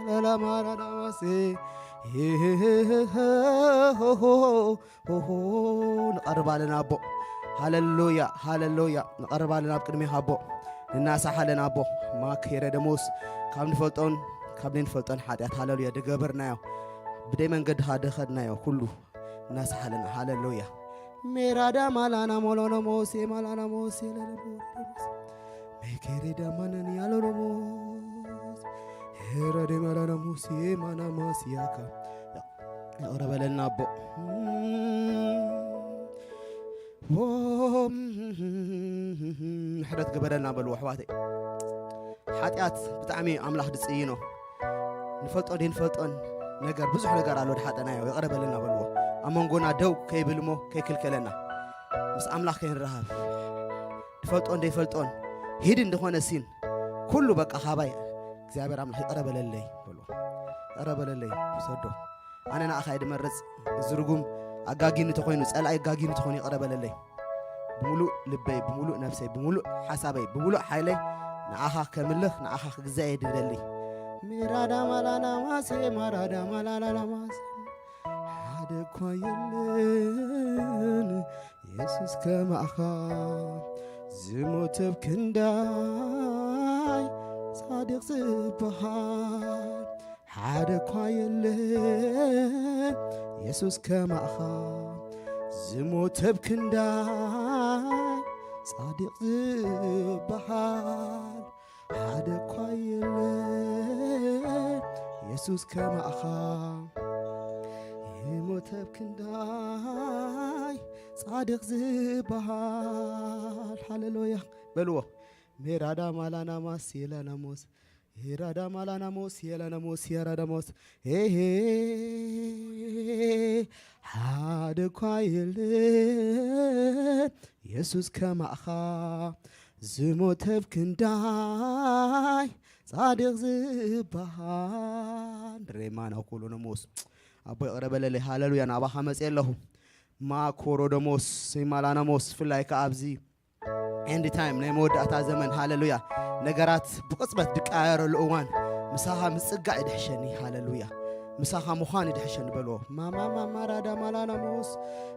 ላላማራዳማሴ ሆሆ ንቐርብ ኣለና ኣቦ። ሃለሉያ፣ ሃለሉያ። ንቐርብ ኣለና ኣብ ቅድሜኻ ኣቦ። ንናሳሕ ኣለና ኣቦ። ማክ ሄረ ደሞስ ካብ ንፈልጦን ካብ ዘይንፈልጦን ሓጢኣት፣ ሃለሉያ፣ ድገበርናዮ፣ ብደይ መንገድኻ ድኸድናዮ ኩሉ እናሳሕ ኣለና። ሃለሉያ። ሜራዳ ማላና ሞሎኖሞስ የማላናሞስ የለለሞስ ሜኬሬዳ ማነን ያሎኖሞስ ሄረደ ማላናሞስ የማናማስ ያካ። ይቕረ በለልና ኣቦ። ምሕረት ግበረልና በልዎ ኣሕዋተይ። ሓጢኣት ብጣዕሚ ኣምላኽ ድጽይኖ። ንፈልጦ ዘይንፈልጦን ነገር፣ ብዙሕ ነገር ኣሎ ድሓጠናዮ፣ ይቕረ በለልና በልዎ። ኣብ መንጎና ደው ከይብል እሞ ከይክልከለና፣ ምስ ኣምላኽ ከይንራኸብ፣ ድፈልጦን ዘይፈልጦን ሂድ እንደኾነ ሲን ኩሉ በቃ ካባይ እግዚኣብሔር ኣምላኽ ይቕረ በለለይ በልዎ። ይቕረ በለለይ፣ ውሰዶ። ኣነ ንኣኻ እየ ድመርጽ። እዚ ርጉም ኣጋጊኑ ተኾይኑ፣ ጸላኢ ኣጋጊኑ ተኾይኑ ይቕረ በለለይ። ብምሉእ ልበይ፣ ብምሉእ ነፍሰይ፣ ብምሉእ ሓሳበይ፣ ብምሉእ ሓይለይ ንኣኻ ከምልኽ፣ ንኣኻ ክግዛእ እየ ድደሊ። ሜራዳ ማላና ማሴ፣ ማራዳ ማላላላ ማሴ። ሓደ እኳ የለን የሱስ ከማኻ፣ ዝሞተ ኣብ ክንዳይ ጻድቕ ዝበሃል። ሓደ እኳ የለን የሱስ ከማኻ፣ ዝሞተ ኣብ ክንዳይ ጻድቕ ዝበሃል። ሓደ እኳ የለን የሱስ ከማኻ፣ ይሞተ ኣብ ክንዳይ ጻድቕ ዝበሃል። ሃሌሉያ በልዎ። ሜራዳ ማላና ማስ የላና ሞስ፣ ሄራዳ ማላና ሞስ የላና ሞስ፣ የራዳ ሞስ፣ ሄሄ። ሓደ እኳ የለን የሱስ ከማኻ፣ ዝሞተ ኣብ ክንዳይ ጻድቕ ዝበሃል። ሬማና ኩሉ ነሞስ። ኣቦ ይቕረ በለለይ። ሃሌሉያ። ናባኻ መጽእ ኣለኹ። ማኮሮ ደሞስ፣ ሴማላና ሞስ፣ ፍላይ ከኣ ኣብዚ ኤንድ ታይም፣ ናይ መወዳእታ ዘመን። ሃሌሉያ። ነገራት ብቕጽበት ድቀያየረሉ እዋን፣ ምሳኻ ምጽጋዕ ይድሕሸኒ። ሃሌሉያ። ምሳኻ ምዃን ይድሕሸኒ በልዎ። ማማማ ማራዳ ማላናሞስ፣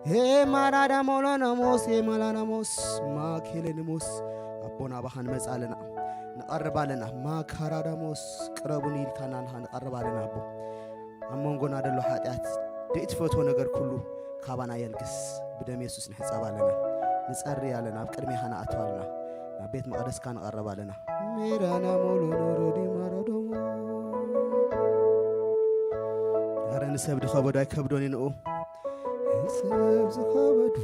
ሄ ማራዳ ሞሎናሞስ፣ ሄ ማላናሞስ፣ ማኬሌኒሞስ። ኣቦ ናባኻ ንመጽእ ኣለና፣ ንቐርብ ኣለና። ማካራዳሞስ፣ ቅረቡኒ ኢልካና ኣለኻ፣ ንቐርብ ኣለና ኣቦ። ኣብ መንጎና ደሎ ሓጢኣት፣ ደይትፈትዎ ነገር ኩሉ ካባና የልግስ። ብደም የሱስ ንሕጸብ ኣለና። ንጸሪ ኣለና፣ ኣብ ቅድሜኻ ንኣቱ ኣለና። ናብ ቤት መቕደስካ ንቐረብ ኣለና። ሜራና ሞሎኖ ሮዲ ማራዶሞ። ኧረ ንሰብ ድኸበዶ ኣይከብዶን እዩ ንኡ። ንሰብ ዝኸበዶ፣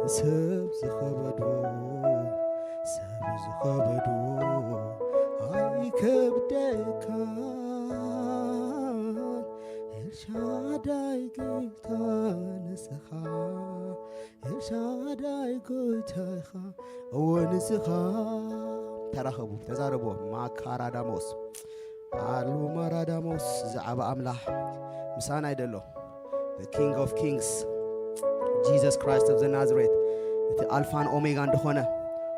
ንሰብ ዝኸበዶ፣ ሰብ ዝኸበዶ ኣይከብደካን። ኤልሻዳይ ጌታ ንስኻ፣ ኤልሻዳይ ጎይታ ኢኻ፣ እወ ንስኻ። ተራኸቡ፣ ተዛረብዎ። ማካራዳሞስ፣ ኣሉ ማራዳሞስ፣ ዝዓበ ኣምላኽ ምሳና ይደሎ። The King of Kings, Jesus Christ of the Nazareth፣ እቲ ኣልፋን ኦሜጋን ዝኾነ፣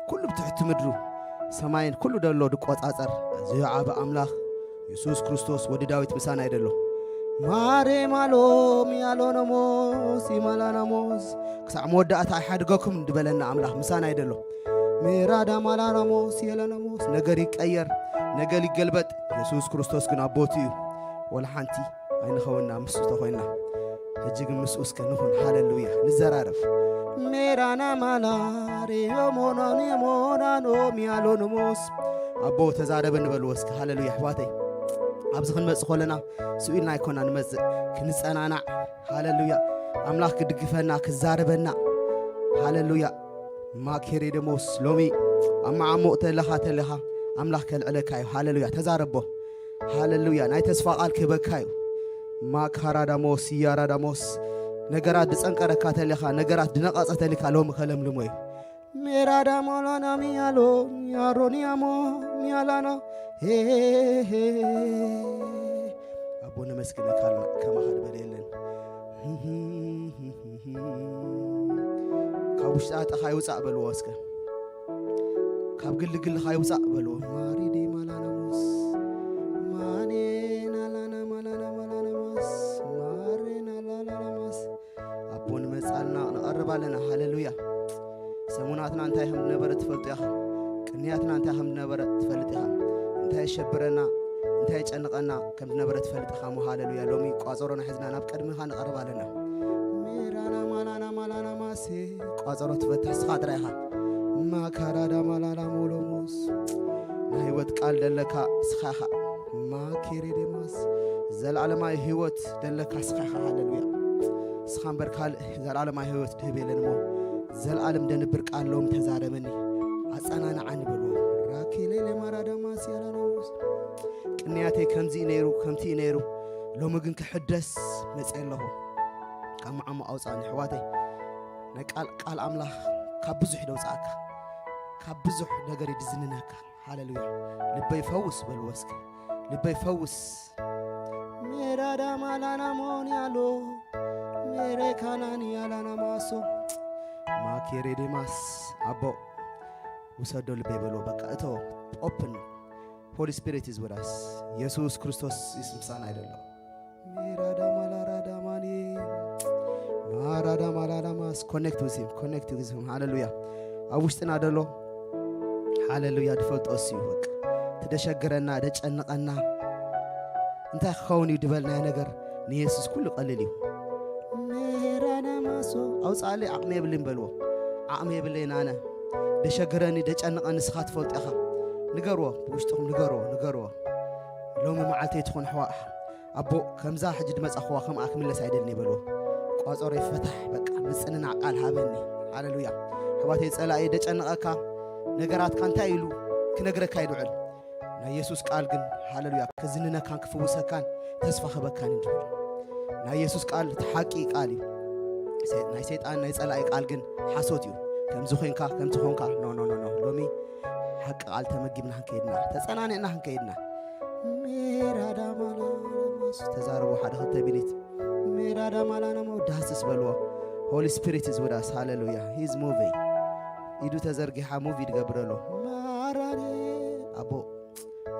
ኩሉ ብትሕቲ ምድሩ ሰማይን ኩሉ ደሎ ድቆጻጸር ዝዓበ ኣምላኽ የሱስ ክርስቶስ ወዲ ዳዊት ምሳና ይደሎ። ማሬ ማሎ ሚያሎ ነሞስ ይማላ ነሞስ፣ ክሳዕ መወዳእታ ኣይሓድገኩም ድበለና ኣምላኽ ምሳና ይደሎ። ሜራዳ ማላ ነሞስ የለ ነሞስ፣ ነገር ይቀየር፣ ነገር ይገልበጥ። የሱስ ክርስቶስ ግን ኣብ ቦትኡ እዩ። ወላ ሓንቲ ኣይንኸውንና ምስኡ ተኾይንና። ሕጂ ግን ምስኡ እስከ ንኹን። ሃሌሉያ። ንዘራረብ። ሜራና ማላ ሬዮ ሞናኒ ሞናኖ ሚያሎ ነሞስ። ኣቦ ተዛረበ ንበልዎ እስከ። ሃሌሉያ ኣሕዋተይ። ኣብዚ ክንመጽእ ከለና ስኡ ኢልና ኣይኮና ንመጽእ፣ ክንጸናናዕ። ሃሌሉያ። ኣምላኽ ክድግፈና፣ ክዛረበና። ሃሌሉያ። ማኬሬ ደሞስ ሎሚ ኣብ መዓሙቕ ተለኻ፣ ተለኻ ኣምላኽ ከልዕለካ እዩ። ሃሌሉያ። ተዛረቦ። ሃሌሉያ። ናይ ተስፋ ቃል ክህበካ እዩ። ማካራዳሞስ፣ ያራዳሞስ፣ ነገራት ድጸንቀረካ ተለኻ፣ ነገራት ድነቐጸ ተልካ ሎሚ ከለምልሞ እዩ። ሜራዳሞ ሎና ሚያሎ፣ ያሮኒያሞ፣ ሚያላና፣ ሄ፣ ሄ፣ ሄ። ኣቦ ነመስግነካ ኣለና፣ ከማኻ ዝበለ የለን። ካብ ውሽጢ ኣጠኻ ይውጻእ በልዎ እስከ። ካብ ግልግልኻ ይውጻእ በልዎ። ማሪዲ ማላናሞስ፣ ሰሙናትና እንታይ ከም ዝነበረ ትፈልጡ ኢኻ። ቅንያትና እንታይ ከም ዝነበረ ትፈልጥ ኢኻ። እንታይ የሸብረና፣ እንታይ የጨንቐና ከም ዝነበረ ትፈልጥ ኢኻ። ሃሌሉያ። ሎሚ ቋጸሮና ሒዝና ናብ ቅድሚኻ ንቐርብ ኣለና። ሜራና ማላና ማላና ማሴ ቋጸሮ ትፈትሕ ስኻ ጥራይ ኢኻ። ማካራዳ ማላላ ሞሎሞስ ናይ ህይወት ቃል ደለካ ስኻ ኢኻ። ማኬሬዴማስ ዘላለማዊ ህይወት ደለካ ስኻ ኢኻ። ሃሌሉያ። ስኻ እምበር ካልእ ዘላለማዊ ህይወት ድህብ የለን እሞ ዘላለም ደንብር ቃል ሎም ተዛረበኒ ኣጸናንዓኒ በልዎ። ራኬሌ ለማራዳማስ ያላናሞስ ቅንያተይ ከምዚ እዩ ነይሩ ከምቲ እዩ ነይሩ፣ ሎሚ ግን ክሕደስ መጽእ ኣለኹ። ካብ መዓሞ ኣውጻኒ ኣሕዋተይ። ናይ ቃል ቃል ኣምላኽ ካብ ብዙሕ ደውጻእካ፣ ካብ ብዙሕ ነገር ይድዝንነካ። ሃሌሉያ። ልበይ ፈውስ በልዎ እስኪ። ልበይ ፈውስ። ሜራዳ ማላና ሞኒ ኣሎ ሜሬካናኒ ያላና ማሶ ማኬሬዴማስ ኣቦ ውሰዶ ልበይ በልዎ። በቃ እቶ ኦፕን ሆሊ ስፒሪት ኢዝ ዊዝ ኣስ። የሱስ ክርስቶስ ይስምሳና ይደሎ። ሜራዳ ማላራዳ ማኒ ማራዳ ማላላማስ ኮኔክት ዊዝ ሂም ኮኔክት ዊዝ ሂም። ሃሌሉያ። ኣብ ውሽጥና ደሎ ሃሌሉያ ድፈልጦ እሱ እዩ። በቃ ትደሸግረና ደጨንቐና እንታይ ክኸውን እዩ ድበልናዮ ነገር ንየሱስ ኩሉ ቀሊል እዩ። ሜራና ማሶ ኣውፃለይ ዓቕሚ የብልን በልዎ። ዓቕሚ የብለይን ኣነ። ደሸግረኒ ደጨንቐኒ ንስኻ ትፈልጦ ኢኻ። ንገርዎ፣ ብውሽጥኹም ንገርዎ፣ ንገርዎ። ሎሚ መዓልተይ ትኹን ኣሕዋ ኣቦ ከምዛ ሕጂ ድመጻኹዋ ከምኣ ክምለስ ኣይደልን ይበልዎ። ቋጸሮይ ፈታሕ በቃ ምጽንናዕ ቃል ሃበኒ። ሃሌሉያ። ኣሕዋተይ ጸላኢ ደጨንቐካ ነገራትካ እንታይ ኢሉ ክነግረካ ይድዕል። ናይ የሱስ ቃል ግን ሃሌሉያ ከዝንነካን ክፍውሰካን ተስፋ ክበካን እንድብል። ናይ የሱስ ቃል እቲ ሓቂ ቃል እዩ። ሰይ- ናይ ሰይጣን ናይ ጸላኢ ቃል ግን ሓሶት እዩ። ከምዚ ኮይንካ ከምዚ ኾንካ ኖ ኖ ኖ ኖ ሎሚ ሓቂ ቃል ተመጊብና ክንከይድና ተጸናኒዕና ክንከይድና። ሜራዳ ማላማስ ተዛረቡ ሓደ ክልተ ሚኒት። ሜራዳ ማላና መወዳስስ በልዎ። ሆሊ ስፒሪት ኢዝ ዊዝ ኣስ። ሃሌሉያ። ሂዝ ሙቪ ኢዱ ተዘርጊሓ ሙቪ ይድገብረሎ። ማራኔ ኣቦ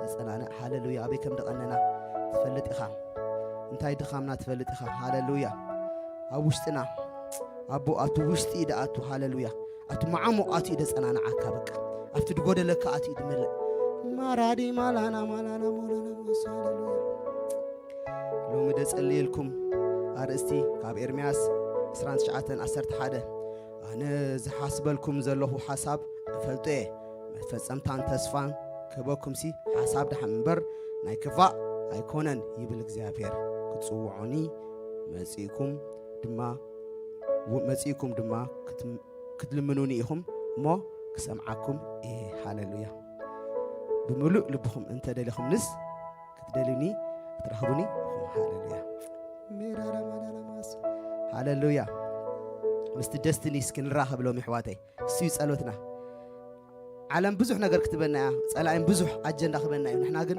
ኣጸናንዕ። ሃሌሉያ። ኣበይ ከም ደቐነና ትፈልጥ ኢኻ። እንታይ ድኻምና ትፈልጥ ኢኻ። ሃሌሉያ። ኣብ ውሽጥና ኣቦ ኣብቲ ውሽጢ ደኣቱ። ሃሌሉያ። ኣብቲ መዓሙቕ ኣትዩ ደጸናንዓካ በቃ። ኣብቲ ድጎደለካ ኣትዩ ድመልእ። ማራዲ ማላና ማላና ሞሎና ሞስ። ሃሌሉያ። ሎሚ ደጸልየልኩም ኣርእስቲ ካብ ኤርምያስ ዕስራን ትሽዓተን ዓሰርተ ሓደ። ኣነ ዝሓስበልኩም ዘለኹ ሓሳብ እፈልጦ እየ፣ መፈጸምታን ተስፋን ክህበኩምሲ ሓሳብ ደሓን እምበር ናይ ክፋእ ኣይኮነን ይብል እግዚኣብሔር። ክትጽውዑኒ መጺእኩም ድማ መጺእኩም ድማ ክትልምኑኒ ኢኹም እሞ ክሰምዓኩም እየ። ሃሌሉያ። ብምሉእ ልብኹም እንተ ደሊኹምንስ ክትደልዩኒ ክትረኽቡኒ ኢኹም። ሃሌሉያ። ሃሌሉያ። ምስቲ ደስትኒ እስኪ ንራኸብ ሎም ይሕዋተይ። እሱ እዩ ጸሎትና። ዓለም ብዙሕ ነገር ክትበና እያ። ጸላኢም ብዙሕ ኣጀንዳ ክበና እዩ። ንሕና ግን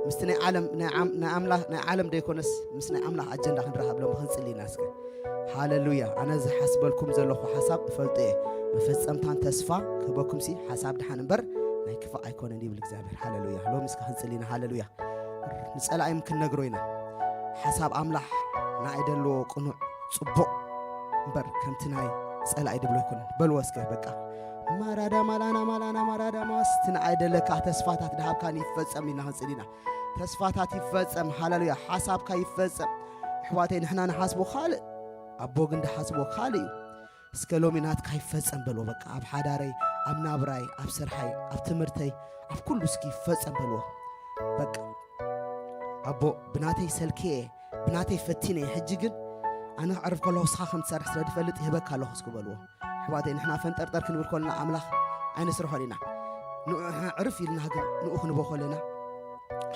ምስቲ ናይ ዓለም ናይ ዓም- ናይ ኣምላኽ ናይ ዓለም ደይኮነስ ምስ ናይ ኣምላኽ ኣጀንዳ ክንራኸብ ሎም ክንጽሊ ኢና እስከ። ሃሌሉያ። ኣነ ዝሓስበልኩም ዘለኹ ሓሳብ እፈልጦ እየ፣ መፈጸምታን ተስፋ ክህበኩምሲ ሓሳብ ድሓን እምበር ናይ ክፋእ ኣይኮነን ይብል እግዚኣብሔር። ሃሌሉያ። ሎም እስከ ክንጽሊ ኢና። ሃሌሉያ። ንጸላኢም ክንነግሮ ኢና። ሓሳብ ኣምላኽ ንኣይ ደለዎ ቅኑዕ ጽቡቕ እምበር ከምቲ ናይ ጸላኢ ድብሎ ኣይኮነን። በልዎ እስከ በቃ። ማራዳ ማላና ማላና ማራዳ ማስ እቲ ንኣይ ደለካ ተስፋታት ድሃብካን ይፈጸም ኢልና ክንጽል ኢና። ተስፋታት ይፈጸም። ሃሌሉያ። ሓሳብካ ይፈጸም። ኣሕዋተይ ንሕና ንሓስቦ ካልእ ኣቦ ግን ድሓስቦ ካልእ እዩ። እስከ ሎሚ ናትካ ይፈጸም በልዎ። በቃ ኣብ ሓዳረይ፣ ኣብ ናብራይ፣ ኣብ ስርሓይ፣ ኣብ ትምህርተይ፣ ኣብ ኩሉ እስኪ ይፈጸም በልዎ። በቃ ኣቦ ብናተይ ሰልክየ ብናተይ ፈቲነ ሕጂ ግን ኣነ ክዕርፍ ከለኹ እስኻ ከም ትሰርሕ ስለ ድፈልጥ ይህበካ ኣለኹ እስኪ በልዎ። ኣሕዋተይ ንሕና ፈንጠርጠር ክንብል ከለና ኣምላኽ ኣይንስርሖን ኢና። ንኡ ንሕና ዕርፍ ኢልና ግን ንኡ ክንቦ ከለና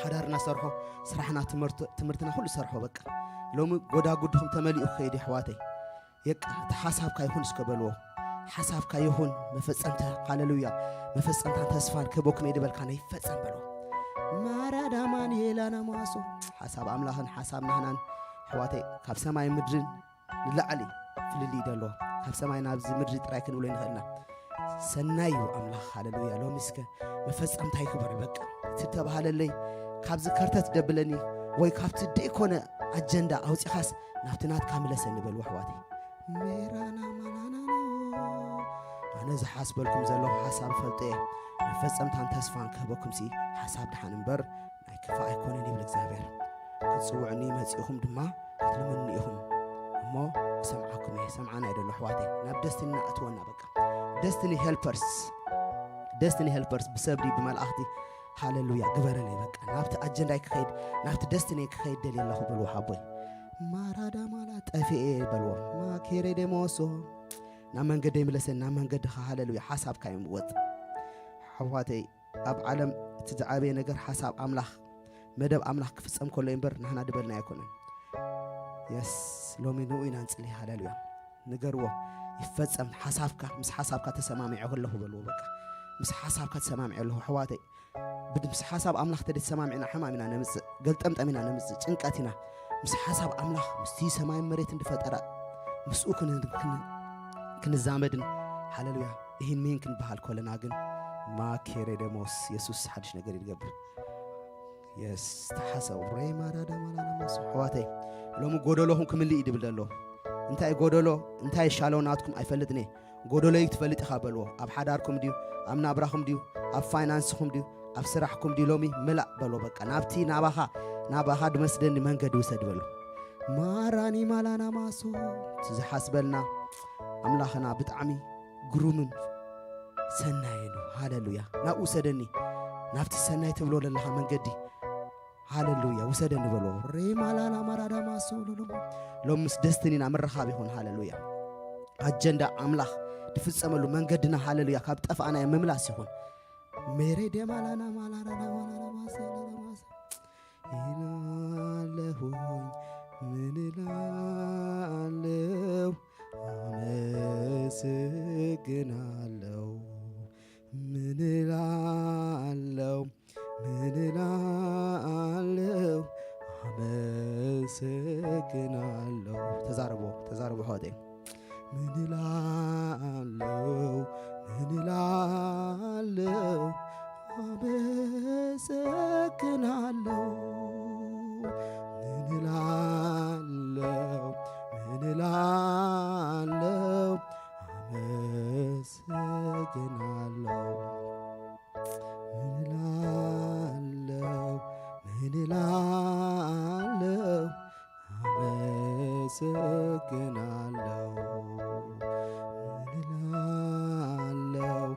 ሓዳርና ሰርሖ፣ ስራሕና፣ ትምህርት- ትምህርትና ኩሉ ሰርሖ። በቃ ሎሚ ጎዳጉድኹም ተመሊኡ ክኸይድ እዩ ኣሕዋተይ። የቃ እቲ ሓሳብካ ይኹን እስከ በልዎ። ሓሳብካ ይኹን መፈጸምታ። ሃሌሉያ። መፈጸምታን ተስፋን ክህበኩም እየ ድበልካ ናይ ይፈጸም በልዎ። ማራዳ ማንኤላና መዋሶ ሓሳብ ኣምላኽን ሓሳብ ናህናን ኣሕዋተይ ካብ ሰማይ ምድርን ንላዕሊ ፍልልይ ደሎ። ካብ ሰማይ ናብዚ ምድሪ ጥራይ ክንብሎ ይንኽእልና። ሰናይ እዩ ኣምላኽ። ሃሌሉያ። ሎሚ እስከ መፈጸምታ ይክበር። በቃ ትተባሃለለይ ካብዚ ከርተት ደብለኒ ወይ ካብቲ ደይኮነ ኣጀንዳ ኣውፂኻስ ናብቲ ናትካ ምለሰኒ በልዎ ኣሕዋተይ። ሜራና ማላናና ነዚ ሓስበልኩም ዘለኹ ሓሳብ ፈልጠ እየ። መፈጸምታን ተስፋን ክህበኩም ሲ ሓሳብ ድሓን እምበር ናይ ክፋ ኣይኮነን ይብል እግዚኣብሔር። ክትጽውዕኒ መጺእኹም ድማ ክትልምኑኒ ኢኹም እሞ እሰምዓኩም እየ። ሰምዓና ይደሎ ኣሕዋተይ ናብ ደስትኒ ናእትወና በቃ ደስትኒ ሄልፐርስ ደስትኒ ሄልፐርስ ብሰብዲ ብመላእኽቲ ሃለሉያ ግበረለይ በቃ ናብቲ ኣጀንዳይ ክኸይድ ናብቲ ደስትኒ ክኸይድ ደልየ ኣለኹ በልዎ ሓቦይ። ማራዳ ማላ ጠፊኤ በልዎ ማኬሬ ደሞሶ ናብ መንገደይ ምለሰን ናብ መንገድኻ ሃለሉያ ሓሳብካ እዮም ወጥ ሓዋተይ ኣብ ዓለም እቲ ዝዓበየ ነገር ሓሳብ ኣምላኽ መደብ ኣምላኽ ክፍጸም ከሎ እምበር ንሕና ድበልና ኣይኮነን። የስ ሎሚ ንኡ ኢና ንጽሊ ሃለሉያ ንገርዎ ይፈጸም ሓሳብካ ምስ ሓሳብካ ተሰማሚዐ ከለኹ በልዎ በቃ ምስ ሓሳብካ ተሰማሚዐ ኣለኹ ኣሕዋተይ ብድምሲ ሓሳብ ኣምላኽ ተደተሰማሚዕና ሕማም ኢና ነምፅእ ገልጠምጠም ኢና ነምፅእ ጭንቀት ኢና ምስ ሓሳብ ኣምላኽ ምስቲ ሰማይ መሬት እንድፈጠረ ምስኡ ክንዛመድን ሃለሉያ ይህን ሚን ክንበሃል ኮለና ግን ማኬሬ ደሞስ የሱስ ሓድሽ ነገር ይገብር የስ ተሓሰቡ ሬማራዳማላናማስ ኣሕዋተይ ሎሚ ጎደሎኹም ክምልእ ይድብል ዘሎ እንታይ ጎደሎ እንታይ ይሻለው ናትኩም ኣይፈልጥን እየ ጎደሎይ ትፈልጥ ኢኻ በልዎ ኣብ ሓዳርኩም ድዩ ኣብ ናብራኹም ድዩ ኣብ ፋይናንስኹም ድዩ ኣብ ስራሕኩም ድዩ ሎሚ ምላእ በልዎ በቃ ናብቲ ናባኻ ናባኻ ድመስደኒ መንገዲ ውሰድ በሉ ማራኒ ማላና ማሶ ዝሓስበልና ኣምላኽና ብጣዕሚ ግሩምን ሰናይን ሃለሉያ ናብኡ ውሰደኒ ናብቲ ሰናይ ትብሎ ዘለኻ መንገዲ ሃለሉያ ውሰደኒ በልዎ ሬማላላ ማራዳማ ሰውሎሎም ሎም ምስ ደስትኒና ምርኻብ ይኹን ሃለሉያ ኣጀንዳ ኣምላኽ ድፍጸመሉ መንገድና ሃለሉያ ካብ ጠፋእናዮ ምምላስ ይኹን ሜሬ ደማላና ማላራና ማላራማ ሰላላማ ኢላለሁኝ ምን እላለሁ አመሰግናለሁ ምን እላለሁ ምን እላለሁ አመሰግናለሁ ተዛረቦ ተዛረቦ ሆቴ ምን እላለሁ ምን እላለሁ አመሰግናለሁ ምን እላለሁ ምን እላለሁ አመሰግናለሁ ምን እላለሁ ምን እላለሁ አመሰግናለሁ ምን እላለሁ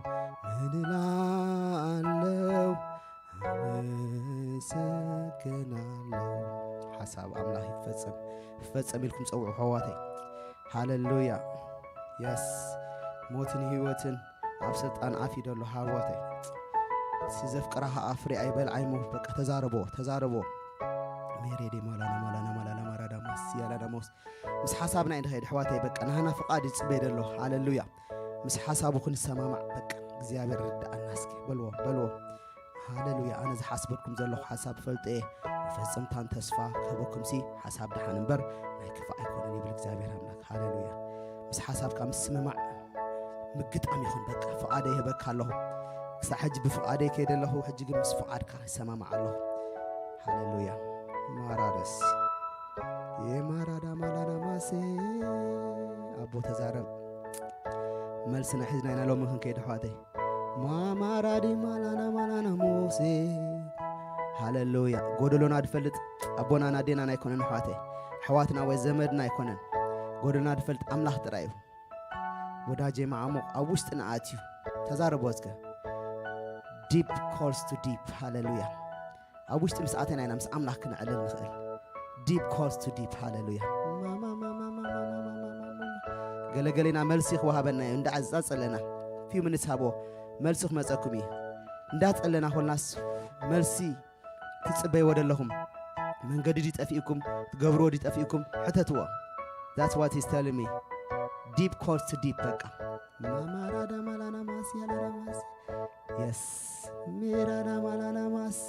ምን እላለሁ አመሰግናለሁ ሓሳብ ኣምላኽ ይፈጸም ይፈጸም ኢልኩም ጸውዑ ሐዋተይ ሃለሉያ የስ ሞትን ህይወትን ኣብ ስልጣን ኣፍ ይደሎ ሃወተይ ሲዘፍቅራ ኸዓ ፍሬ ኣይበልዓይሞ በቃ ተዛረቦ ተዛረቦ ሜሬዴ ማላና ማላና ማላና ማራዳሞስ ያላዳሞስ ምስ ሓሳብና እዩ ንኸይድ ኣሕዋተይ በቃ ናህና ፍቓድ ይጽበይ ደሎ ሃለሉያ ምስ ሓሳቡ ክንሰማማዕ በቃ እግዚኣብሔር ርድኣና እስኪ በልዎ በልዎ ሃለሉያ ኣነ ዝሓስበልኩም ዘለኹ ሓሳብ ፈልጠ እየ መፈጸምታን ተስፋ ክህበኩም ሲ ሓሳብ ድሓን እምበር ናይ ክፋእ ኣይኮነን ይብል እግዚኣብሔር ኣምላክ ሃለሉያ ምስ ሓሳብካ ምስምማዕ ምግጣም ይኹን በቃ ፍቓደ ይህበካ ኣለኹ ክሳብ ሕጂ ብፍቓደ ከይደ ኣለኹ ሕጂ ግን ምስ ፍቓድካ ይሰማማዕ ኣለኹ ሃለሉያ ማራደስ የማራዳ ማላና ማሴ ኣቦ ተዛረብ መልስና ሒዝና ኢና ሎሚ ክንከይድ ኣሕዋተይ ማማራዲ ማላና ማላና ሙሴ ሃለሉያ ጎደሎና ድፈልጥ ኣቦናን ኣዴናን ኣይኮነን ኣሕዋተይ ኣሕዋትና ወይ ዘመድና ኣይኮነን ጎደሎና ድፈልጥ ኣምላኽ ጥራይ እዩ ወዳጀ መዓሙቕ ኣብ ውሽጥና ኣትዩ ተዛረቦ እስከ deep calls to deep ሃለሉያ ኣብ ውሽጢ ምስ ኣተና ኢና ምስ ኣምላኽ ክነዕልል ንኽእል deep calls to deep ሃለሉያ ገለገሌና መልሲ ክወሃበና እዩ እንዳ ዛጸለና few minutes ሃቦ መልሲ ክመጸኩም እዩ እንዳጸለና ኮልናስ መልሲ ትጽበይዎ ደለኹም መንገዲ ድጠፊእኩም ትገብርዎ ድጠፊእኩም ሕተትዎ that's what he's telling me deep calls to deep በቃ ማማራዳ ማላና ማስ ያላና ማስ የስ ሜራና ማላና ማስ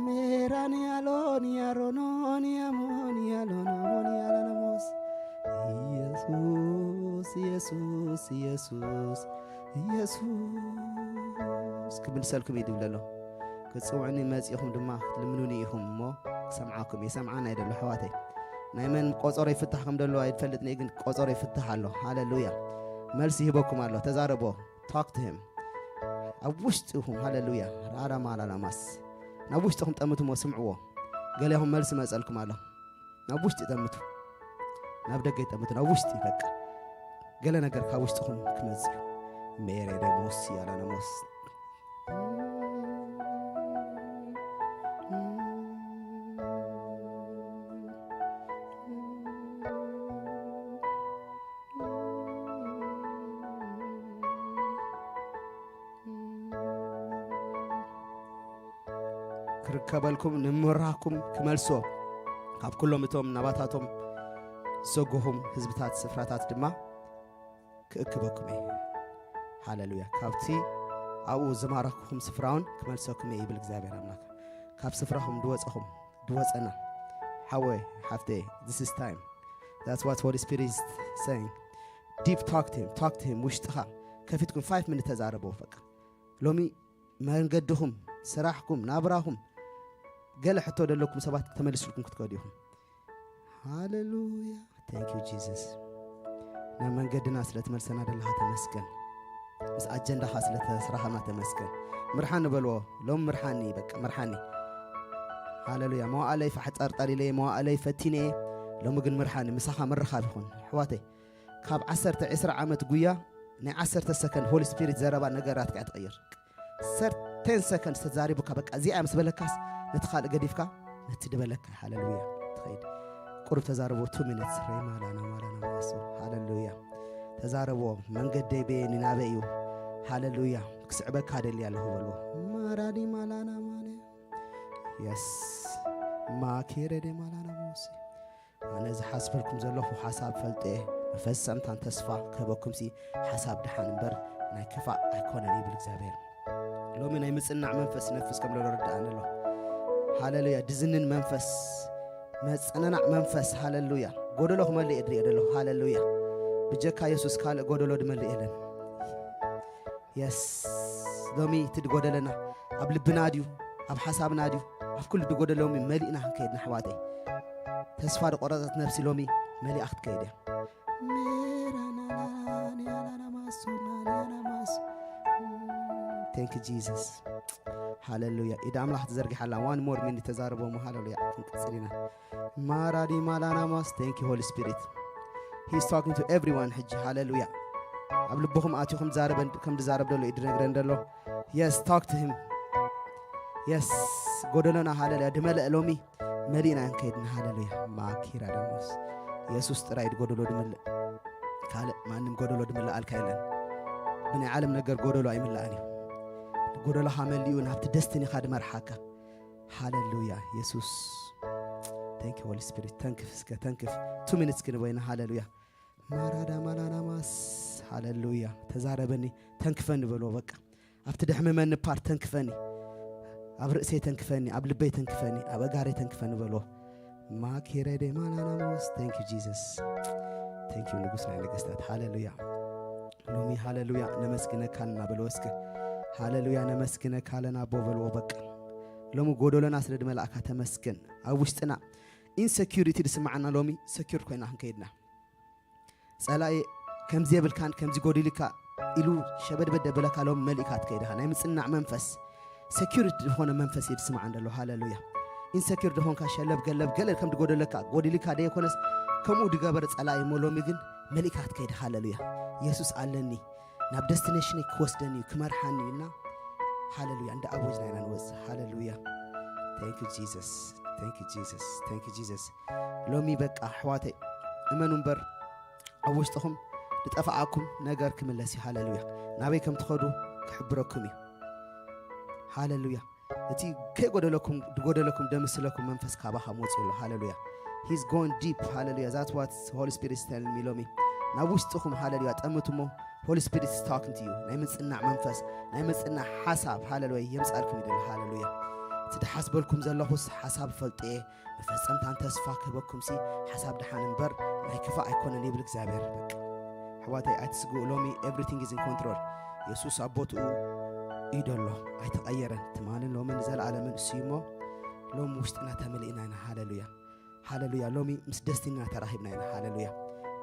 ሜራን ያሎን ያሮኖን ያሞን ያሎን ያሞን ያላና ማስ ኢየሱስ ኢየሱስ ኢየሱስ ኢየሱስ ክምልሰልኩም እዩ ድብለሎ ክጽውዕኒ መጺኹም ድማ ክትልምኑኒ ኢኹም እሞ ክሰምዓኩም እየ ሰምዓና ይደሎ ኣሕዋተይ ናይ መን ቆጸሮ ይፍታሕ ከም ደሎ ኣይፈልጥን እየ ግን ቆጸሮ ይፍታሕ ኣሎ ሃለሉያ መልሲ ይህበኩም ኣሎ። ተዛረቦ። Talk to him። ኣብ ውሽጥኹም። ሃሌሉያ። ራራ ማላላማስ ናብ ውሽጥኹም ጠምትሞ፣ ስምዕዎ። ገሊኹም መልሲ መጸልኩም ኣሎ። ናብ ውሽጢ ጠምቱ። ናብ ደገ ይጠምቱ። ናብ ውሽጢ በቃ። ገለ ነገር ካብ ውሽጥኹም ክመጽእ እዩ። ሜሬ ደሞስ ያላነሞስ። ክርከበልኩም፣ ንምራኩም ክመልሶ፣ ካብ ኩሎም እቶም ናባታቶም ዝሰጎኹም ህዝብታት ስፍራታት ድማ ክእክበኩም እየ። ሃሌሉያ። ካብቲ ኣብኡ ዝማረኽኩም ስፍራውን ክመልሰኩም እየ ይብል እግዚኣብሔር ኣምላኽ። ካብ ስፍራኹም ድወጸኹም፣ ድወጸና፣ ሓወይ፣ ሓፍተይ፣ this is time. That's what Holy Spirit is saying. Deep, talk to him, talk to him. ውሽጥኻ ከፊትኩም five minutes ተዛረበው። በቃ ሎሚ መንገድኹም፣ ስራሕኩም፣ ናብራኹም፣ ገለ ሕቶ ደለኩም ሰባት ተመልስልኩም ክትከዱ ኢኹም። ሃሌሉያ። Thank you Jesus። ናብ መንገድና ስለ ትመልሰና ደለኻ ተመስገን። ምስ ኣጀንዳኻ ስለ ተስራኸና ተመስገን። ምርሓኒ በልዎ። ሎም ምርሓኒ፣ በቃ ምርሓኒ። ሃሌሉያ። መዋእለይ ፋሕጠርጠር ኢለ፣ መዋእለይ ፈቲነ። ሎሚ ግን ምርሓኒ፣ ምሳኻ ምርኻብ ይኹን። ኣሕዋተይ፣ ካብ ዓሰርተ ዕስራ ዓመት ጉያ ናይ ዓሰርተ ሰከንድ ሆሊ ስፒሪት ዘረባ ነገራት ከኣ ትቐይር። ሰር-፣ ten ሰከንድ ተዛሪቡካ፣ በቃ እዚኣ ምስ በለካስ ነቲ ካልእ ገዲፍካ ነቲ ድበለካ። ሃሌሉያ። ትኸይድ። ቁሩብ ተዛረቦ። Two minutes። ሬማላና ማላና ማሱ። ሃሌሉያ። ተዛረቦ። መንገደይ በየኒ ናበይ እዩ? ሃሌሉያ። ክስዕበካ ደሊ ኣለኹ በልዎ። ማራዲ ማላና ማለ። የስ። ማኬረደ ማላና ማሱ። ኣነ ዝሓስበልኩም ዘለኹ ሓሳብ ፈልጠ፣ መፈጸምታን ተስፋ ክህበኩምሲ ሓሳብ ደሓን እምበር ናይ ክፋእ ኣይኮነን ይብል እግዚኣብሔር። ሎሚ ናይ ምጽናዕ መንፈስ ነፍስ ከም ዘሎ ርድኣኒ ኣሎ። ሃሌሉያ። ድዝንን መንፈስ፣ መጸናናዕ መንፈስ፣ ሃሌሉያ። ጎደሎ ክመልእ እየ ድሪኦ ዘለኹ። ሃሌሉያ። ብጀካ የሱስ ካልእ ጎደሎ ድመልእ የለን። የስ። ሎሚ እቲ ድጎደለና ኣብ ልብና ድዩ፣ ኣብ ሓሳብና ድዩ፣ ኣብ ኩሉ ድጎደሎ ሎሚ መሊእና ክንከይድ ንኣሕዋተይ። ተስፋ ድቆረጸት ነፍሲ ሎሚ መሊኣ ክትከይድ እያ። Thank you Jesus። ሃሌሉያ። ኢድ ኣምላኽ ተዘርጊሓ ኣላ። One more minute ተዛረቦ እሞ ሃሌሉያ ክንቅጽል ኢና። ማራዲ ማላናማስ። Thank you Holy Spirit። He's talking to everyone ሕጂ። ሃሌሉያ። ኣብ ልብኹም ኣትዩ ከም ዝዛረበን፣ ከም ዝዛረብ ደሎ እዩ ድነግረን ደሎ። Yes, talk to him። Yes፣ ጎደሎና ሃሌሉያ ድመልእ ሎሚ መሊእና እንከይድና። ሃሌሉያ። ማኪራ ዳሞስ። የሱስ ጥራይ ድጎደሎ ድምልእ። ካልእ ማንም ጎደሎ ድምልእ ኣልካ የለን። ብናይ ዓለም ነገር ጎደሎ ኣይምላእን እዩ። ጎደሎኻ መሊኡ ናብቲ ደስቲኒኻ ድመርሓካ። ሃሌሉያ። የሱስ። Thank you Holy Spirit። ተንክፍ እስከ፣ ተንክፍ። Two minutes ክንበይና። ሃሌሉያ። ማራዳ ማላናማስ። ሃሌሉያ። ተዛረበኒ፣ ተንክፈኒ በልዎ። በቃ ኣብቲ ደሕምመኒ ፓርት ተንክፈኒ። ኣብ ርእሰይ ተንክፈኒ፣ ኣብ ልበይ ተንክፈኒ፣ ኣብ ኣጋረይ ተንክፈኒ በልዎ። ማኪረዴ ማላናማስ። Thank you Jesus። Thank you ንጉስ ናይ ነገስታት። ሃሌሉያ። ሎሚ ሃሌሉያ ነመስግነካ ኣለና በልዎ እስከ። ሃሌሉያ ነመስግነካ ኣለና ኣቦ በልዎ። በቃ ሎሚ ጎደሎና ስለ ድመላእካ ተመስገን። ኣብ ውሽጥና ኢንሰኪሪቲ ድስማዓና ሎሚ ሰኪር ኮይና ክንከይድና። ጸላኢ ከምዚ የብልካን ከምዚ ጎዲልካ ኢሉ ሸበድበድ ደበለካ ሎም መሊእካ ትከይድኻ። ናይ ምጽናዕ መንፈስ፣ ሰኪሪቲ ዝኾነ መንፈስ እዩ ድስማዓን ደሎ። ሃሌሉያ። ኢንሰኪር ድኾንካ ሸለብ ገለብ ገለ ከም ድጎደለካ ጎዲልካ ደይኮነስ ከምኡ ድገበር ጸላኢ እሞ ሎሚ ግን መሊእካ ትከይድኻ። ሃሌሉያ። የሱስ ኣለኒ፣ ናብ ደስቲኔሽን ክወስደኒ እዩ፣ ክመርሓኒ እዩ እና ሃሌሉያ እንዳ ኣወጅና ኢና ንወጽእ። ሃሌሉያ። Thank you Jesus። Thank you Jesus። Thank you Jesus። ሎሚ በቃ ኣሕዋተይ እመኑ እምበር ኣብ ውሽጥኹም ዝጠፋኣኩም ነገር ክምለስ እዩ። ሃሌሉያ። ናበይ ከም ትኸዱ ክሕብረኩም እዩ። ሃሌሉያ። እቲ ከይጎደለኩም ድጎደለኩም ደምስለኩም መንፈስ ካባኻ መፂኡ ኣሎ። ሃሌሉያ። He's going deep። ሃሌሉያ። That's what Holy Spirit is telling me ሎሚ ናብ ውሽጥኹም። ሃሌሉያ። ጠምትሞ። Holy Spirit is talking to you። ናይ ምጽናዕ መንፈስ፣ ናይ ምጽናዕ ሓሳብ። ሃሌሉያ። የምጻልኩም ይደሊ። ሃሌሉያ። እቲ ድሓስበልኩም ዘለኹስ ሓሳብ ፈልጥየ መፈጸምታን ተስፋ ክህበኩምሲ ሓሳብ ደሓን እምበር ናይ ክፋእ ኣይኮነን ይብል እግዚኣብሔር። በቃ ኣሕዋተይ ኣይትስግኡ። ሎሚ everything is in control። የሱስ ኣብ ቦትኡ እዩ ደሎ፣ ኣይተቐየረን። ትማልን ሎምን ንዘለኣለምን እሱ እዩ እሞ ሎም ውሽጥና ተመሊእና ኢና። ሃሌሉያ። ሃሌሉያ። ሎሚ ምስ ደስቲና ተራኺብና ኢና። ሃሌሉያ።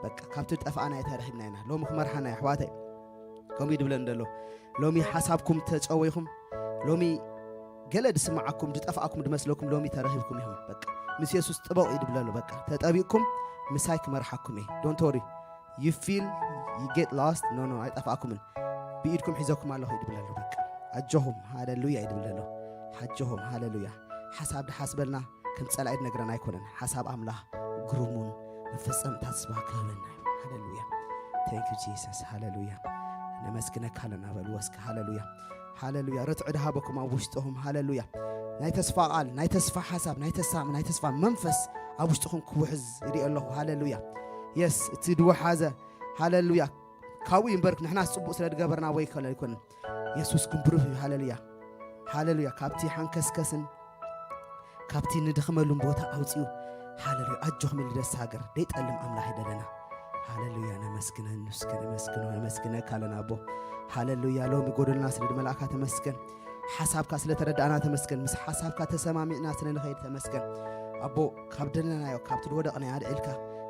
በቃ ካብቲ ዝጠፍኣና ተረኺብና ኢና። ሎሚ ክመርሓና እዩ ኣሕዋተይ። ከምኡ እዩ ድብለን ዘሎ። ሎሚ ሓሳብኩም ተጸዊኹም፣ ሎሚ ገለ ድስምዓኩም፣ ድጠፍኣኩም ድመስለኩም፣ ሎሚ ተረኺብኩም ኢኹም። በቃ ምስ የሱስ ጥበቑ እዩ ድብለሉ። በቃ ተጠቢቕኩም ምሳይ ክመርሓኩም እየ። Don't worry. You feel you get lost? No, no, ኣይጠፍኣኩምን። ብኢድኩም ሒዘኩም ኣለኹ እዩ ድብለሉ። በቃ ኣጆኹም፣ ሃለሉያ እዩ ድብለሉ። ሓጆኹም፣ ሃለሉያ። ሓሳብ ድሓስበልና ከም ጸላኢ ድነግረና ኣይኮነን። ሓሳብ ኣምላኽ ግሩሙን መፈጸምታ ተስፋ ክህበና እዩ። ሃለሉያ። Thank you Jesus። ሃለሉያ። ነመስግነካ ኣለና በልዎ እስከ። ሃለሉያ። ሃለሉያ። ርትዒ ድሃበኩም ኣብ ውሽጥኹም። ሃለሉያ። ናይ ተስፋ ቃል፣ ናይ ተስፋ ሓሳብ፣ ናይ ተስፋ፣ ናይ ተስፋ መንፈስ ኣብ ውሽጥኹም ክውሕዝ ይርኢ ኣለኹ። ሃለሉያ። የስ፣ እቲ ድወሓዘ፣ ሃለሉያ፣ ካብኡ እዩ እምበር ንሕናስ ጽቡቕ ስለ ድገበርና ወይ ከለ ኣይኮነን። የሱስ ግን ብሩህ እዩ። ሃለሉያ። ሃለሉያ። ካብቲ ሓንከስከስን ካብቲ ንድኽመሉን ቦታ ኣውጺኡ፣ ሃለሉያ፣ ኣጆኹም ኢሉ ደስ ሃገር ደይጠልም ኣምላኽ ይደለና። ሃለሉያ። ነመስግነ፣ ነመስግነ፣ ነመስግነ፣ ነመስግነካ ኣለና ኣቦ። ሃለሉያ። ሎሚ ጎደልና ስለ ድመልኣካ ተመስገን። ሓሳብካ ስለ ተረዳእና ተመስገን። ምስ ሓሳብካ ተሰማሚዕና ስለ ንኸይድ ተመስገን። ኣቦ፣ ካብ ደለናዮ፣ ካብቲ ዝወደቕናዮ ኣልዒልካ፣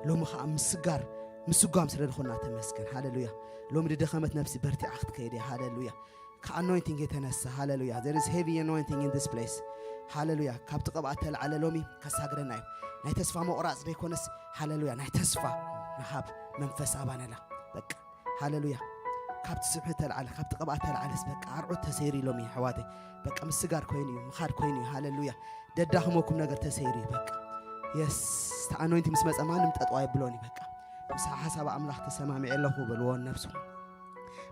ሎሚ ኸኣ ምስጋር፣ ምስጓም ስለ ዝኾንና ተመስገን። ሃለሉያ። ሎሚ ድደኸመት ነፍሲ በርቲዓ ክትከይድ እያ። ሃለሉያ። ከኣኖይንቲንግ የተነሳ፣ ሃለሉያ። There is heavy anointing in this place። ሃለሉያ። ካብቲ ቅብኣት ተልዓለ ሎሚ ከሳግረና እዩ። ናይ ተስፋ መቑራጽ ዘይኮነስ፣ ሃለሉያ፣ ናይ ተስፋ ምሃብ መንፈስ ኣባነላ። በቃ፣ ሃለሉያ። ካብቲ ስብሒ ተልዓለ፣ ካብቲ ቅብኣት ተልዓለስ፣ በቃ፣ ኣርዑት ተሰይሩ ኢሎም እዩ፣ ኣሕዋተይ። በቃ፣ ምስጋር ኮይኑ እዩ፣ ምኻድ ኮይኑ እዩ። ሃለሉያ። ደዳኽመኩም ነገር ተሰይሩ እዩ፣ በቃ። የስ፣ እቲ ኣኖይንቲንግ ምስ መጸ ማንም ጠጠው ኣይብሎን እዩ፣ በቃ። ምስ ሓሳብ ኣምላኽ ተሰማሚዐ ኣለኹ በልዎ ነብስኹም።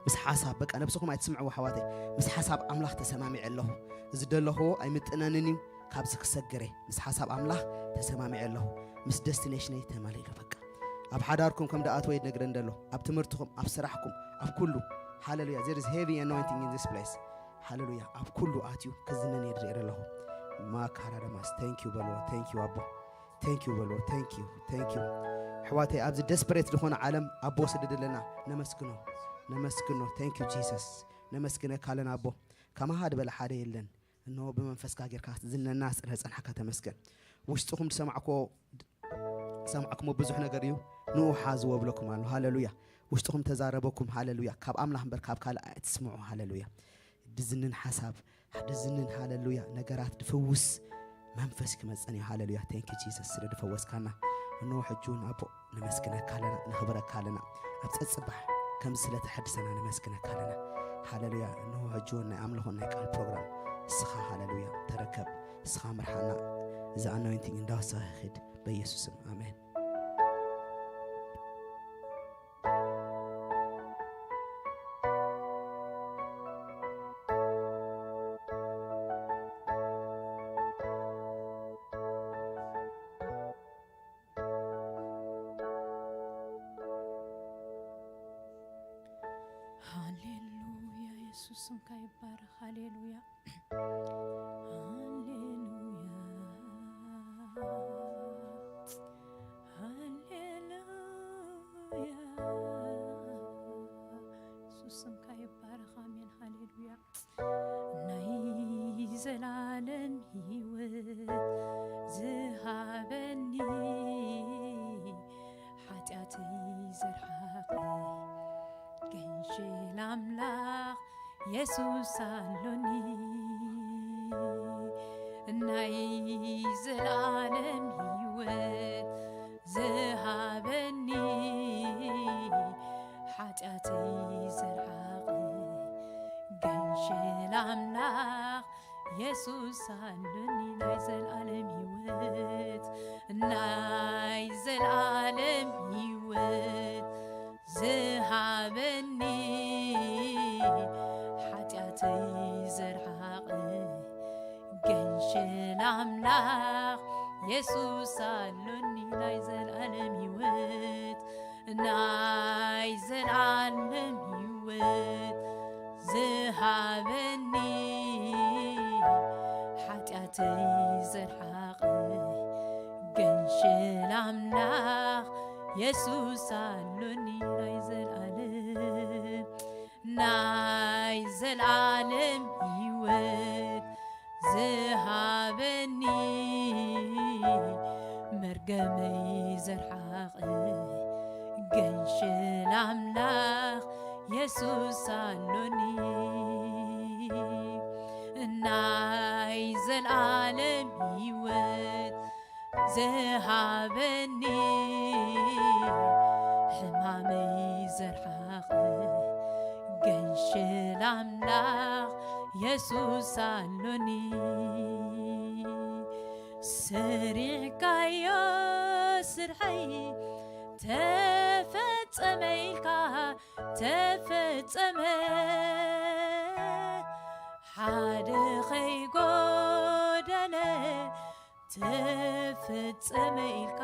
ምስ ሓሳብ፣ በቃ፣ ነብስኹም ኣይትስምዕዎ ኣሕዋተይ። ምስ ሓሳብ ኣምላኽ ተሰማሚዐ ኣለኹ። እዚ ደለኹዎ ኣይምጥነንን እዩ፣ ካብዚ ክሰግር እየ። ምስ ሓሳብ ኣምላኽ ተሰማሚዐ ኣለኹ። ምስ ደስቲኔሽነይ ተማሊኡ፣ በቃ። ኣብ ሓዳርኩም ከም ደኣተወ ይነግረን ደሎ። ኣብ ትምህርትኹም፣ ኣብ ስራሕኩም፣ ኣብ ኩሉ። ሃለሉያ። There is heavy anointing in this place። ሃለሉያ። ኣብ ኩሉ ኣትዩ ክዝነን እየ ዝርኢ ዘለኹ። ማካራዳማስ፣ thank you በልዎ። Thank you ኣቦ። Thank you በልዎ። Thank you። Thank you። ኣሕዋተይ፣ ኣብዚ ደስፐሬት ዝኾነ ዓለም ኣቦ ስደደለና። ነመስግኖ። ነመስግኖ። Thank you Jesus። ነመስግነካ ኣለና ኣቦ። ከማኻ ዝበለ ሓደ የለን። እንሆ ብመንፈስካ ጌርካ ዝነና ስለ ጸናሕካ ተመስገን። ውሽጥኹም ዝሰማዕኮ፣ ሰማዕኩሞ ብዙሕ ነገር እዩ። ንኡ ሓዝዎ ብለኩም ኣሎ። ሃለሉያ። ውሽጥኹም ተዛረበኩም። ሃለሉያ። ካብ ኣምላኽ እምበር ካብ ካልእ ኣይትስምዑ። ሃለሉያ። ድዝንን ሓሳብ፣ ድዝንን፣ ሃለሉያ፣ ነገራት ድፍውስ መንፈስ ክመጸን እዩ። ሃለሉያ። Thank you Jesus ስለ ድፈወስካና። እንሆ ሕጂ እውን ኣቦ ነመስግነካ ኣለና፣ ነኽብረካ ኣለና። ኣብ ጸጽባሕ ከምዚ ስለ ተሐድሰና ነመስግነካ ኣለና። ሃለሉያ። እንሆ ሕጂ እውን ናይ ኣምልኾን ናይ ቃል ፕሮግራም እስኻ፣ ሃለሉያ፣ ተረከብ። እስኻ ምርሓና። እዚ ኣኖይንቲንግ እንዳወሰኸ ይኺድ በኢየሱስ ስም። ኣሜን። ሃሌሉያ፣ የሱስ ስምካ ይባረኽ። ሃሌሉያ፣ ሃሌሉያ፣ ሃሌሉያ። የሱስ ስምካ ይባረኽ። ኣሜን። ሃሌሉያ። ናይ ዘላለም ህይወት ዝሃበኒ፣ ሓጢኣተይ ዘርሓቐ፣ ገንሽል ኣምላኽ የሱስ ኣሎኒ። ናይ ዘላለም ህይወት ዝሃበኒ፣ ሓጢኣተይ ዘርሓቐ፣ ገንሽል ኣምላኽ የሱስ ኣሎኒ። ናይ ዘላለም ህይወት፣ ናይ ዘላለም ህይወት ዝሃበኒ፣ ሓጢኣተይ ዘርሓቐ፣ ገንሽል ኣምላኽ የሱስ ኣሎኒ። ናይ ዘላለም ህይወት፣ ናይ ዘላለም ህይወት ዝሃበኒ፣ ሓጢኣተይ ዘርሓቐ፣ ገንሽል ኣምላኽ የሱስ ኣሎኒ። ናይ ዘላለም፣ ናይ ዘላለም ህይወት ዝሃበኒ፣ መርገመይ ዘርሓቐ፣ ገንሽል ኣምላኽ የሱስ ኣሎኒ፣ ናይ ዘልኣለም ህይወት ዝሃበኒ፣ ሕማመይ ዘርሓቐ ገንሽል ኣምላኽ የሱስ ኣሎኒ። ሰሪሕካዮ ስርሐይ ተፈጸመ ኢልካ፣ ተፈጸመ፣ ሓደ ኸይጎደለ ተፈጸመ ኢልካ።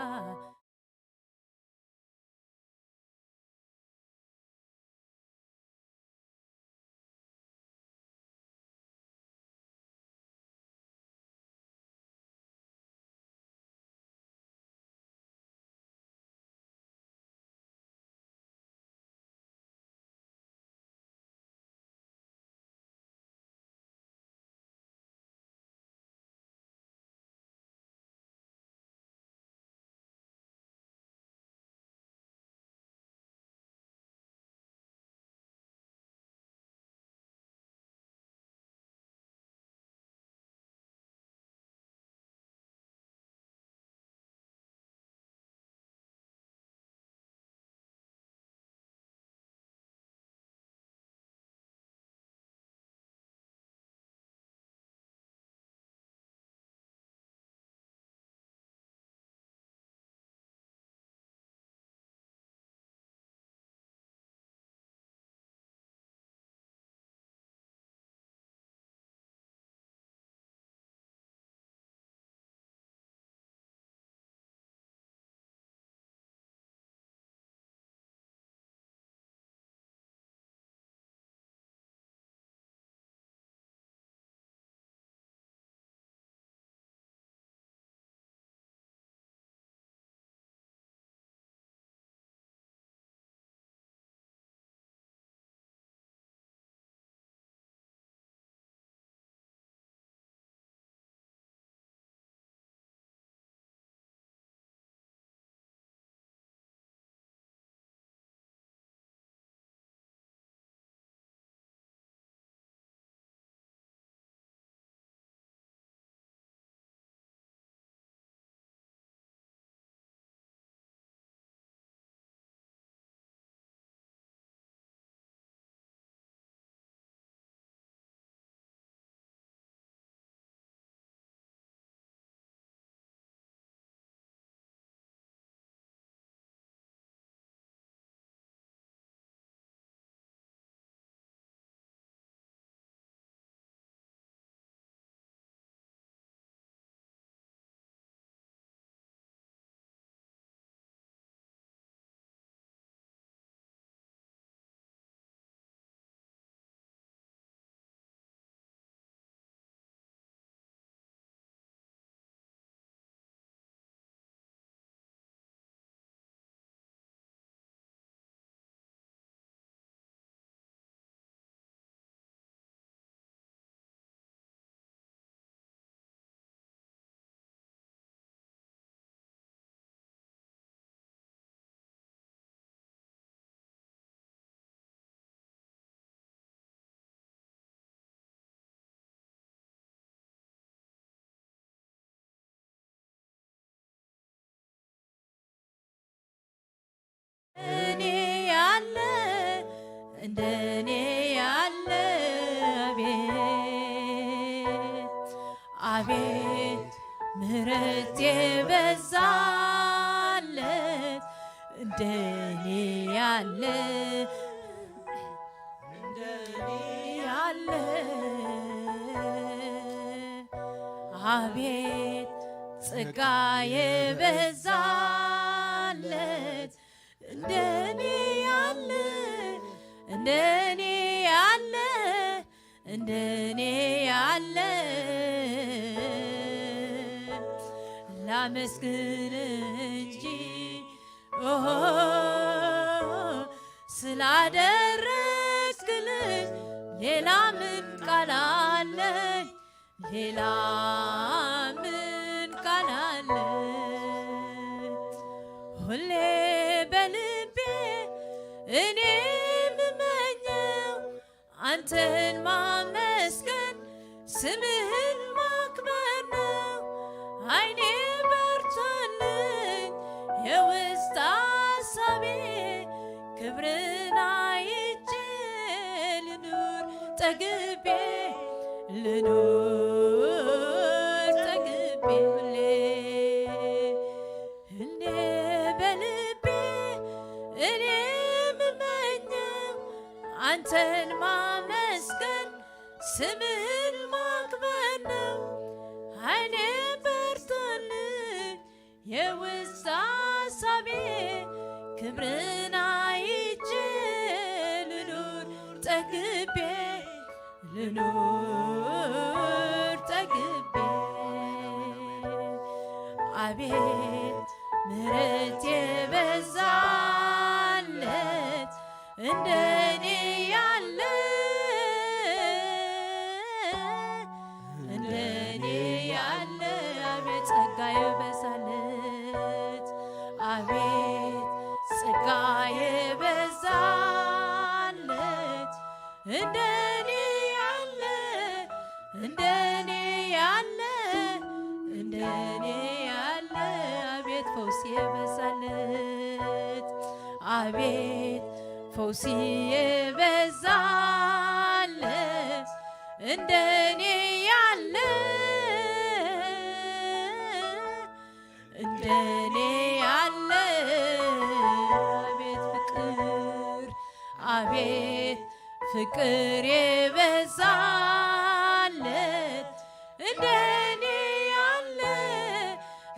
እኔ ያለ እንደኔ ያለ አቤት አቤት ምህረት የበዛለት እንደኔ ያለ እንደኔ ያለ አቤት ጸጋ የበዛለት እንደኔ ያለ እንደኔ ያለ እንደኔ ያለ ላመስግን እንጂ ኦሆ ስላደረግክልኝ ሌላ ምን ቃል አለኝ? ሌላ ምን ቃል አለ? ሁሌ በልቤ እኔ የምመኘው አንተን ማመስገን ስምህን ማክበር ነው። አይኔ በርቶልኝ የውስጥ ሐሳቤ ክብርን አይቼ ልኑር ጠግቤ ልኑር ጠግቤ ሁሌ እንደ በልቤ እኔ የምመኘው አንተን ማመስገን ስምህን ማክበር ነው። አይኔ በርቶልኝ የውስጥ ሐሳቤ ክብርን አይቼ ልኑር ጠግቤ ልኑር ጠግቤ አቤት ምሕረት የበዛለት እንደኔ ያለ እንደኔ ያለ አቤት ጸጋ የበዛለት አቤት ጸጋ የበዛለት እንደኔ ያለ እንደኔ ያለ እንደኔ ያለ አቤት ፈውስ የበዛለት አቤት ፈውስ የበዛለት እንደኔ ያለ እንደኔ ያለ አቤት ፍቅር አቤት ፍቅር የበዛለት እንደኔ ያለ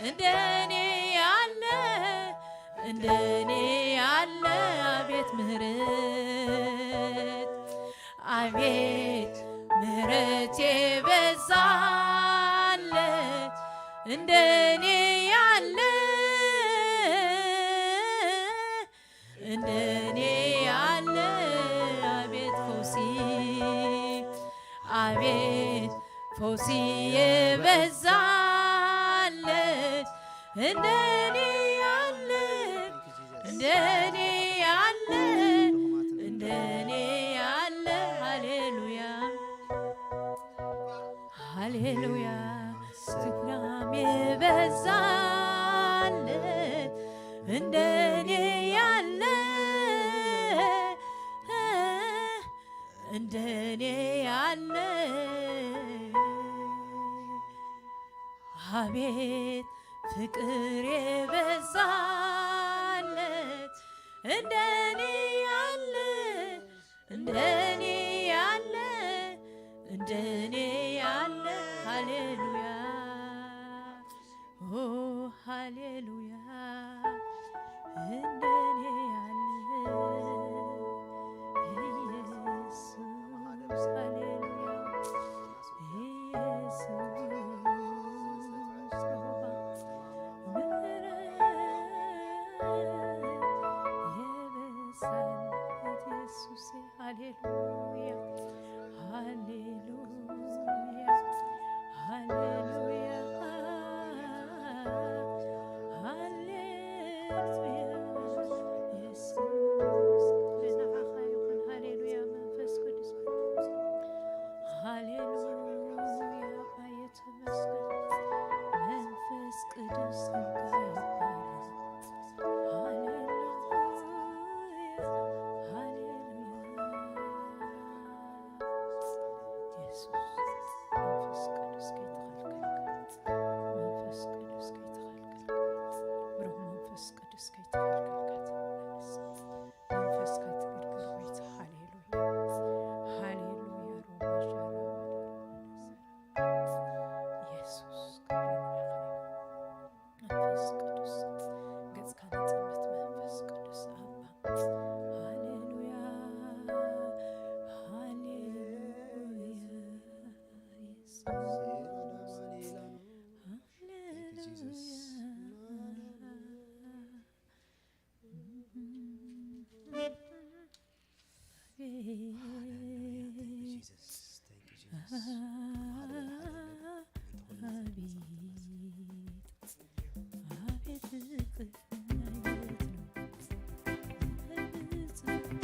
እንደኔ ያለ እንደኔ ያለ አቤት ምሕረት አቤት ምሕረት የበዛለት እንደኔ ያለ እንደኔ ያለ አቤት ፈውሲ አቤት ፈውሲ የበዛለት እንደኔ ያለ እንደኔ ያለ እንደኔ ያለ ሃሌሉያ ሃሌሉያ ስፍራም የበዛለት እንደኔ ያለ እንደኔ ያለ አቤት ፍቅር የበዛለት እንደኔ ያለ እንደኔ ያለ እንደኔ ያለ ሃሌሉያ ኦ ሃሌሉያ እንደኔ ያለ ኢየሱስ ሃሌሉያ ኢየሱስ የሆባ ምሕረት የበዛለት ኢየሱስ ሃሌሉያ ሃሌሉያ ሃሌሉያ ሃሌሉያ ኢየሱስ ንዓኻ ይኹን ሃሌሉያ መንፈስ ቅዱስ ሃሌሉያ ኣባየ ተመስገን መንፈስ ቅዱስ ክንካ ይባረክ ሃሌሉያ ሃሌሉያ ኢየሱስ መንፈስ ቅዱስ ከይተኸልከልካ መንፈስ ቅዱስ ከይተኸልከልካ ብሩኽ መንፈስ ቅዱስ ከይተኸልከልካ ትመለስ መንፈስካ ትግርግር ጎይታ ሃሌሉያ ሃሌሉያ ሮማ ሻራ ኢየሱስ መንፈስ ቅዱስ ገጽካ ንጽበት መንፈስ ቅዱስ ኣባ ሃሌሉያ ሃሌሉያ ኢየሱስ ሃሌሉያ Hallelujah. Thank you, Jesus. Thank you, Jesus. Hallelujah. Hallelujah. Thank you, Jesus. አቤት ፍቅር አቤት ነው።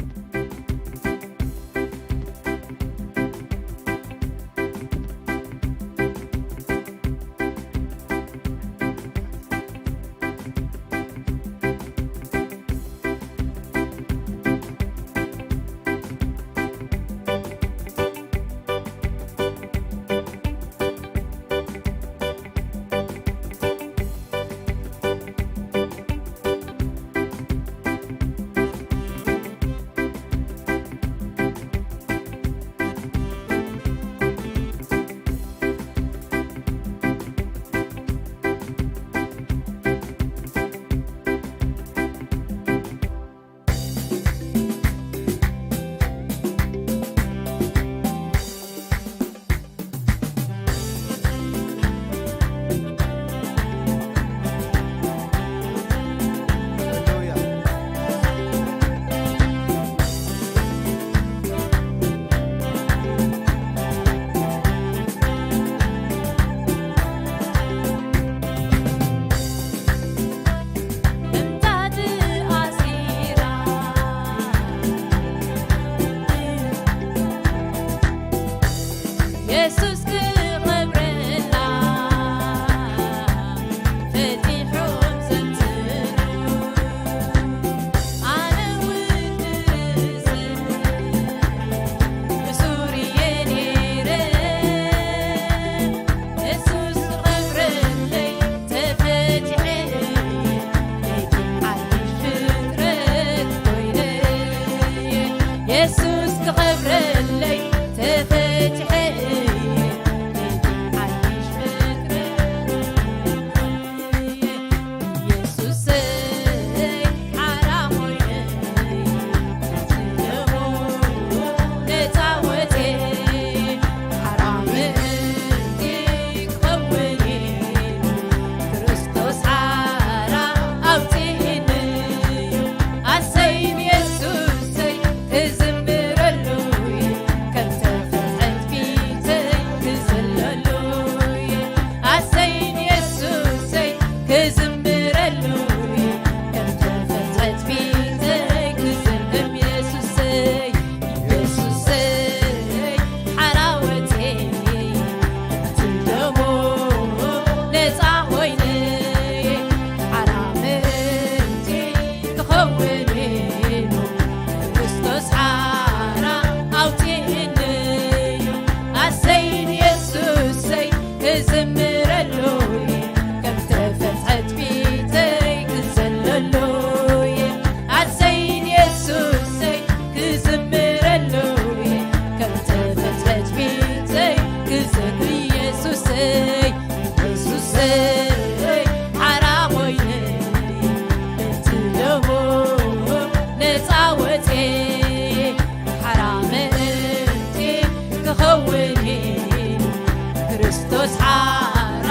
ክርስቶስ ሓራ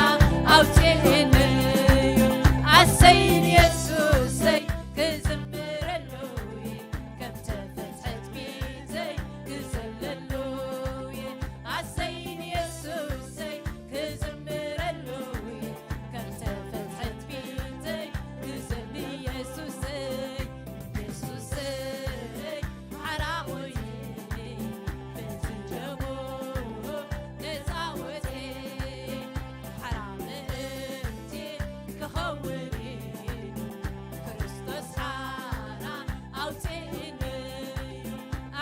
ኣውፅእኒ እዩ። ኣሰይ ንየሱሰይ ክዝምረሉ እየ። ከም ተፈትሐት ቤተይ ክዘለሉ እየ። ኣሰይ ንየሱሰይ ክዝምረሉ እየ። ከም ተፈትሐት ቤተይ ክዘል የሱሰይ፣ የሱሰይ ሓራ ኮይኑ በቲ ደሙ ነፃ ወፅኤ። ሓራ ምእንቲ ክኸውን እዩ። ክርስቶስ ሓራ ኣውፅእኒ።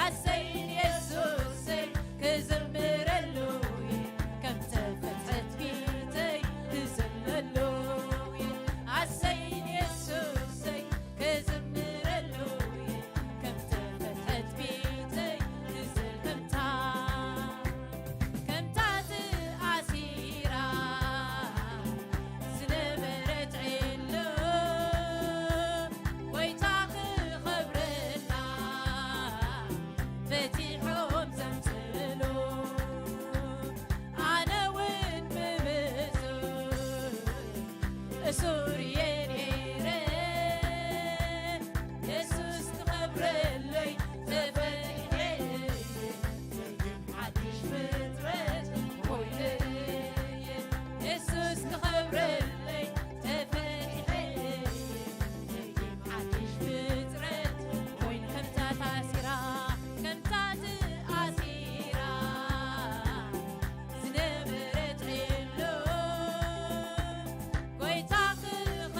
ኣሰይ ንየሱሰይ ክዝምረሉ እየ። ከም ተፈትሐት ቤተይ ክዘለሉ እየ። ኣሰይ ንየሱሰይ ክዝምረሉ እየ። ከም ተፈትሐት ቤተይ ክዘል ከምታ ከምታ ተኣሲራ ዝነበረት ዒሉ፣ ጎይታ ክኸብረላ ፈቲሖም ዘምስሉ። ኣነ እውን ብብዙሕ እሱር እየ ነይረ፣ የሱስ ክኸብረለይ ተፈቲሐ እየ። ሓድሽ ፍጥረት ኮይነ እየ፣ የሱስ ክኸብረለይ ተፈቲሐ እየ። ሓድሽ ፍጥረት ኮይነ። ከምታ ተኣሲራ፣ ከምታ ተኣሲራ ዝነበረት ዒሉ፣ ጎይታ ክኸ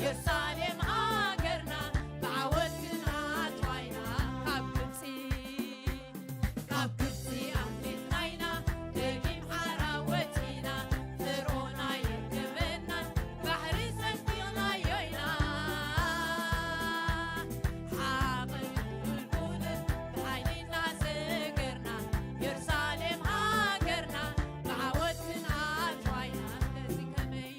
ኢየሩሳሌም ሃገርና ብዓወት ክንኣትዋ ኢና ካብ ግብጺ። ካብ ግብጺ ኣምሊጥና ኢና ደጊም ሓራ ወጺና። ፈርዖን ኣየርገመናን ባሕሪ ሰንጢቕናዮ ኢና። ሓቕን ጉልጉልን ብሓይሊ እናሰገርና ኢየሩሳሌም ሃገርና ብዓወት ክንኣትዋ ኢና። ስለዚ ከመይ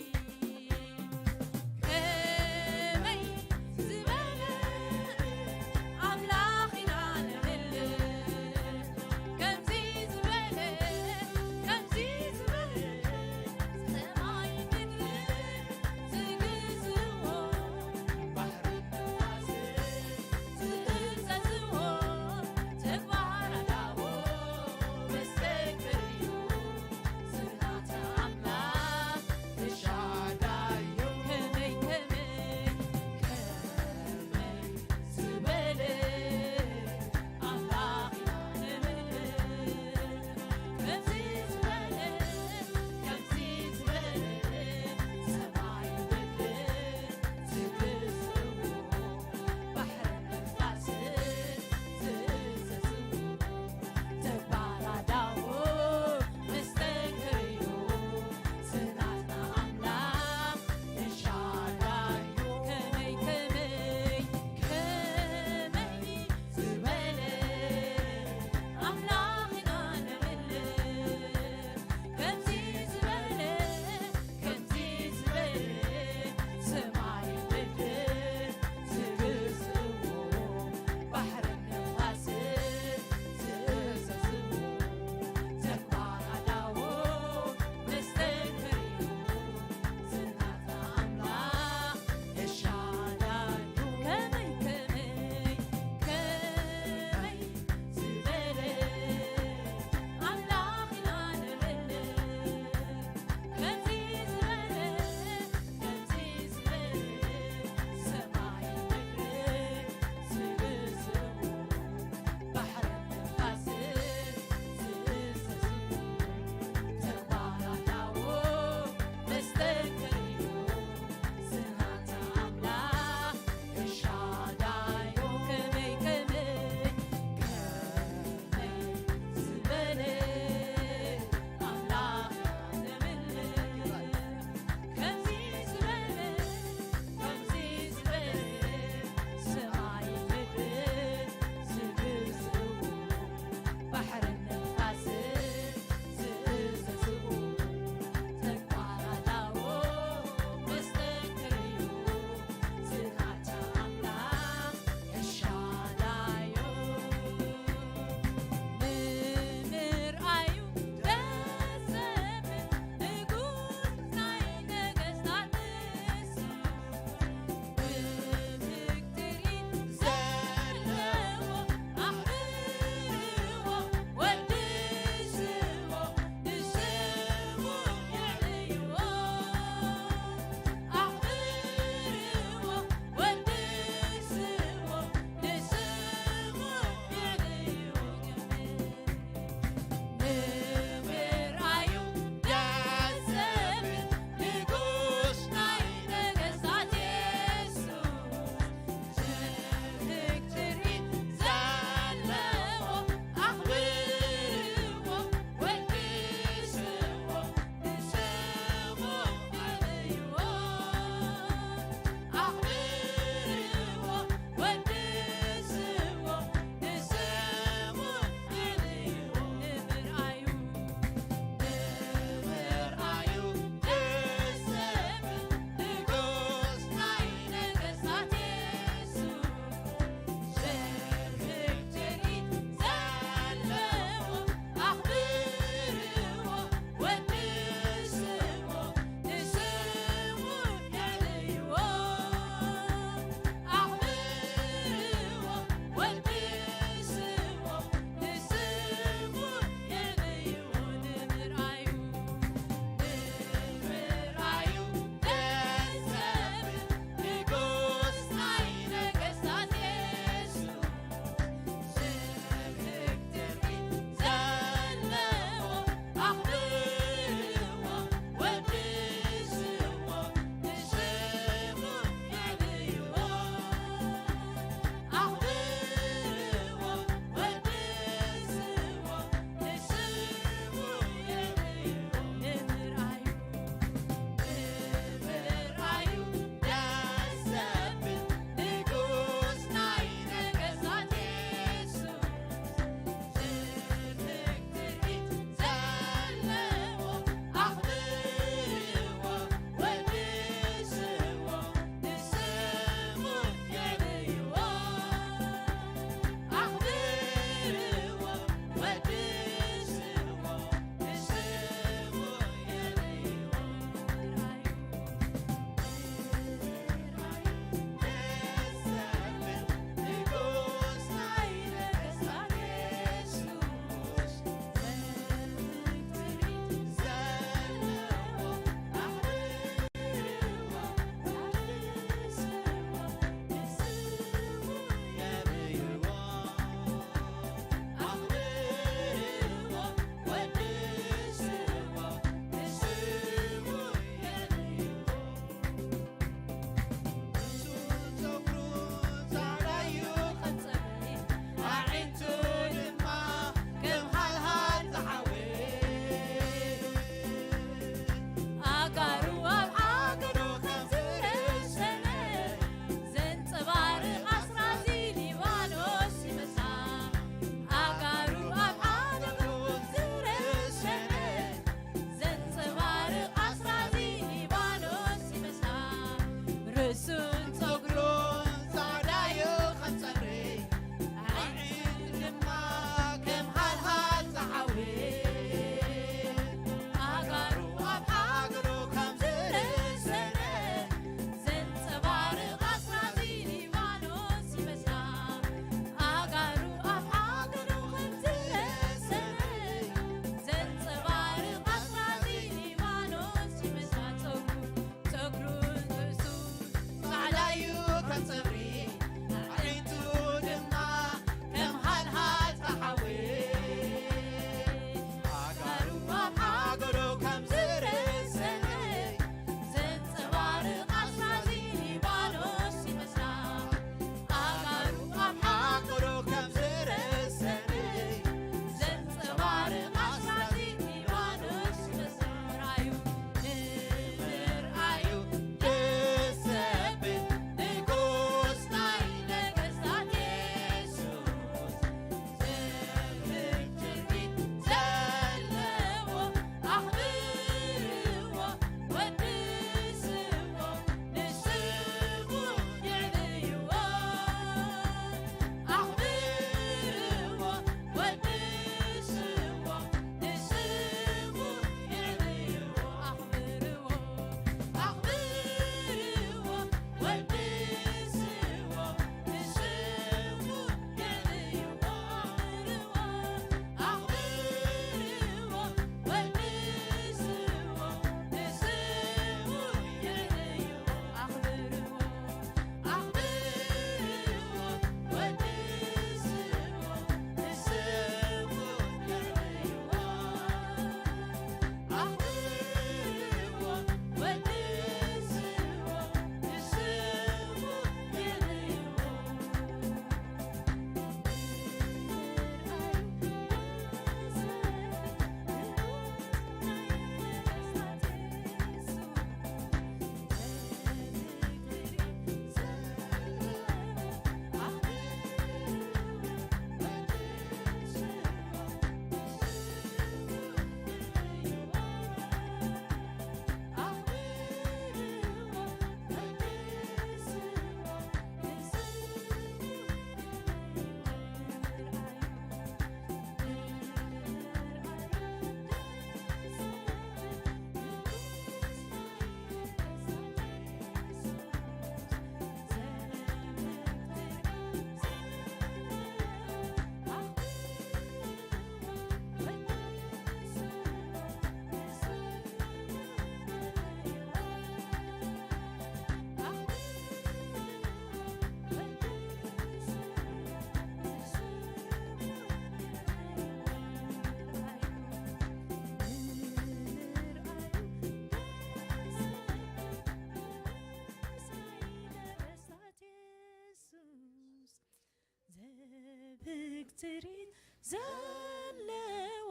ትርኢት ዘለዋ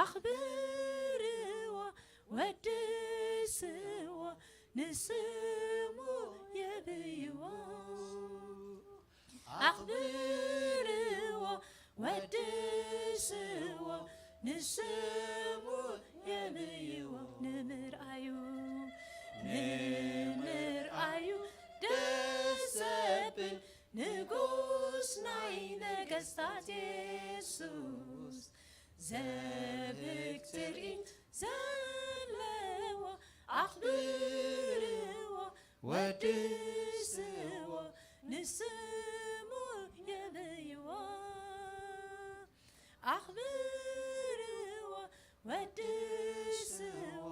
ኣኽብርዋ፣ ወድስዋ፣ ንስሙ የብይዋ። ኣኽብርዋ፣ ወድስዋ፣ ንስሙ የብይዋ። ንምርኣዩ፣ ንምርኣዩ ደስ ዘብል ንጉስ ናይ ነገስታት የሱስ፣ ዘብህግ ትርኢት ዘለዋ ኣኽብርዋ፣ ወድስዋ፣ ንስሙ የብይዋ። ኣኽብርዋ፣ ወድስዋ፣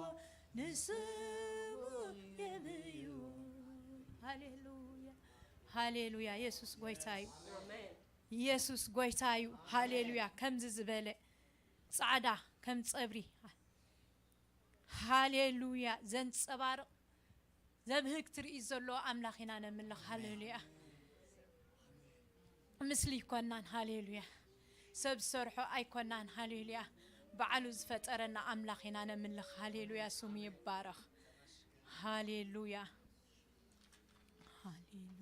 ንስሙ የብይዋ። ሃሌሉያ፣ ሃሌሉያ። የሱስ ጎይታ እዩ። የሱስ ጎይታ እዩ። ሃሌሉያ። ከምዚ ዝበለ ጻዕዳ ከም ጸብሪ፣ ሃሌሉያ፣ ዘንጸባርቕ፣ ዘብህግ ትርኢት ዘለዎ ኣምላኽ ኢና ነምልኽ። ሃሌሉያ። ምስሊ ኣይኮናን። ሃሌሉያ። ሰብ ዝሰርሖ ኣይኮናን። ሃሌሉያ። ባዕሉ ዝፈጠረና ኣምላኽ ኢና ነምልኽ። ሃሌሉያ። ስሙ ይባረኽ። ሃሌሉያ። ሃሌሉያ።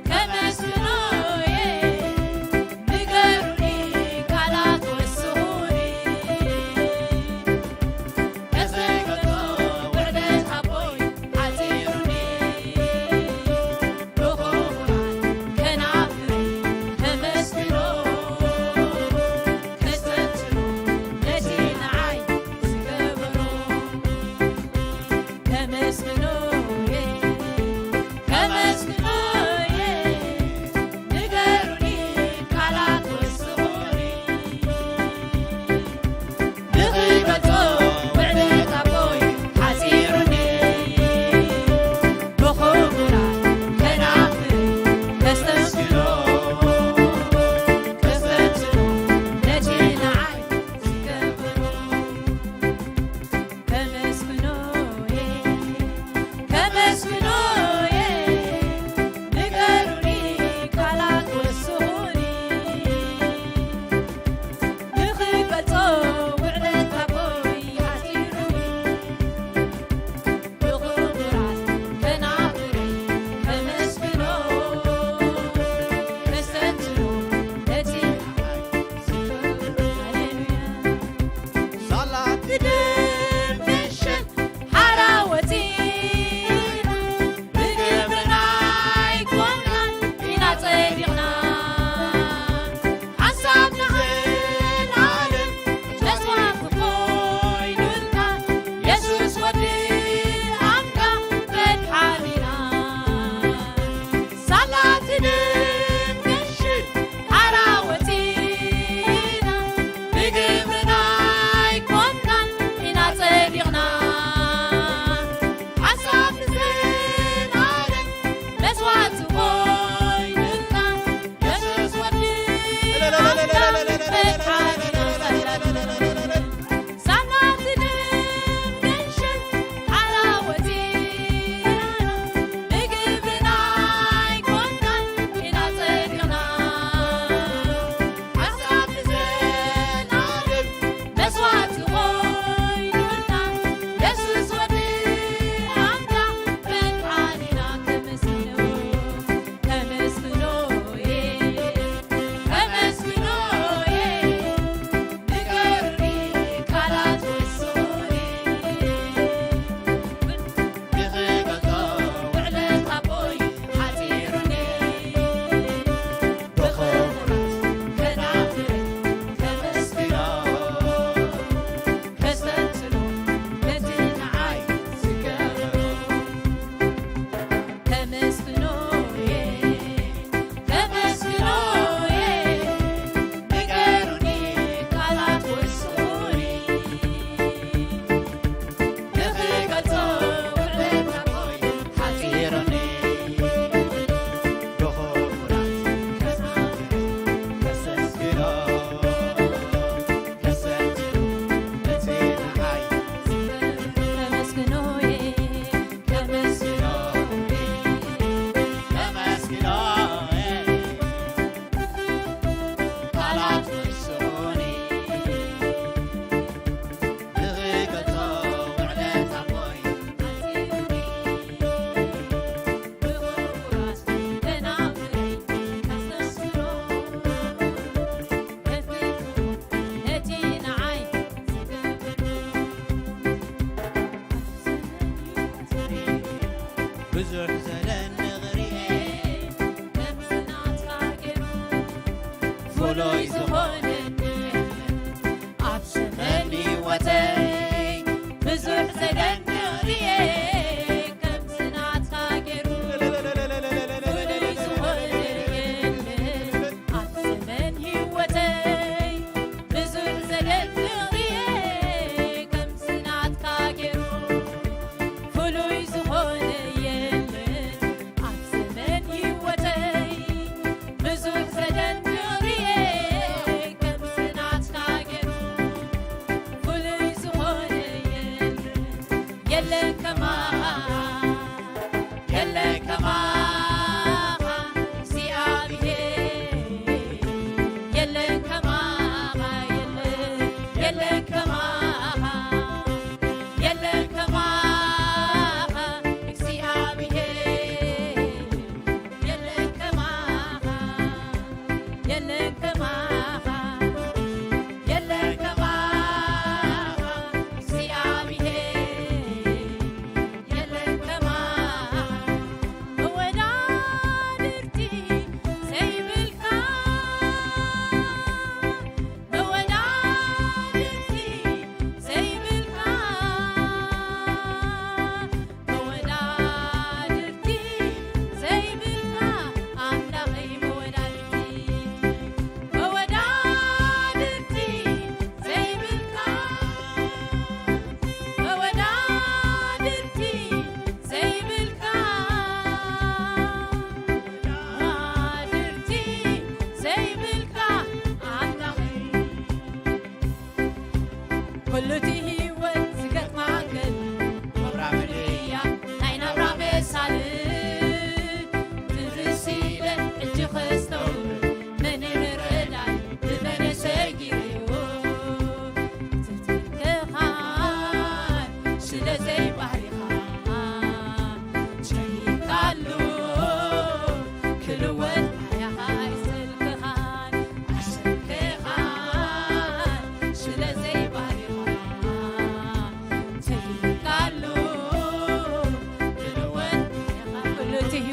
ከመስግኖ እየ፣ ንገሩኒ ቃላት ወስኹኒ። ከዘይገልጾ ውዕለት ኣቦይ ሓጺሩኒ። ብኽቡራት ከናፍረይ ከመስግኖ፣ ከስተንትኖ ነቲ ንዓይ ዝገበሮ። ከመስግኖ እየ፣ ከመስግኖ እየ፣ ንገሩኒ ቃላት ወስኹኒ። ንኽገልጾ ውዕለት ኣቦይ ሓጺሩኒ። ብኽቡራት ከናፍር ከስተንትኖ፣ ከስተንትኖ ነቲ ንዓይ ዝገበሮ። ከመስግኖ እየ፣ ከመስግኖ እየ፣ ንገሩኒ ቃላት ወስኹኒ። ንኽገልጾ ውዕለት ኣቦይ ሓጺሩኒ። ብኽቡራት ከናፍረይ ከመስግኖ፣ ከስተንትኖ ነቲ ንዓይ ዝገበሮ። ሃሌሉያ። ሳላ ትድም ምሽት ሓራ ወፂና፣ ብግብርና ኣይኮንናን ኢና ጸዲቕና። ሓሳብ ንዘለኣለም መስዋዕቲ ኮይኑልና፣ የሱስ ወዲ ኣምላኽ መድሓኒና። ሳላ ትድም ምሽት ሓራ ወፂና፣ ብግብርና ኣይኮንናን ኢና ጸዲቕና። ሓሳብ ንዘለኣለም መስዋዕቲ ኮይኑልና፣ የሱስ ወዲ ኣምላኽ መድሓኒና። ሳላ ትድም ምሽት ሓራ ወፂና፣ ብግብርና ኣይኮንናን ኢና ጸዲቕና። ሓሳብ ንዘለኣለም መስዋዕቲ ኮይኑልና፣ የሱስ ወዲ ኣምላኽ መድሓኒና። ከመስግኖ፣ ከመስግኖ እየ፣ ከመስግኖ እየ፣ ንገሩኒ ቃላት ወስኹኒ። ንኽገልጾ ውዕለት ኣቦይ ሓጺሩኒ። ብኽቡራት ከናፍር ከመስግኖ፣ ከስተንትኖ ነቲ ንዓይ ዝገበሮ። ከመስግኖ እየ፣ ከመስግኖ እየ፣ ንገሩኒ ቃላት ወስኹኒ። ንኽገልጾ ውዕለት ኣቦይ ሓጺሩኒ። ብኽቡራት ከናፍር ከመስግኖ፣ ከሰትሎ ነቲ ንዓይ ከመስግኖ እየ፣ ከመስግኖ እየ፣ ከመስግኖ እየ። ቃላት ወስኹኒ። ንኽገልጾ ውዕለት ኣቦይ ብኽቡራት ከናፍረይ ከስተንስሮ፣ ነቲ ንዓይ ዝገብር። ብዙሕ ዘደንቕ ርእየ፣ ከምዚ ናትካ ገይሩ ፍሉይ ዝኾነኒ የለን። ኣብ ዘመን ህይወተይ ብዙሕ ዘደንቕ ርእየ፣ ከምዚ ናትካ ገይሩ ፍሉይ ዝኾነ የለን። ኣብ ዘመን ህይወተይ ብዙሕ ዘደንቕ ርእየ፣ ከምዚ ናትካ ገይሩ ፍሉይ ዝኾነ የለን። ኣብ ዘመን ህይወተይ ብዙሕ ዘደንቕ ርእየ፣ ከምዚ ናትካ ገይሩ ፍሉይ ዝኾነ የለን።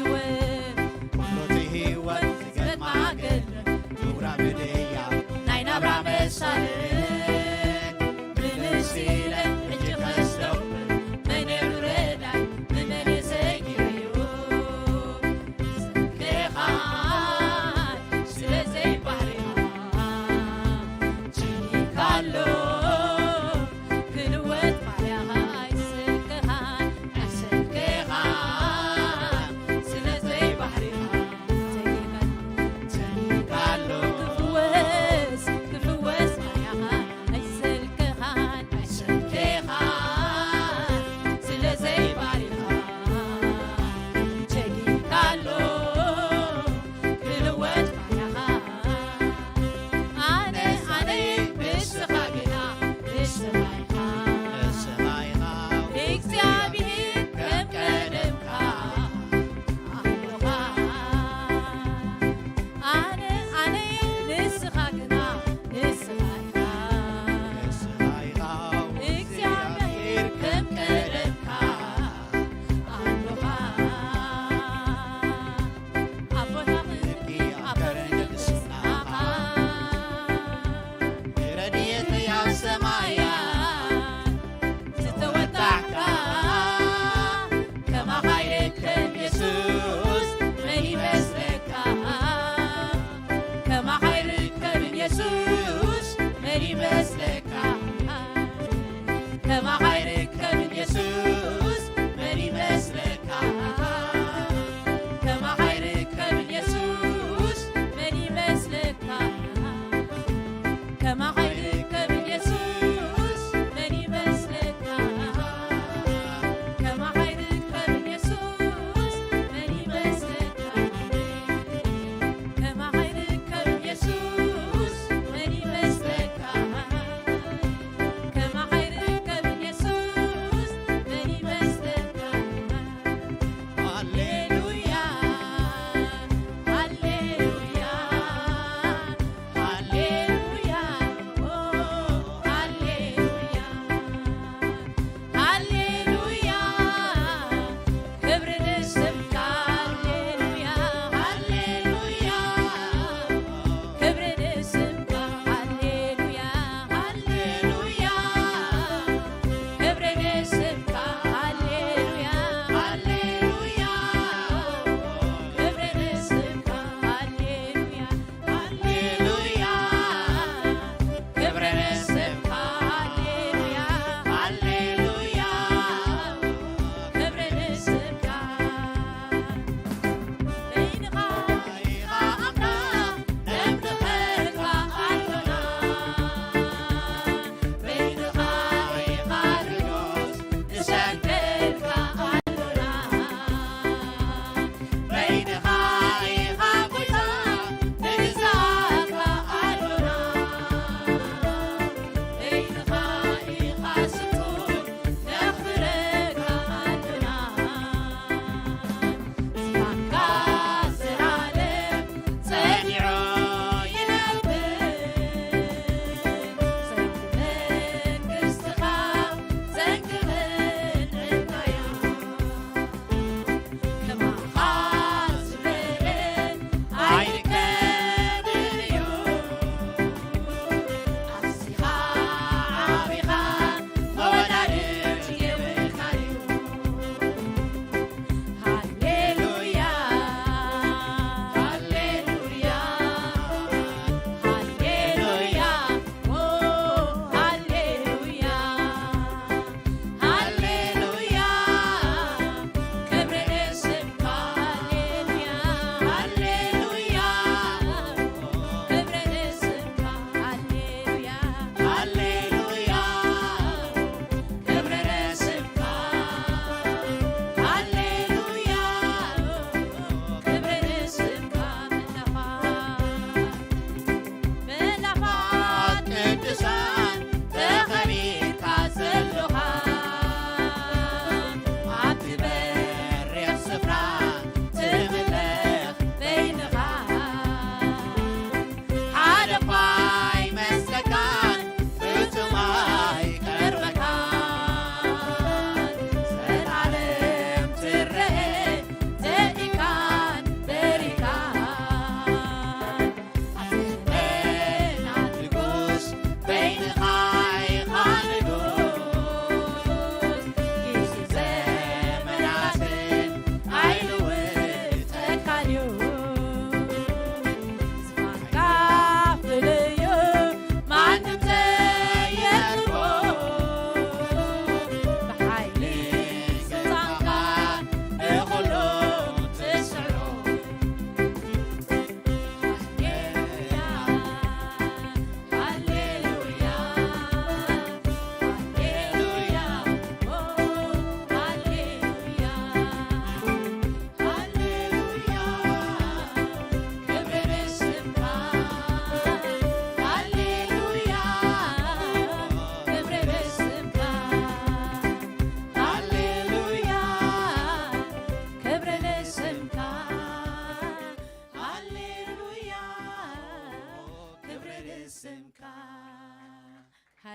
ኩሉ እቲ ህይወት ዝገጥማ ገለ ምውራድ ምድያ ናይ ናብራ መሳልል ምንስ ኢለ ሕጂ ከስተውዕል መን እዩ ረዳይ ንመን እዩ ዘይግርዩ ስንክኻ ስለ ዘይባህሪኻ ችካሎ ክልወጥ ባርያኻ ኣይሰልክኻ ኣይሰልክኻ ስለ ዘይባህሪኻ ተይበል ተይካሎ ክፍወስ ክፍወስ ባርያኻ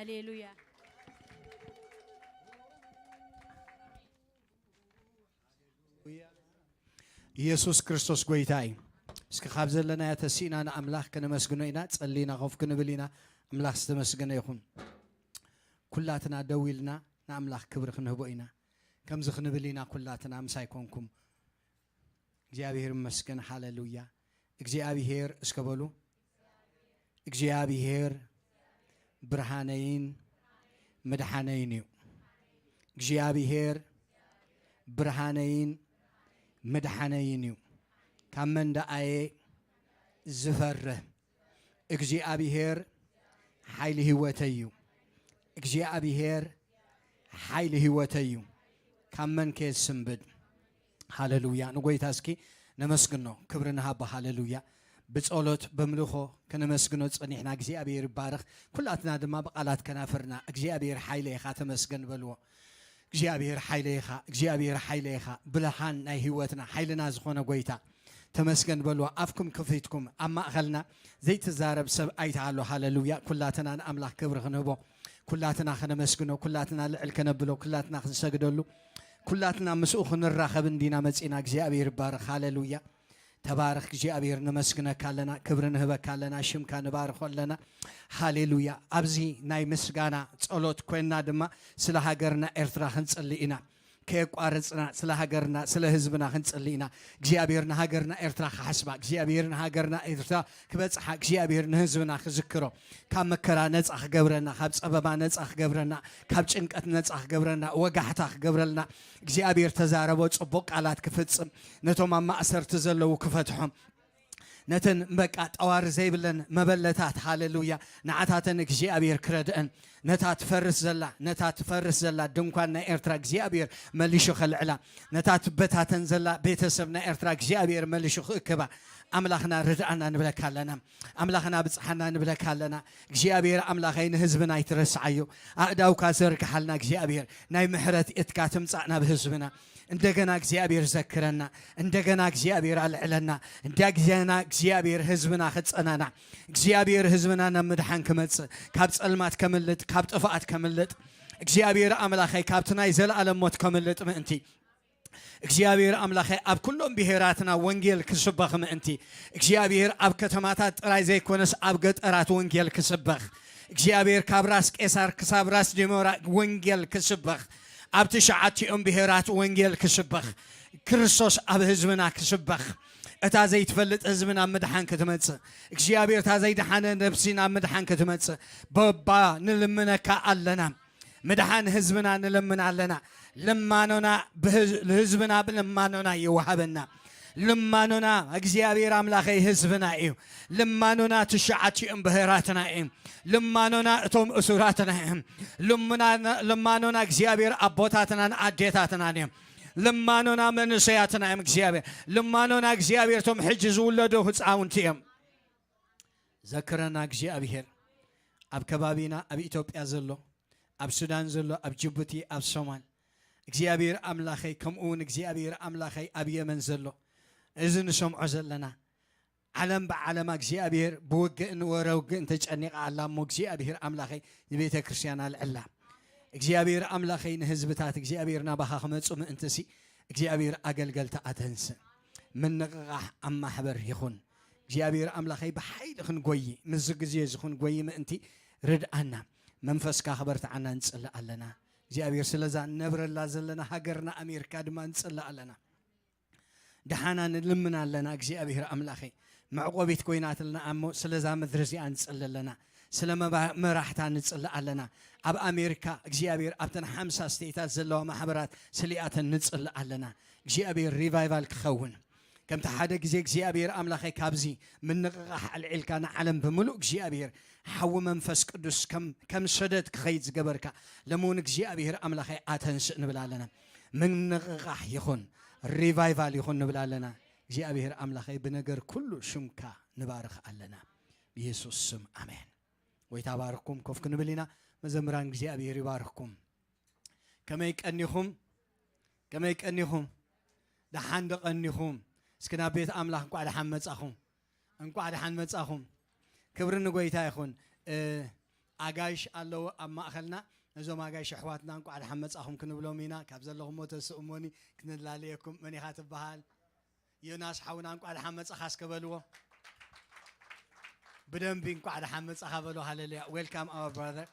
ሃሌሉያ። ኢየሱስ ክርስቶስ ጎይታ እዩ። እስኪ ካብ ዘለናዮ ተሲእና ንኣምላኽ ከነመስግኖ ኢና። ጸሊና ኮፍ ክንብል ኢና። ኣምላኽ ዝተመስገነ ይኹን። ኩላትና ደው ኢልና ንኣምላኽ ክብሪ ክንህቦ ኢና። ከምዚ ክንብል ኢና ኩላትና፣ ምሳይ ኮንኩም። እግዚኣብሔር ይመስገን። ሃሌሉያ። እግዚኣብሔር እስከ በሉ። እግዚኣብሔር ብርሃነይን ምድሓነይን እዩ። እግዚኣብሔር ብርሃነይን ምድሓነይን እዩ። ካብ መን ደኣየ ዝፈርህ? እግዚኣብሔር ሓይሊ ህይወተይ እዩ። እግዚኣብሔር ሓይሊ ህይወተይ እዩ። ካብ መን ከ ዝስንብድ? ሃሌሉያ። ንጎይታ እስኪ ነመስግኖ፣ ክብሪ ንሃቦ። ሃሌሉያ። ብጸሎት በምልኾ ከነመስግኖ ጸኒሕና፣ እግዚኣብሔር ይባረኽ። ኩላትና ድማ ብቓላት ከናፍርና እግዚኣብሔር ሓይለ ኢኻ ተመስገን በልዎ። እግዚኣብሔር ሓይለ ኢኻ፣ እግዚኣብሔር ሓይለ ኢኻ፣ ብርሃን ናይ ህይወትና፣ ሓይልና ዝኾነ ጎይታ ተመስገን በልዎ። ኣፍኩም ክፊትኩም ኣብ ማእኸልና ዘይትዛረብ ሰብ ኣይትሃሎ። ሃሌሉያ። ኩላትና ንኣምላኽ ክብሪ ክንህቦ፣ ኩላትና ከነመስግኖ፣ ኩላትና ልዕል ከነብሎ፣ ኩላትና ክንሰግደሉ፣ ኩላትና ምስኡ ክንራኸብ እንዲና መጺና። እግዚኣብሔር ይባረኽ። ሃሌሉያ። ተባረኽ እግዚኣብሔር፣ ነመስግነካ ኣለና፣ ክብሪ ንህበካ ኣለና፣ ሽምካ ንባርኾ ኣለና። ሃሌሉያ። ኣብዚ ናይ ምስጋና ጸሎት ኮይንና ድማ ስለ ሃገርና ኤርትራ ክንጽሊ ኢና። ከየቋረጽና ስለ ሃገርና፣ ስለ ህዝብና ክንጽሊ ኢና። እግዚኣብሔር ንሃገርና ኤርትራ ክሓስባ፣ እግዚኣብሔር ንሃገርና ኤርትራ ክበጽሓ፣ እግዚኣብሔር ንህዝብና ክዝክሮ፣ ካብ መከራ ነጻ ክገብረና፣ ካብ ጸበባ ነጻ ክገብረና፣ ካብ ጭንቀት ነጻ ክገብረና፣ ወጋሕታ ክገብረልና፣ እግዚኣብሔር ተዛረቦ ጽቡቕ ቃላት ክፍጽም፣ ነቶም ኣብ ማእሰርቲ ዘለዉ ክፈትሖም፣ ነተን በቃ ጠዋሪ ዘይብለን መበለታት፣ ሃሌሉያ፣ ንዓታተን እግዚኣብሔር ክረድአን፣ ነታ ትፈርስ ዘላ፣ ነታ ትፈርስ ዘላ ድንኳን ናይ ኤርትራ እግዚኣብሔር መሊሹ ከልዕላ፣ ነታ ትበታተን ዘላ ቤተሰብ ናይ ኤርትራ እግዚኣብሔር መሊሹ ክእክባ፣ ኣምላኽና ርድኣና ንብለካ ኣለና። ኣምላኽና ብጽሓና ንብለካ ኣለና። እግዚኣብሔር ኣምላኸይ፣ ንህዝብና ኣይትረስዓዮ። ኣእዳውካ ዘርግሓልና እግዚኣብሔር፣ ናይ ምሕረት ኢድካ ትምጻእ ናብ ህዝብና። እንደገና እግዚኣብሔር ዘክረና፣ እንደገና እግዚኣብሔር ኣልዕለና፣ እንደገና እግዚኣብሔር ህዝብና ክጸናናዕ፣ እግዚኣብሔር ህዝብና ናብ ምድሓን ክመጽእ፣ ካብ ጸልማት ከምልጥ፣ ካብ ጥፍኣት ከምልጥ፣ እግዚኣብሔር ኣምላኸይ ካብቲ ናይ ዘለኣለም ሞት ከምልጥ ምእንቲ፣ እግዚኣብሔር ኣምላኸይ ኣብ ኩሎም ብሄራትና ወንጌል ክስበኽ ምእንቲ፣ እግዚኣብሔር ኣብ ከተማታት ጥራይ ዘይኮነስ ኣብ ገጠራት ወንጌል ክስበኽ፣ እግዚኣብሔር ካብ ራስ ቄሳር ክሳብ ራስ ዲሞራ ወንጌል ክስበኽ፣ ኣብ ትሽዓቲኦም ብሄራት ወንጌል ክስበኽ፣ ክርስቶስ ኣብ ህዝብና ክስበኽ፣ እታ ዘይትፈልጥ ህዝቢ ናብ ምድሓን ክትመጽእ፣ እግዚኣብሔር እታ ዘይደሓነ ነብሲ ናብ ምድሓን ክትመጽእ፣ በባ ንልምነካ ኣለና። ምድሓን ህዝብና ንለምን ኣለና። ልማኖና ብህዝ-፣ ህዝብና ብልማኖና ይወሃበና። ልማኖና እግዚኣብሔር ኣምላኸይ ህዝብና እዩ። ልማኖና ትሽዓቲኦም ብሄራትና እዩ። ልማኖና እቶም እሱራትና እዮም። ልምና-፣ ልማኖና እግዚኣብሔር ኣቦታትናን ኣዴታትናን እዮም። ልማኖና መንእሰያትና እዮም እግዚኣብሔር። ልማኖና እግዚኣብሔር እቶም ሕጂ ዝውለዱ ህፃውንቲ እዮም። ዘክረና እግዚኣብሔር። ኣብ ከባቢና ኣብ ኢትዮጵያ ዘሎ፣ ኣብ ሱዳን ዘሎ፣ ኣብ ጅቡቲ፣ ኣብ ሶማል እግዚኣብሔር ኣምላኸይ፣ ከምኡ እውን እግዚኣብሔር ኣምላኸይ ኣብ የመን ዘሎ፣ እዚ ንሰምዖ ዘለና ዓለም ብዓለማ እግዚኣብሔር ብውግእን ወረ ውግእን ተጨኒቓ ኣላ እሞ እግዚኣብሔር ኣምላኸይ ንቤተ ክርስቲያን ኣልዕላ። እግዚኣብሔር ኣምላኸይ ንህዝብታት እግዚኣብሔር ናባኻ ክመጹ ምእንትሲ እግዚኣብሔር ኣገልገልቲ ኣተንስእ። ምንቕቓሕ ኣብ ማሕበር ይኹን። እግዚኣብሔር ኣምላኸይ ብሓይሊ ክንጎይ ምስዚ ግዜ እዚ ክንጎይ ምእንቲ ርድኣና። መንፈስካ ክበርትዓና ንጽሊ ኣለና። እግዚኣብሔር ስለዛ ንነብረላ ዘለና ሃገርና ኣሜሪካ ድማ ንጽሊ ኣለና። ደሓና ንልምን ኣለና እግዚኣብሔር ኣምላኸይ። መዕቆቢት ኮይናትልና እሞ ስለዛ ምድሪ እዚኣ ንጽሊ ኣለና። ስለ መባ-፣ መራሕታ ንጽሊ ኣለና። ኣብ ኣሜሪካ እግዚኣብሔር ኣብተን ሓምሳ ስቴታት ዘለዋ ማሕበራት ስሊኣተን ንጽሊ ኣለና። እግዚኣብሔር ሪቫይቫል ክኸውን። ከምቲ ሓደ ግዜ እግዚኣብሔር ኣምላኸይ ካብዚ ምንቕቓሕ ኣልዒልካ ንዓለም ብምሉእ እግዚኣብሔር ሓዊ መንፈስ ቅዱስ ከም፣ ከም ሰደድ ክኸይድ ዝገበርካ፣ ሎሚ እውን እግዚኣብሔር ኣምላኸይ ኣተንስእ ንብል ኣለና። ምንቕቓሕ ይኹን፣ ሪቫይቫል ይኹን ንብል ኣለና። እግዚኣብሔር ኣምላኸይ ብነገር ኩሉ ሽምካ ንባርኽ ኣለና። ብየሱስ ስም ኣሜን። ጎይታ ባርኽኩም። ኮፍ ክንብል ኢና። መዘምራን እግዚኣብሔር ይባርኽኩም። ከመይ ቀኒኹም? ከመይ ቀኒኹም? ደሓን ዶ ቀኒኹም? እስኪ ናብ ቤት ኣምላኽ እንቋዕ ደሓን መጻኹም። እንቋዕ ደሓን መጻኹም። ክብሪ ንጎይታ ይኹን። እ፣ ኣጋይሽ ኣለዉ ኣብ ማእኸልና። ነዞም ኣጋይሽ ኣሕዋትና እንቋዕ ደሓን መጻኹም ክንብሎም ኢና። ካብ ዘለኹሞ ተስእሞኒ ክንላለየኩም። መን ኢኻ ትበሃል? ዮናስ ሓውና እንቋዕ ደሓን መጻኻ እስከ በልዎ። ብደንቢ እንቋዕ ደሓን መጻኻ በሎ። ሃሌሉያ። Welcome our brother።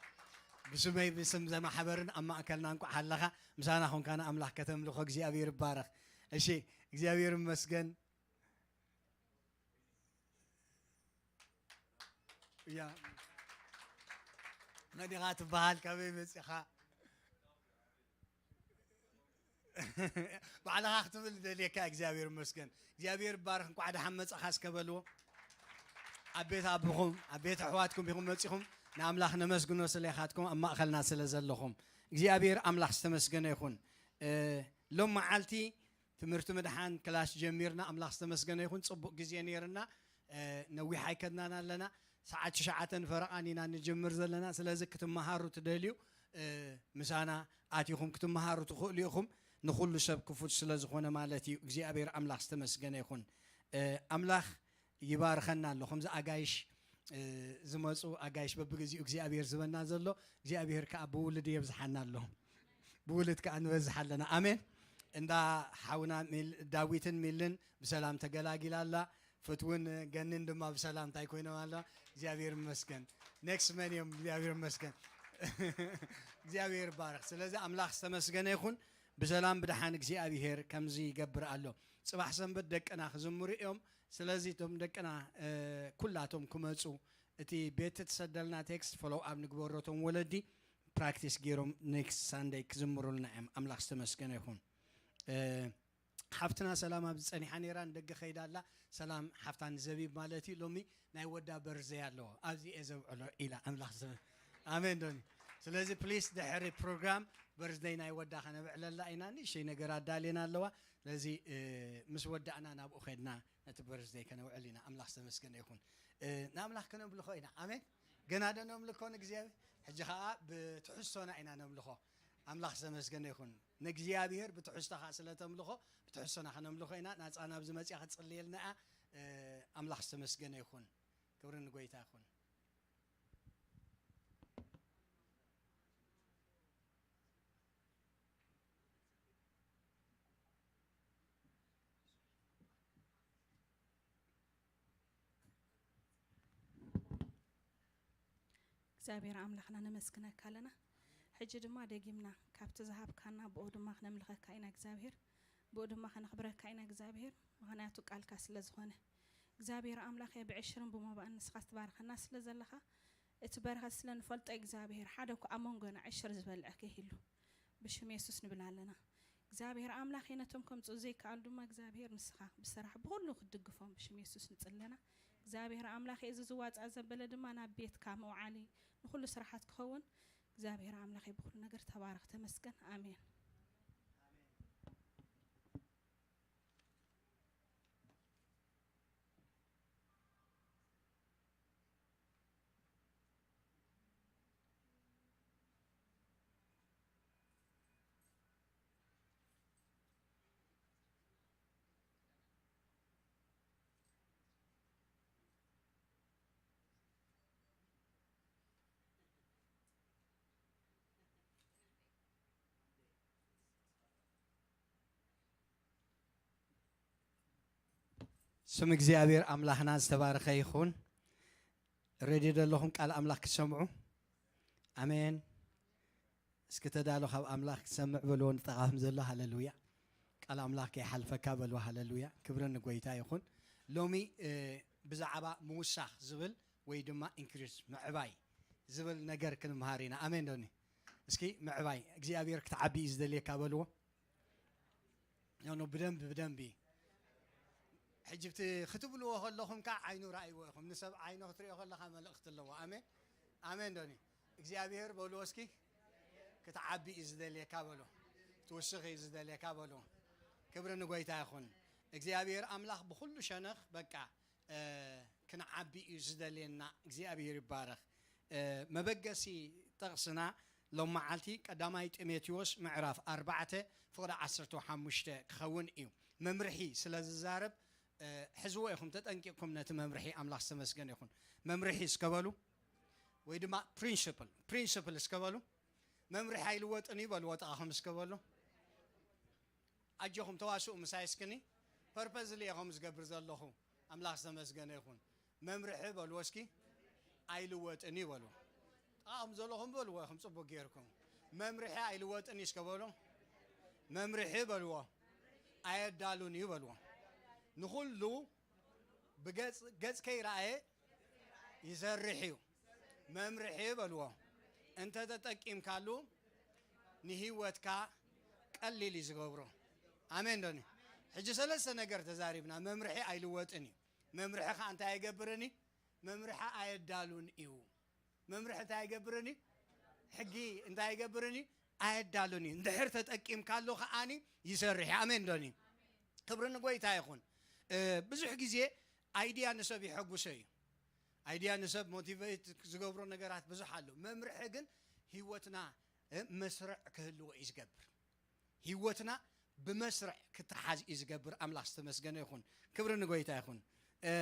ብስመይ ብስም ዘማሕበርን ኣብ ማእከልና እንቋዕ ሃለኻ። ምሳና ኾንካ ንኣምላኽ ከተምልኾ እግዚኣብሔር ይባረኽ። እሺ፣ እግዚኣብሔር ይመስገን። ያ፣ መን ኢኻ ትበሃል? ካበይ መጺኻ? ባዕልኻ ክትብል ደልየካ። እግዚኣብሔር ይመስገን። እግዚኣብሔር ይባረኽ። እንቋዕ ደሓን መጻኻ እስከ በልዎ። ኣብ ቤት ኣቦኹም፣ ኣብ ቤት ኣሕዋትኩም ኢኹም መጺኹም። ንኣምላኽ ነመስግኖ ስለ ኢኻትኩም ኣብ ማእኸልና ስለ ዘለኹም። እግዚኣብሔር ኣምላኽ ዝተመስገነ ይኹን። እ፣ ሎም መዓልቲ ትምህርቲ ምድሓን ክላስ ጀሚርና፣ ኣምላኽ ዝተመስገነ ይኹን። ጽቡቕ ግዜ ነይርና። እ፣ ነዊሕ ኣይከድናን ኣለና። ሰዓት ትሽዓተ ንፈረቓን ኢና ንጅምር ዘለና። ስለዚ ክትመሃሩ ትደልዩ፣ እ፣ ምሳና ኣቲኹም ክትመሃሩ ትኽእሉ ኢኹም። ንኹሉ ሰብ ክፉት ስለ ዝኾነ ማለት እዩ። እግዚኣብሔር ኣምላኽ ዝተመስገነ ይኹን። እ፣ ኣምላኽ ይባርኸና ኣሎ። ከምዚ ኣጋይሽ፣ እ፣ ዝመጹ ኣጋይሽ በብግዜኡ እግዚኣብሔር ዝበና ዘሎ፣ እግዚኣብሔር ከኣ ብውሉድ የብዝሓና ኣሎ። ብውሉድ ከኣ ንበዝሕ ኣለና። ኣሜን። እንዳ ሓውና ሚል-፣ ዳዊትን ሚልን ብሰላም ተገላጊላ ኣላ። ፍትውን ገንን ድማ ብሰላም እንታይ ኮይኖም ኣለዋ። እግዚኣብሔር ይመስገን። ኔክስት መን እዮም? እግዚኣብሔር ይመስገን። እግዚኣብሔር ይባረኽ። ስለዚ ኣምላኽ ዝተመስገነ ይኹን። ብሰላም ብደሓን እግዚኣብሔር ከምዚ ይገብር ኣሎ። ጽባሕ ሰንበት ደቅና ክዝምሩ እዮም። ስለዚ እቶም ደቅና፣ እ፣ ኩላቶም ክመጹ፣ እቲ ቤት እትሰደልና ቴክስት ፎሎው ኣፕ ንግበሮ። እቶም ወለዲ ፕራክቲስ ገይሮም ኔክስት ሳንደይ ክዝምሩልና እዮም። ኣምላኽ ዝተመስገነ ይኹን። እ፣ ሓፍትና ሰላም ኣብዚ ጸኒሓ ነይራ፣ ንደገ ከይዳ ኣላ። ሰላም ሓፍታ ንዘቢብ ማለት እዩ። ሎሚ ናይ ወዳ በርዘይ ኣለዎ፣ ኣብዚ እየ ዘብዕሎ ኢላ። ኣምላኽ ዝተመ-፣ ኣሜን ዶኒ። ስለዚ ፕሊስ ድሕሪ ፕሮግራም በርዝደይ ናይ ወዳ ከነብዕለላ ኢና። ንእሽተይ ነገር ኣዳልየና ኣለዋ። ስለዚ፣ እ፣ ምስ ወዳእና ናብኡ ከድና ነቲ በርዝደይ ከነውዕል ኢና። ኣምላኽ ዝተመስገነ ይኹን። እ፣ ንኣምላኽ ከነምልኾ ኢና። ኣሜን። ገና ዶ ነምልኮ ንእግዚኣብሔር? ሕጂ ኸኣ ብትሕዝቶና ኢና ነምልኾ። ኣምላኽ ዝተመስገነ ይኹን። ንእግዚኣብሔር ብትሕዝቶኻ ስለ ተምልኾ፣ ብትሕዝቶና ከነምልኾ ኢና። ናጻ ናብዚ መጺኣ ክትጽልየልና እያ። እ፣ ኣምላኽ ዝተመስገነ ይኹን። ክብሪ ንጎይታ ይኹን። እግዚኣብሔር ኣምላኽና ነመስግነካ ኣለና። ሕጂ ድማ ደጊምና ካብቲ ዝሃብካና ብኡ ድማ ክነምልኸካ ኢና እግዚኣብሔር፣ ብኡ ድማ ከነኽብረካ ኢና እግዚኣብሔር፣ ምኽንያቱ ቃልካ ስለ ዝኾነ። እግዚኣብሔር ኣምላኸ ብዕሽርን ብመባእን ንስኻ ትባርኸና ስለ ዘለኻ፣ እቲ በረኸት ስለ ንፈልጦ እግዚኣብሔር ሓደ እኳ ኣብ መንጎና ዕሽር ዝበልዐ ከይህሉ ብሽም የሱስ ንብል ኣለና። እግዚኣብሔር ኣምላኸ ነቶም ከምጽኡ ዘይከኣሉ ድማ እግዚኣብሔር ንስኻ ብስራሕ ብኹሉ ክትድግፎም ብሽም የሱስ ንጽለና። እግዚኣብሔር ኣምላኸ እዚ ዝዋጻእ ዘበለ ድማ ናብ ቤትካ መውዓሊ ንኹሉ ስራሓት ክኸውን እግዚኣብሔር ኣምላኸ ብኹሉ ነገር ተባረኽ ተመስገን። ኣሜን። ስም እግዚኣብሔር ኣምላኽና ዝተባረኸ ይኹን። ሬድዮ ዘለኹም ቃል ኣምላኽ ክትሰምዑ? ኣሜን። እስኪ ተዳሎ ካብ ኣምላኽ ክትሰምዕ በልዎ ንጠቓኹም ዘሎ። ሃሌሉያ። ቃል ኣምላኽ ከይሓልፈካ በልዎ። ሃሌሉያ። ክብሪ ንጎይታ ይኹን። ሎሚ፣ እ፣ ብዛዕባ ምውሳኽ ዝብል ወይ ድማ ኢንክሪስ ምዕባይ ዝብል ነገር ክንምሃር ኢና። ኣሜን ዶኒ? እስኪ ምዕባይ እግዚኣብሔር ክትዓቢ እዩ ዝደልየካ በልዎ። ኖ፣ ኖ፣ ብደንቢ፣ ብደንቢ። ሕጂ ብቲ ክትብልዎ ከለኹም ከዓ ዓይኑ ረኣይዎ ኢኹም። ንሰብ ዓይኑ ክትሪኦ ከለኻ መልእኽቲ ኣለዎ። ኣሜን? ኣሜን ዶኒ? እግዚኣብሔር በልዎ እስኪ። ክትዓቢ እዩ ዝደልየካ በሎ። ክትውስኽ እዩ ዝደልየካ በሎ። ክብሪ ንጎይታ ይኹን። እግዚኣብሔር ኣምላኽ ብኹሉ ሸነኽ በቃ፣ እ፣ ክንዓቢ እዩ ዝደልየና። እግዚኣብሔር ይባረኽ። እ፣ መበገሲ ጥቕስና ሎም መዓልቲ ቀዳማይ ጢሞቴዎስ ምዕራፍ ኣርባዕተ ፍቕዲ ዓሰርተ ሓሙሽተ ክኸውን እዩ። መምርሒ ስለ ዝዛረብ፣ እ፣ ሕዝዎ ኢኹም፣ ተጠንቂቕኩም ነቲ መምርሒ። ኣምላኽ ዝተመስገነ ይኹን። መምርሒ እስከ በሉ። ወይ ድማ ፕሪንስፕል ፕሪንስፕል እስከ በሉ። መምርሒ ኣይልወጥን እዩ በሉ። ወጣኹም እስከ በሉ። ኣጆኹም ተዋስኡ ምሳይ እስክኒ። ፐርፐዝሊ እየ ከምኡ ዝገብር ዘለኹ። ኣምላኽ ዝተመስገነ ይኹን። መምርሒ በልዎ እስኪ። ኣይልወጥን እዩ በልዎ። ጥቓኹም ዘለኹም በልዎ ኢኹም ጽቡቕ ጌርኩም። መምርሒ ኣይልወጥን እዩ እስከ በሉ። መምርሒ በልዎ። ኣየዳሉን እዩ በልዎ። ንኹሉ ብገጽ ገጽ ከይረኣየ ይሰርሕ እዩ። መምርሒ በልዎ። እንተ ተጠቂምካሉ ንህይወትካ ቀሊል እዩ ዝገብሮ። ኣሜን ዶኒ? ሕጂ ሰለስተ ነገር ተዛሪብና። መምርሒ ኣይልወጥን እዩ። መምርሒ ከዓ እንታይ ኣይገብርን እዩ? መምርሒ ኣየዳሉን እዩ። መምርሒ እንታይ ኣይገብርን እዩ? ሕጊ እንታይ ኣይገብርን እዩ? ኣየዳሉን እዩ። እንድሕር ተጠቂምካሉ ከዓኒ ይሰርሕ እዩ። ኣሜን ዶኒ? ክብሪ ንጎይታ ይኹን። እ፣ ብዙሕ ግዜ ኣይድያ ንሰብ ይሐጉሶ እዩ። ኣይድያ ንሰብ ሞቲቬት ዝገብሮ ነገራት ብዙሕ ኣሎ። መምርሒ ግን ህይወትና፣ እ፣ መስርዕ ክህልዎ እዩ ዝገብር። ህይወትና ብመስርዕ ክተሓዝ እዩ ዝገብር። ኣምላኽ ዝተመስገነ ይኹን። ክብሪ ንጎይታ ይኹን። እ፣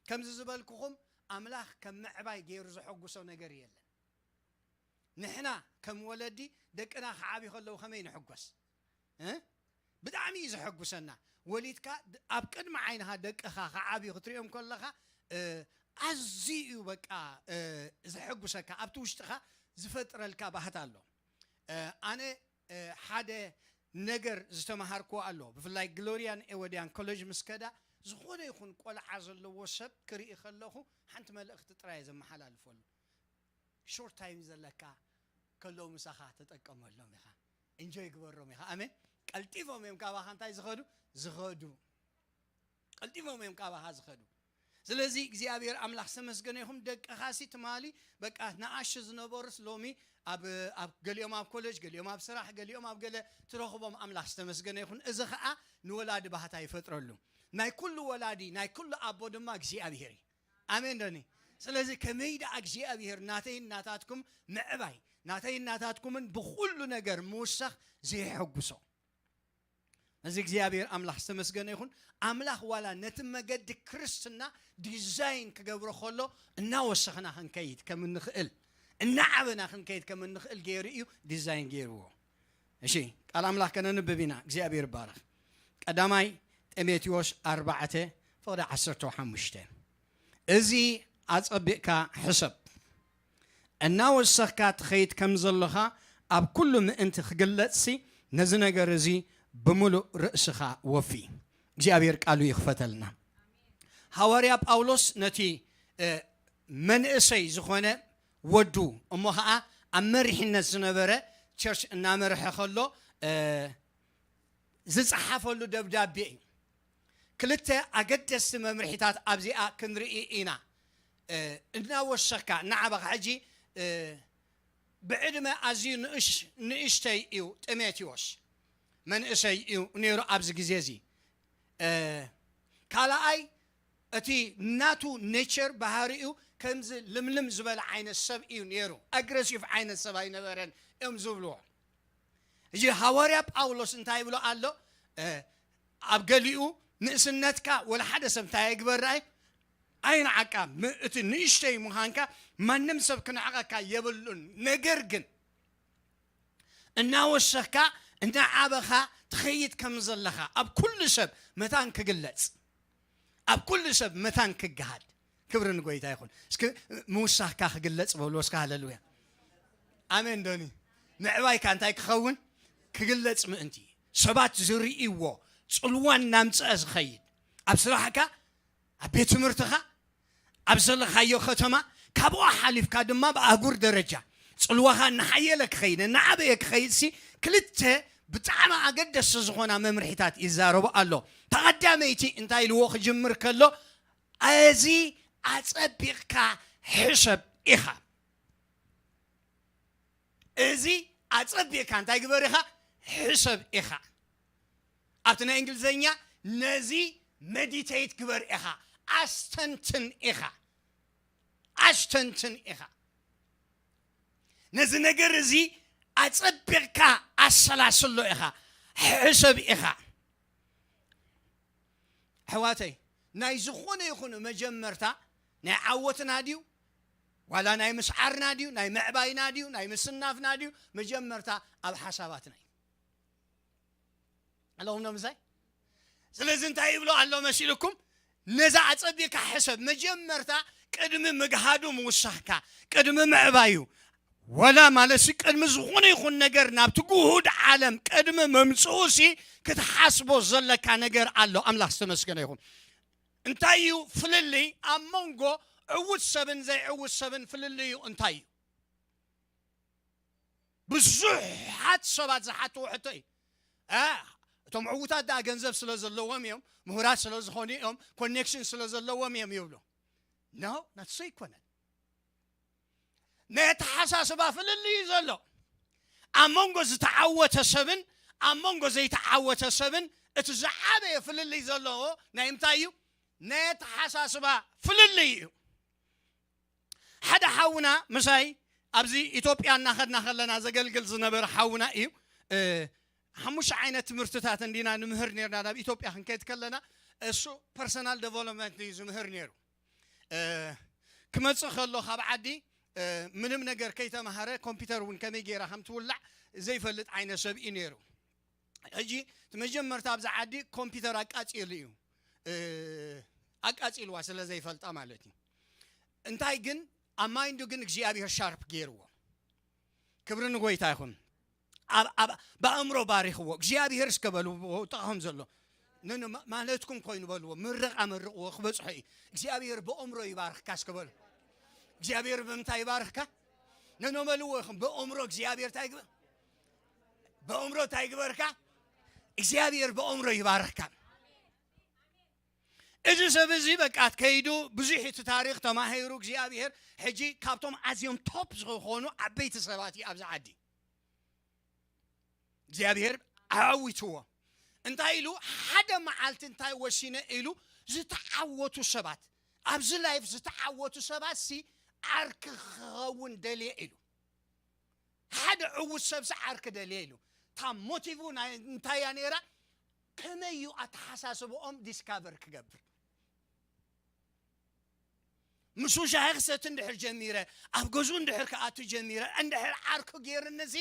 ከምዚ ዝበልኩኹም ኣምላኽ ከም ምዕባይ ገይሩ ዘሐጉሶ ነገር የለን። ንሕና ከም ወለዲ ደቅና ክዓብዩ ከለዉ ከመይ ንሕጎስ? እ? ብጣዕሚ እዩ ዘሐጉሰና። ወሊድካ ድ-፣ ኣብ ቅድሚ ዓይንኻ ደቅኻ ክዓብዩ ክትሪኦም ከለኻ፣ እ፣ ኣዝዩ እዩ በቃ፣ እ፣ ዘሐጉሰካ። ኣብቲ ውሽጥኻ ዝፈጥረልካ ባህታ ኣሎ። እ፣ ኣነ፣ እ፣ ሓደ ነገር ዝተምሃርክዎ ኣሎ። ብፍላይ ግሎሪያን ኤወድያን ኮሌጅ ምስ ከዳ፣ ዝኾነ ይኹን ቆልዓ ዘለዎ ሰብ ክርኢ ከለኹ፣ ሓንቲ መልእኽቲ ጥራይ እየ ዘመሓላልፈሉ። ሾርት ታይም ዘለካ ከለዉ ምሳኻ ተጠቀመሎም ኢኻ። ኢንጆይ ግበሮም ኢኻ። ኣሜን። ቀልጢፎም እዮም ካባኻ እንታይ ዝኸዱ? ዝኸዱ። ቀልጢፎም እዮም ካባኻ ዝኸዱ። ስለዚ እግዚኣብሔር ኣምላኽ ዝተመስገነ ይኹን። ደቅኻሲ ትማሊ በቃ ንኣሽ ዝነበሩስ ሎሚ ኣብ፣ ኣብ ገሊኦም ኣብ ኮሌጅ፣ ገሊኦም ኣብ ስራሕ፣ ገሊኦም ኣብ ገለ ትረኽቦም። ኣምላኽ ዝተመስገነ ይኹን። እዚ ኸዓ ንወላዲ ባህታ ይፈጥረሉ። ናይ ኩሉ ወላዲ፣ ናይ ኩሉ ኣቦ ድማ እግዚኣብሔር እዩ። ኣሜን ዶኒ? ስለዚ ከመይ ደኣ እግዚኣብሔር ናተይን ናታትኩም ምዕባይ፣ ናተይን ናታትኩምን ብኹሉ ነገር ምውሳኽ ዘይሐጉሶ። እዚ እግዚኣብሔር ኣምላኽ ዝተመስገነ ይኹን። ኣምላኽ ዋላ ነቲ መገዲ ክርስትና ዲዛይን ክገብሮ ከሎ እናወሰኽና ክንከይድ ከም እንኽእል፣ እናዓበና ክንከይድ ከም እንኽእል ገይሩ እዩ ዲዛይን ገይርዎ። እሺ፣ ቃል ኣምላኽ ከነንብብ ኢና። እግዚኣብሔር ይባረኽ። ቀዳማይ ጢሞቴዎስ ኣርባዕተ ፍቕዲ ዓሰርተ ሓሙሽተ። እዚ ኣጸቢቕካ ሕሰብ። እናወሰኽካ ትኸይድ ከም ዘለኻ ኣብ ኩሉ ምእንቲ ክግለጽሲ፣ ነዚ ነገር እዚ ብምሉእ ርእስኻ ወፊ። እግዚኣብሔር ቃሉ ይኽፈተልና። ሃዋርያ ጳውሎስ ነቲ፣ እ፣ መንእሰይ ዝኾነ ወዱ፣ እሞ ኸዓ ኣብ መሪሕነት ዝነበረ ቸርች እናመርሐ ከሎ፣ እ፣ ዝጸሓፈሉ ደብዳቤ እዩ። ክልተ ኣገደስቲ መምርሒታት ኣብዚኣ ክንርኢ ኢና። እ፣ እናወሰኽካ፣ እናዓበኻ፣ ሕጂ፣ እ፣ ብዕድመ ኣዝዩ ንእሽ-፣ ንእሽተይ እዩ ጢሞቴዎስ። መንእሰይ እዩ ነይሩ ኣብዚ ግዜ እዚ። እ፣ ካልኣይ፣ እቲ ናቱ ኔቸር፣ ባህሪኡ፣ ከምዚ ልምልም ዝበለ ዓይነት ሰብ እዩ ነይሩ። ኣግረሲቭ ዓይነት ሰብ ኣይነበረን እዮም ዝብልዎ። እዚ ሃዋርያ ጳውሎስ እንታይ ይብሎ ኣሎ? እ፣ ኣብ ገሊኡ ንእስነትካ ወላ ሓደ ሰብ እንታይ ኣይግበር፣ ኣይ-፣ ኣይንዓቃ። ም-፣ እቲ ንእሽተይ ምዃንካ ማንም ሰብ ክንዕቐካ የብሉን። ነገር ግን እናወሰኽካ፣ እናዓበኻ ትኸይድ ከም ዘለኻ ኣብ ኩሉ ሰብ መታን ክግለጽ፣ ኣብ ኩሉ ሰብ መታን ክገሃድ። ክብሪ ንጎይታ ይኹን። እስኪ ምውሳኽካ ክግለጽ በሉ እስከ። ሃሌሉያ። ኣሜን ዶኒ? ምዕባይካ እንታይ ክኸውን? ክግለጽ ምእንቲ። ሰባት ዝርእይዎ ጽልዋ እናምጽአ ዝኸይድ። ኣብ ስራሕካ፣ ኣብ ቤት ትምህርትኻ፣ ኣብ ዘለኻዮ ከተማ፣ ካብኡ ሓሊፍካ ድማ ብኣህጉር ደረጃ ጽልዋኻ እናሓየለ ክኸይድ፣ እናዓበየ ክኸይድ ሲ፣ ክልተ ብጣዕሚ ኣገደስቲ ዝኾና መምርሒታት ይዛረቡ ኣሎ። ተቐዳመይቲ እንታይ ኢልዎ ክጅምር ከሎ፣ እዚ ኣጸቢቕካ ሕሰብ ኢኻ። እዚ ኣጸቢቕካ እንታይ ግበር ኢኻ? ሕሰብ ኢኻ። ኣብቲ ናይ እንግሊዝኛ ነዚ ሜዲቴት ግበር ኢኻ፣ ኣስተንትን ኢኻ፣ ኣስተንትን ኢኻ። ነዚ ነገር እዚ ኣጸቢቕካ ኣሰላስሎ ኢኻ፣ ሕሰብ ኢኻ። ኣሕዋተይ፣ ናይ ዝኾነ ይኹን መጀመርታ ናይ ዓወትና ድዩ ዋላ ናይ ምስዓርና ድዩ፣ ናይ ምዕባይና ድዩ፣ ናይ ምስናፍና ድዩ? መጀመርታ ኣብ ሓሳባትና እዩ። ኣለኹም ዶ ምሳይ? ስለዚ እንታይ ይብሎ ኣሎ መሲልኩም? ነዛ ኣጸቢካ ሕሰብ። መጀመርታ ቅድሚ ምግሃዱ ምውሳኽካ፣ ቅድሚ ምዕባዩ፣ ወላ ማለት ሲ ቅድሚ ዝኾነ ይኹን ነገር ናብቲ ግሁድ ዓለም ቅድሚ መምጽኡ ሲ ክትሓስቦ ዘለካ ነገር ኣሎ። ኣምላኽ ዝተመስገነ ይኹን። እንታይ እዩ ፍልልይ ኣብ መንጎ ዕዉት ሰብን ዘይዕዉት ሰብን ፍልልዩ እንታይ እዩ? ብዙሓት ሰባት ዝሓትዎ ሕቶ እዩ። እ፣ እቶም ዕዉታት ደኣ ገንዘብ ስለ ዘለዎም እዮም፣ ምሁራት ስለ ዝኾኑ እዮም፣ ኮኔክሽን ስለ ዘለዎም እዮም ይብሉ። ኖ፣ ናትሱ ኣይኮነን። ናይ ኣተሓሳስባ ፍልልይ እዩ ዘሎ። ኣብ መንጎ ዝተዓወተ ሰብን ኣብ መንጎ ዘይተዓወተ ሰብን እቲ ዝዓበየ ፍልልይ ዘለዎ ናይ ምንታይ እዩ? ናይ ኣተሓሳስባ ፍልልይ እዩ። ሓደ ሓውና ምሳይ ኣብዚ ኢትዮጵያ እናኸድና ከለና ዘገልግል ዝነበረ ሓውና እዩ። እ፣ ሓሙሽተ ዓይነት ትምህርትታት እንዲና ንምህር ነርና ናብ ኢትዮጵያ ክንከይድ ከለና፣ እሱ ፐርሰናል ዴቨሎፕመንት እዩ ዝምህር ነይሩ። እ፣ ክመጽእ ከሎ ካብ ዓዲ፣ እ፣ ምንም ነገር ከይተማሃረ ኮምፒውተር እውን ከመይ ገይራ ከም ትውላዕ ዘይፈልጥ ዓይነት ሰብ እዩ ነይሩ። ሕጂ እቲ መጀመርታ ኣብዚ ዓዲ ኮምፒውተር ኣቃጺሉ እዩ፣ እ፣ ኣቃጺልዋ ስለ ዘይፈልጣ ማለት እዩ። እንታይ ግን ኣብ ማይንዱ ግን እግዚኣብሔር ሻርፕ ገይርዎ። ክብሪ ንጎይታ ይኹን። ኣብ፣ ኣብ፣ ብኣእምሮ ባሪኽዎ። እግዚኣብሔር እስከ በሉ፣ ጥቓኹም ዘሎ። ን-፣ ን-፣ ማ-፣ ማለትኩም ኮይኑ በልዎ። ምርቓ መርቕዎ፣ ክበጽሖ እዩ። እግዚኣብሔር ብኣእምሮ ይባርኽካ እስከ በሉ። እግዚኣብሔር ብምንታይ ይባርኽካ? ነኖ በልዎ ኢኹም። ብኣእምሮ እግዚኣብሔር እንታይ ይግበር? ብኣእምሮ እንታይ ይግበርካ? እግዚኣብሔር ብኣእምሮ ይባርኽካ። እዚ ሰብ እዚ በቃ ከይዱ ብዙሕ እቲ ታሪኽ ተማሂሩ እግዚኣብሔር ሕጂ ካብቶም ኣዝዮም ቶፕ ዝኾኑ ዓበይቲ ሰባት እዩ ኣብዚ ዓዲ። እግዚኣብሔር ኣዓዊትዎ። እንታይ ኢሉ? ሓደ መዓልቲ እንታይ ወሲነ ኢሉ? ዝተዓወቱ ሰባት፣ ኣብዚ ላይፍ ዝተዓወቱ ሰባት ሲ ዓርኪ ክኸውን ደልየ ኢሉ። ሓደ ዕዉት ሰብሲ ዓርኪ ደልየ ኢሉ። እታ ሞቲቭ ናይ እንታይ እያ ነይራ? ከመይ እዩ ኣተሓሳስብኦም ዲስካቨር ክገብር? ምስኡ ሻሂ ክሰቲ እንድሕር ጀሚረ፣ ኣብ ገዝኡ እንድሕር ክኣቱ ጀሚረ፣ እንድሕር ዓርኩ ገይርኒ እዚ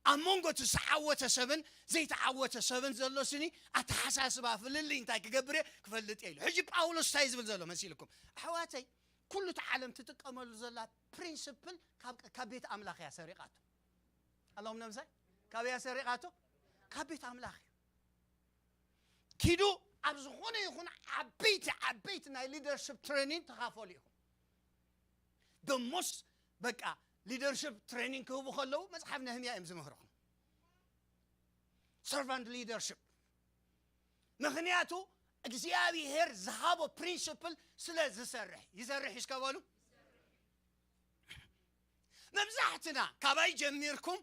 ኣብ መንጎ እቲ ዝተዓወተ ሰብን ዘይተዓወተ ሰብን ዘሎ ስኒ ኣተሓሳስባ ፍልልይ እንታይ ክገብር እየ? ክፈልጥ እየ ኢሉ። ሕጂ ጳውሎስ እንታይ ዝብል ዘሎ መሲልኩም? ኣሕዋተይ፣ ኩሉ እቲ ዓለም ትጥቀመሉ ዘላ ፕሪንስፕል ካብ፣ ካብ ቤት ኣምላኽ እያ ሰሪቓቶ። ኣለኹም ነምሳይ? ካበይ እያ ሰሪቓቶ? ካብ ቤት ኣምላኽ እዩ። ኪዱ ኣብ ዝኾነ ይኹን ዓበይቲ፣ ዓበይቲ ናይ ሊደርሽፕ ትሬኒንግ ተኻፈሉ ኢኹም። The most በቃ ሊደርሽፕ ትሬኒንግ ክህቡ ከለዉ መጽሓፍ ነህምያ እዮም ዝምህርኹም። ሰርቫንት ሊደርሽፕ። ምኽንያቱ እግዚኣብሔር ዝሃቦ ፕሪንስፕል ስለ ዝሰርሕ። ይሰርሕ እዩ እስከ በሉ። መብዛሕትና ካባይ ጀሚርኩም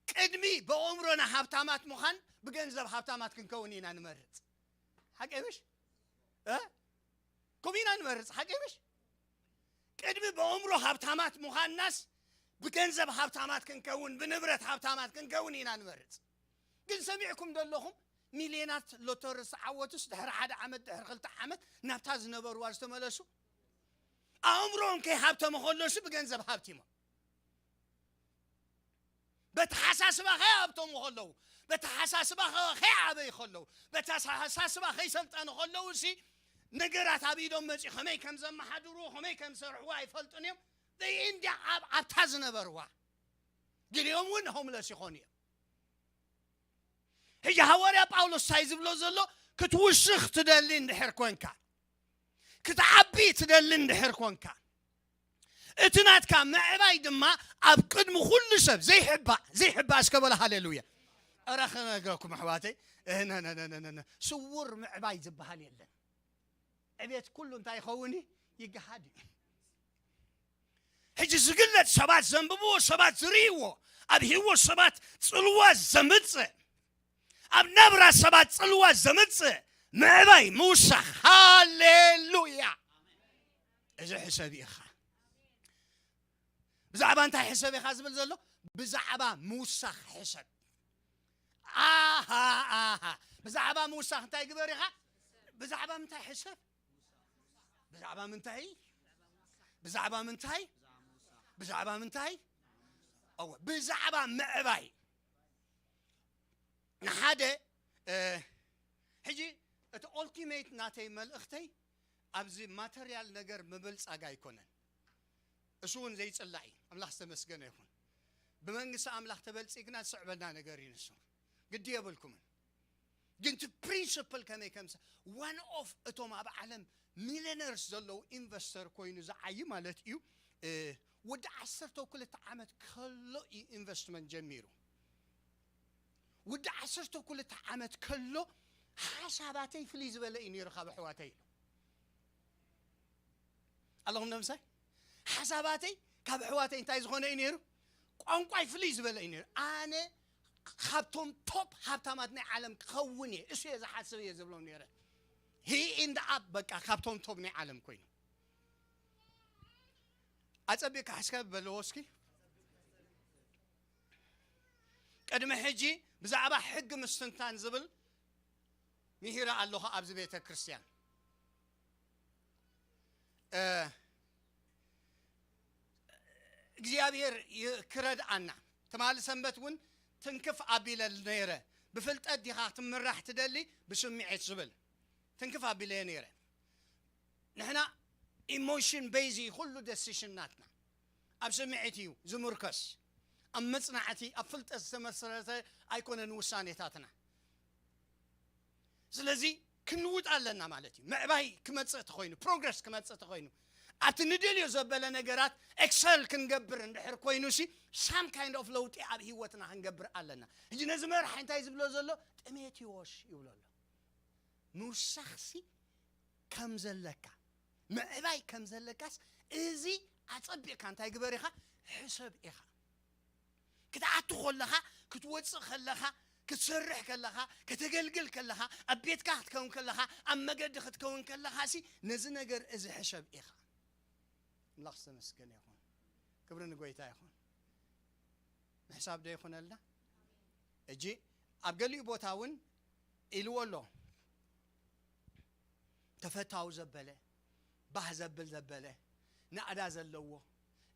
ቅድሚ ብኣእምሮና ሃብታማት ምዃን ብገንዘብ ሃብታማት ክንከውን ኢና ንመርጽ። ሓቀይ ምሽ? እ? ከምኡ ኢና ንመርጽ። ሓቀይ ምሽ? ቅድሚ ብኣእምሮ ሃብታማት ምዃንናስ ብገንዘብ ሃብታማት ክንከውን፣ ብንብረት ሃብታማት ክንከውን ኢና ንመርጽ። ግን ሰሚዕኩም ዶ ኣለኹም? ሚልዮናት ሎተሪ ዝተዓወቱስ ድሕሪ ሓደ ዓመት፣ ድሕሪ ክልተ ዓመት ናብታ ዝነበርዋ ዝተመለሱ? ኣእምሮኦም ከይሃብተሙ ከሎሲ ብገንዘብ ሃብቲሞም። በተሓሳስባ ከይሃብተሙ ከለዉ፣ በተሓሳስባ ከ-፣ ከይዓበዩ ከለዉ፣ በተሓሳስባ ከይሰልጠኑ ከለዉ ሲ ነገራት ኣብ ኢዶም መፂኡ ከመይ ከም ዘመሓድሩ፣ ከመይ ከም ዝሰርሕዎ ኣይፈልጡን እዮም። እንዲ ኣብ፣ ኣብታ ዝነበርዋ ገሊኦም እውን ሆምለስ ይኾኑ እዮም። ሕጂ ሃዋርያ ጳውሎስ እንታይ ዝብሎ ዘሎ? ክትውስኽ ትደሊ እንድሕር ኮንካ፣ ክትዓቢ ትደሊ እንድሕር ኮንካ፣ እቲ ናትካ ምዕባይ ድማ ኣብ ቅድሚ ኩሉ ሰብ ዘይሕባእ፣ ዘይሕባእ እስከ በሎ ሃሌሉያ። ኧረ ክነግረኩም ኣሕዋተይ፣ እህነነነነነ፣ ስውር ምዕባይ ዝበሃል የለን። ዕቤት ኩሉ እንታይ ይኸውን እዩ? ይገሃድ እዩ። ሕጂ ዝግለጽ ሰባት ዘንብብዎ፣ ሰባት ዝርእይዎ፣ ኣብ ህይወት ሰባት ጽልዋ ዘምጽእ፣ ኣብ ናብራ ሰባት ጽልዋ ዘምጽእ ምዕባይ ምውሳኽ። ሃሌሉያ። እዚ ሕሰብ ኢኻ። ብዛዕባ እንታይ ሕሰብ ኢኻ ዝብል ዘሎ? ብዛዕባ ምውሳኽ ሕሰብ። ኣሃ፣ ኣሃ። ብዛዕባ ምውሳኽ እንታይ ግበር ኢኻ? ብዛዕባ ምንታይ ሕሰብ? ብዛዕባ ምንታይ? ብዛዕባ ምንታይ? ብዛዕባ ምንታይ? እወ፣ ብዛዕባ ምዕባይ። ንሓደ፣ እ፣ ሕጂ እቲ ኦልቲሜት ናተይ መልእኽተይ ኣብዚ ማተርያል ነገር ምብልጻግ ኣይኮነን። እሱ እውን ዘይጽላእ እዩ። ኣምላኽ ዝተመስገነ ይኹን። ብመንግስቲ ኣምላኽ ተበልጺግና ዝስዕበና ነገር እዩ ንሱ። ግዲ የብልኩምን። ግን እቲ ፕሪንስፕል ከመይ ከምሰ ዋን ኦፍ እቶም ኣብ ዓለም ሚሊነርስ ዘለዉ ኢንቨስተር ኮይኑ ዝዓይ ማለት እዩ። እ፣ ወዲ ዓሰርተ ክልተ ዓመት ከሎ እዩ ኢንቨስትመንት ጀሚሩ። ወዲ ዓሰርተ ክልተ ዓመት ከሎ ሓሳባተይ ፍልይ ዝበለ እዩ ነይሩ ካብ ኣሕዋተይ ኢሉ። ኣለኹም ዶ ምሳይ? ሓሳባተይ ካብ ኣሕዋተይ እንታይ ዝኾነ እዩ ነይሩ? ቋንቋይ ፍልይ ዝበለ እዩ ነይሩ። ኣነ ካብቶም ቶፕ ሃብታማት ናይ ዓለም ክኸውን እየ፣ እሱ እየ ዝሓስብ እየ ዝብሎም ነይረ። ሂ ኢንድ ኣፕ በቃ ካብቶም ቶፕ ናይ ዓለም ኮይኑ። ኣጸቢቕካ ሓስካ በልዎ እስኪ። ቅድሚ ሕጂ ብዛዕባ ሕጊ ምስትንታን ዝብል ምሂረ ኣለኹ ኣብዚ ቤተ ክርስቲያን። እ፣ እግዚኣብሔር ይ-፣ ክረድኣና። ትማሊ ሰንበት እውን ትንክፍ ኣቢለ ነይረ። ብፍልጠት ዲኻ ትምራሕ ትደሊ ብስምዒት ዝብል ትንክፍ ኣቢለ ነይረ። ንሕና ኢሞሽን ቤዚ ኩሉ ደሲሽን ናትና ኣብ ስምዒት እዩ ዝምርከስ። ኣብ መጽናዕቲ፣ ኣብ ፍልጠት ዝተመሰረተ ኣይኮነን ውሳኔታትና። ስለዚ ክንውጥ ኣለና ማለት እዩ። ምዕባይ ክመጽእ ተኾይኑ፣ ፕሮግረስ ክመጽእ ተኾይኑ፣ ኣብቲ ንደልዮ ዘበለ ነገራት ኤክሰል ክንገብር እንድሕር ኮይኑ ሲ ሳም ካይንድ ኦፍ ለውጢ ኣብ ህይወትና ክንገብር ኣለና። ሕጂ ነዚ መርሓ እንታይ ዝብሎ ዘሎ? ጢሞቴዎስ ይብሎ ኣሎ። ምውሳኽሲ ከም ዘለካ፣ ምዕባይ ከም ዘለካስ እዚ ኣጸቢቕካ እንታይ ግበር ኢኻ? ሕሰብ ኢኻ። ክትኣቱ ከለኻ፣ ክትወጽእ ከለኻ፣ ክትሰርሕ ከለኻ፣ ከተገልግል ከለኻ፣ ኣብ ቤትካ ክትከውን ከለኻ፣ ኣብ መገዲ ክትከውን ከለኻ ሲ ነዚ ነገር እዚ ሕሰብ ኢኻ። ኣምላኽ ዝተመስገነ ይኹን። ክብሪ ንጎይታ ይኹን። ምሕሳብ ዶ ይኹነልና? እጂ ኣብ ገሊኡ ቦታ እውን ኢልዎ ኣሎ። ተፈታዊ ዘበለ፣ ባህ ዘብል ዘበለ፣ ናእዳ ዘለዎ፣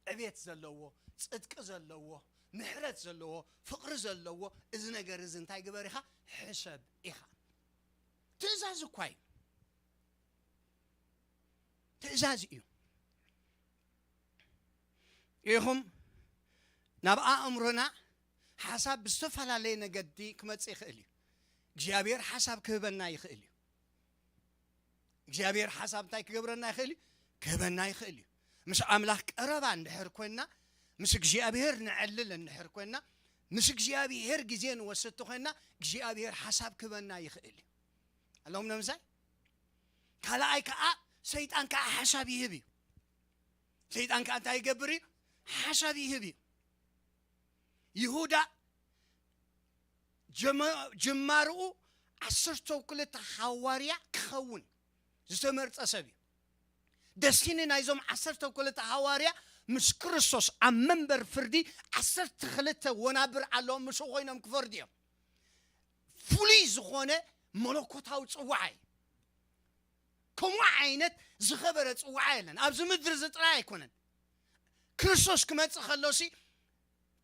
ዕቤት ዘለዎ፣ ጽድቂ ዘለዎ፣ ምሕረት ዘለዎ፣ ፍቕሪ ዘለዎ፣ እዚ ነገር እዚ እንታይ ግበር ኢኻ? ሕሰብ ኢኻ። ትእዛዝ እኳ እዩ። ትእዛዝ እዩ። ኢኹም ናብ ኣእምሮና ሓሳብ ብዝተፈላለየ ነገዲ ክመጽእ ይኽእል እዩ። እግዚኣብሔር ሓሳብ ክህበና ይኽእል እዩ። እግዚኣብሔር ሓሳብ እንታይ ክገብረና ይኽእል እዩ? ክህበና ይኽእል እዩ። ምስ ኣምላኽ ቀረባ እንድሕር ኮይንና፣ ምስ እግዚኣብሔር ንዕልል እንድሕር ኮይንና፣ ምስ እግዚኣብሔር ግዜ ንወስድ ኮይንና፣ እግዚኣብሔር ሓሳብ ክህበና ይኽእል እዩ። ኣለኹም ዶ ምሳይ? ካልኣይ ከዓ ሰይጣን ከዓ ሓሳብ ይህብ እዩ። ሰይጣን ከዓ እንታይ ይገብር እዩ? ሓሳብ ይህብ እዩ። ይሁዳ ጀመ-፣ ጅማርኡ ዓሰርተ ክልተ ሃዋርያ ክኸውን ዝተመርጸ ሰብ እዩ። ደስቲኒ ናይዞም ዓሰርተ ክልተ ሃዋርያ ምስ ክርስቶስ ኣብ መንበር ፍርዲ ዓሰርተ ክልተ ወናብር ኣለዎም፣ ምስኡ ኮይኖም ክፈርዱ እዮም። ፍሉይ ዝኾነ መለኮታዊ ጽዋዕ እዩ። ከምኡ ዓይነት ዝኸበረ ጽዋዕ የለን። ኣብዚ ምድሪ እዚ ጥራይ ኣይኮነን። ክርስቶስ ክመጽእ ከሎሲ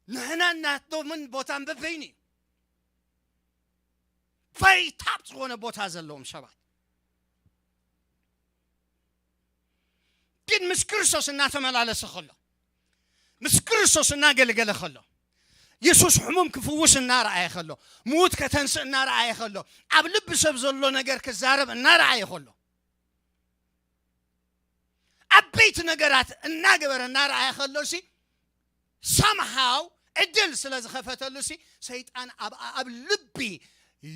ንሕናን ናቶምን ቦታን በበይኑ እዩ። ቨሪ ታፕ ዝኾነ ቦታ ዘለዎም ሰባት ግን ምስ ክርስቶስ እናተመላለሰ ከሎ፣ ምስ ክርስቶስ እናገልገለ ከሎ፣ የሱስ ሕሙም ክፍውስ እናረኣየ ከሎ፣ ምዉት ከተንስእ እናረኣየ ከሎ፣ ኣብ ልቢ ሰብ ዘሎ ነገር ክዛረብ እናረኣየ ከሎ፣ ዓበይቲ ነገራት እናገበረ እናረኣየ ከሎ ሲ ሳምሃው ዕድል ስለ ዝኸፈተሉ ሲ ሰይጣን ኣብ፣ ኣብ ልቢ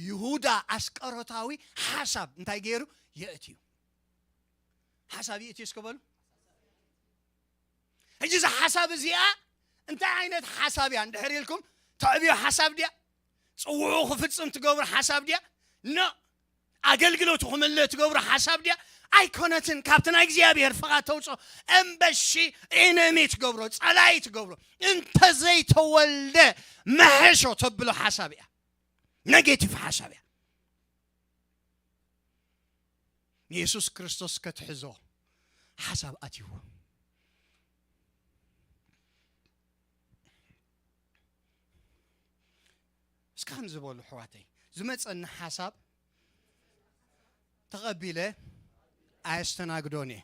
ይሁዳ ኣስቀሮታዊ ሓሳብ እንታይ ገይሩ? የእትዩ። ሓሳብ ይእትዩ እስከ በሉ። ሕጂ እዛ ሓሳብ እዚኣ እንታይ ዓይነት ሓሳብ እያ እንድሕር ኢልኩም፣ ተዕብዮ ሓሳብ ድያ? ጽውዑ ክፍጽም ትገብሩ ሓሳብ ድያ? ኖ። ኣገልግሎቱ ክምልእ ትገብሩ ሓሳብ ድያ? ኣይኮነትን። ካብቲ ናይ እግዚኣብሔር ፍቓድ ተውፅኦ። እምበሺ ኤነሚ ትገብሮ፣ ጸላኢ ትገብሮ። እንተዘይተወልደ መሐሾ ተብሎ ሓሳብ እያ። ኔጌቲቭ ሓሳብ እያ። ንየሱስ ክርስቶስ ከትሕዞ ሓሳብ ኣትይዎ። ከም ዝበሉ ኣሕዋተይ፣ ዝመጸኒ ሓሳብ ተቐቢለ ኣየስተናግዶን እየ።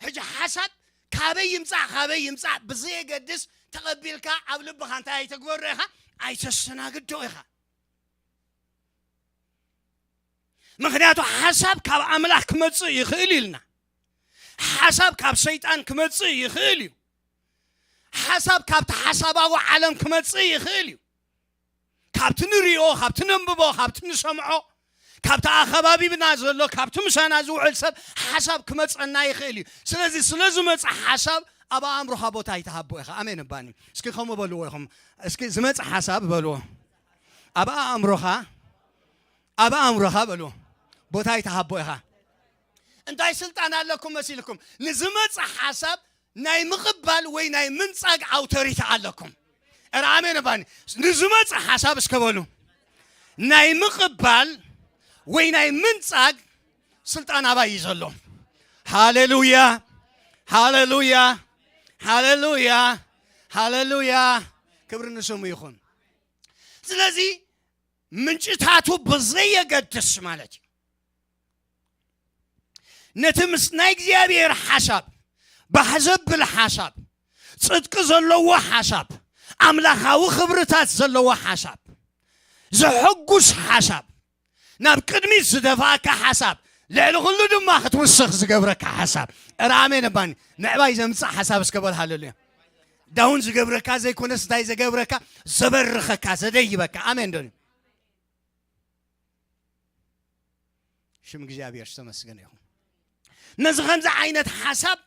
ሕጂ ሓሳብ ካበይ ይምጻእ፣ ካበይ ይምጻእ ብዘየገድስ፣ ተቐቢልካ ኣብ ልብኻ እንታይ ኣይተግበሮ ኢኻ? ኣይተስተናግዶ ኢኻ። ምኽንያቱ ሓሳብ ካብ ኣምላኽ ክመጽእ ይኽእል ኢልና። ሓሳብ ካብ ሰይጣን ክመጽእ ይኽእል እዩ። ሓሳብ ካብቲ ሓሳባዊ ዓለም ክመጽእ ይኽእል እዩ። ካብቲ ንሪኦ፣ ካብቲ ነንብቦ፣ ካብቲ ንሰምዖ፣ ካብቲ ኣኸባቢብና ዘሎ፣ ካብቲ ምሳና ዝውዕል ሰብ ሓሳብ ክመጸና ይኽእል እዩ። ስለዚ ስለ ዝመጽእ ሓሳብ ኣብ ኣእምሮኻ ቦታ ኣይትሃቦ ኢኻ። ኣሜን እባኒ። እስኪ ከምኡ በልዎ ኢኹም። እስኪ ዝመጽእ ሓሳብ በልዎ። ኣብ ኣእምሮኻ፣ ኣብ ኣእምሮኻ በልዎ። ቦታ ኣይትሃቦ ኢኻ። እንታይ ስልጣን ኣለኩም መሲልኩም? ንዝመጽእ ሓሳብ ናይ ምቕባል ወይ ናይ ምንጻግ ኣውቶሪቲ ኣለኩም። እረ ኣሜን እባኒ። ንዝመጽእ ሓሳብ እስከ በሉ። ናይ ምቕባል ወይ ናይ ምንጻግ ስልጣን ኣባይ እዩ ዘሎ። ሃሌሉያ፣ ሃሌሉያ፣ ሃሌሉያ፣ ሃሌሉያ። ክብሪ ንስሙ ይኹን። ስለዚ ምንጭታቱ ብዘየገድስ ማለት እዩ። ነቲ ምስ ናይ እግዚኣብሔር ሓሳብ፣ ባህ ዘብል ሓሳብ፣ ጽድቂ ዘለዎ ሓሳብ፣ ኣምላኻዊ ክብርታት ዘለዎ ሓሳብ፣ ዘሐጉስ ሓሳብ፣ ናብ ቅድሚት ዝደፋእካ ሓሳብ፣ ልዕሊ ኩሉ ድማ ክትውስኽ ዝገብረካ ሓሳብ። እረ ኣሜን እባኒ። ምዕባይ ዘምጽእ ሓሳብ እስከ በል ሃሌሉያ። ዳውን ዝገብረካ ዘይኮነስ እንታይ ዘገብረካ? ዘበርኸካ፣ ዘደይበካ። ኣሜን ዶ? ሽም እግዚኣብሔር ዝተመስገነ ይኹን። ነዚ ከምዚ ዓይነት ሓሳብ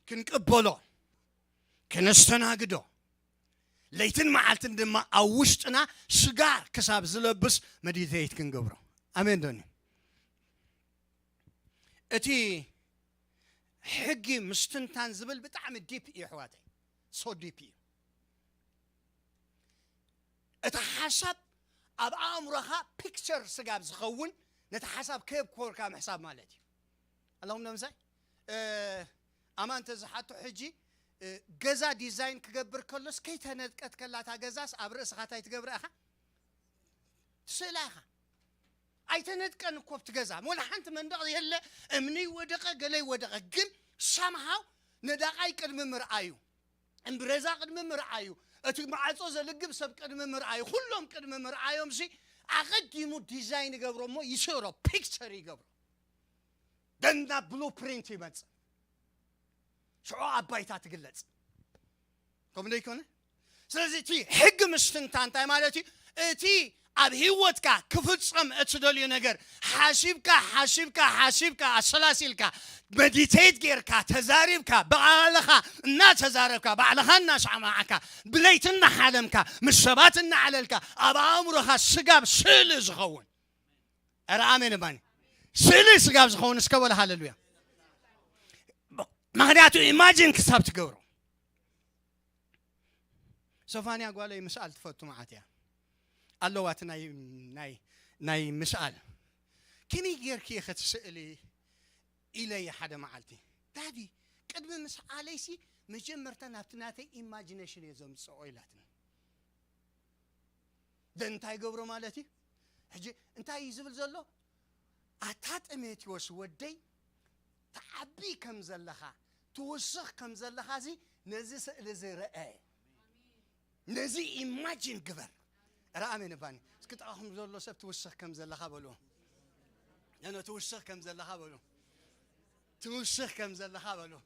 ክንቅበሎ፣ ክነስተናግዶ፣ ለይትን መዓልትን ድማ ኣብ ውሽጥና ስጋ ክሳብ ዝለብስ መዲቴት ክንገብሮ። ኣሜን ዶኒ? እቲ ሕጊ ምስትንታን ዝብል ብጣዕሚ ዲፕ እዩ ኣሕዋተይ። ሶ ዲፕ እዩ። እቲ ሓሳብ ኣብ ኣእምሮኻ ፒክቸር ስጋብ ዝኸውን ነቲ ሓሳብ ከየብኮርካ ምሕሳብ ማለት እዩ። ኣለኹም ዶ ምሳይ? ኣማን ተዝሓቶ ሕጂ ገዛ ዲዛይን ክገብር ከሎስ ከይተነድቀት ከላታ ገዛስ ኣብ ርእስኻ እንታይ ትገብራ ኢኻ? ትስእላ ኢኻ። ኣይተነድቀን እኮ ኣብቲ ገዛ ወላ ሓንቲ መንደቕ የለ። እምኒ ወደቐ ገለይ ወደቐ ግን ሳምሃው ነዳቓይ ቅድሚ ምርኣዩ እምብረዛ ቅድሚ ምርኣዩ እቲ ማዕጾ ዘልግብ ሰብ ቅድሚ ምርኣዩ ኩሎም ቅድሚ ምርኣዮም ሲ ኣቐዲሙ ዲዛይን ይገብሮ እሞ ይስእሮ ፒክቸር ይገብሮ። ደና ብሉ ፕሪንት ይመጽእ። ሽዑ ኣባይታ ትግለጽ። ከምኡ ዶ ይኮነ? ስለዚ እቲ ሕጊ ምስትንታ እንታይ ማለት እዩ? እቲ ኣብ ህይወትካ ክፍጸም እትደልዩ ነገር ሓሲብካ ሓሲብካ ሓሲብካ ኣሰላሲልካ መዲቴት ጌርካ ተዛሪብካ ባዕልኻ እናተዛረብካ ባዕልኻ እናሰማዕካ ብለይቲ እናሓለምካ ምስ ሰባት እናዓለልካ ኣብ ኣእምሮኻ ስጋብ ስእሊ ዝኸውን። ኧረ ኣሜን እባኒ። ስእሊ ስጋብ ዝኸውን እስከ በለ ሃሌሉያ። ምኽንያቱ ኢማጂን ክሳብ ትገብሮ ሶፋንያ ጓለይ ምስኣል ትፈቱ መዓት እያ ኣለዋ እቲ ናይ ናይ ናይ ምስኣል። ከመይ ጌርኪ ኢኺ ትስእሊ ኢለየ ሓደ መዓልቲ። ዳዲ ቅድሚ ምስኣለይሲ መጀመርታ ናብቲ ናተይ ኢማጂነሽን እየ ዘምፅኦ ኢላትኒ። ደን እንታይ ገብሮ ማለት እዩ? ሕጂ እንታይ እዩ ዝብል ዘሎ? ኣታ ጢሞቴዎስ ወደይ ትዓቢ ከም ዘለኻ ትውስኽ ከም ዘለኻ እዚ ነዚ ስእሊ እዚ ረአ። ነዚ ኢማጂን ግበር። ኧረ ኣሜን እባኒ። እስኪ ጥቓኹም ዘሎ ሰብ ትውስኽ ከም ዘለኻ በልዎ። ነነ ትውስኽ ከም ዘለኻ በልዎ። ትውስኽ ከም ዘለኻ በልዎ።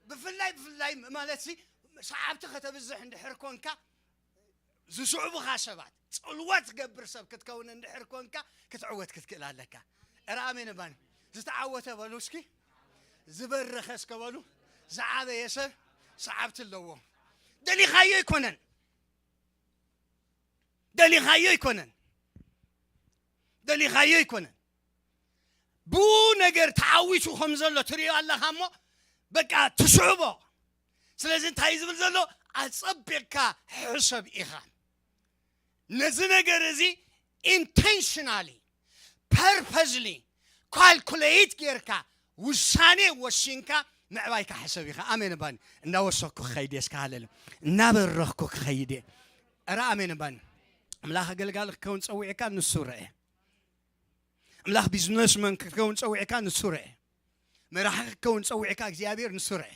ብፍላይ ብፍላይ ማለት ሲ ሰዓብቲ ከተብዝሕ እንድሕር ኮንካ ዝስዕቡኻ ሰባት ጽልዋ ትገብር ሰብ ክትከውን እንድሕር ኮንካ ክትዕወት ክትክእል ኣለካ። ኧረ ኣሜን እባኒ። ዝተዓወተ በሉ እስኪ። ዝበረኸ እስከ በሉ። ዝዓበየ ሰብ ሰዓብቲ ኣለዎ። ደሊኻዮ ኣይኮነን። ደሊኻዮ ኣይኮነን። ደሊኻዮ ኣይኮነን። ብኡ ነገር ተዓዊቱ ከም ዘሎ ትሪኦ ኣለኻ እሞ በቃ ትስዕቦ። ስለዚ እንታይ ዝብል ዘሎ? ኣጸቢቕካ ሕሰብ ኢኻ። ነዚ ነገር እዚ ኢንቴንሽናሊ ፐርፐዝሊ ካልኩሌት ጌርካ ውሳኔ ወሲንካ ምዕባይካ ሕሰብ ኢኻ። ኣሜን እባኒ። እንዳወሰኩ ክኸይድ እየ፣ እስከ ሃለለ። እናበረኽኩ ክኸይድ እየ። ኧረ ኣሜን እባኒ። ኣምላኽ ኣገልጋሊ ክትከውን ጸዊዕካ ንሱ ርአ። ኣምላኽ ቢዝነስመን ክትከውን ጸዊዕካ ንሱ ርአ። መራሒ ክትከውን ጸዊዕካ እግዚኣብሔር ንሱ ርአ።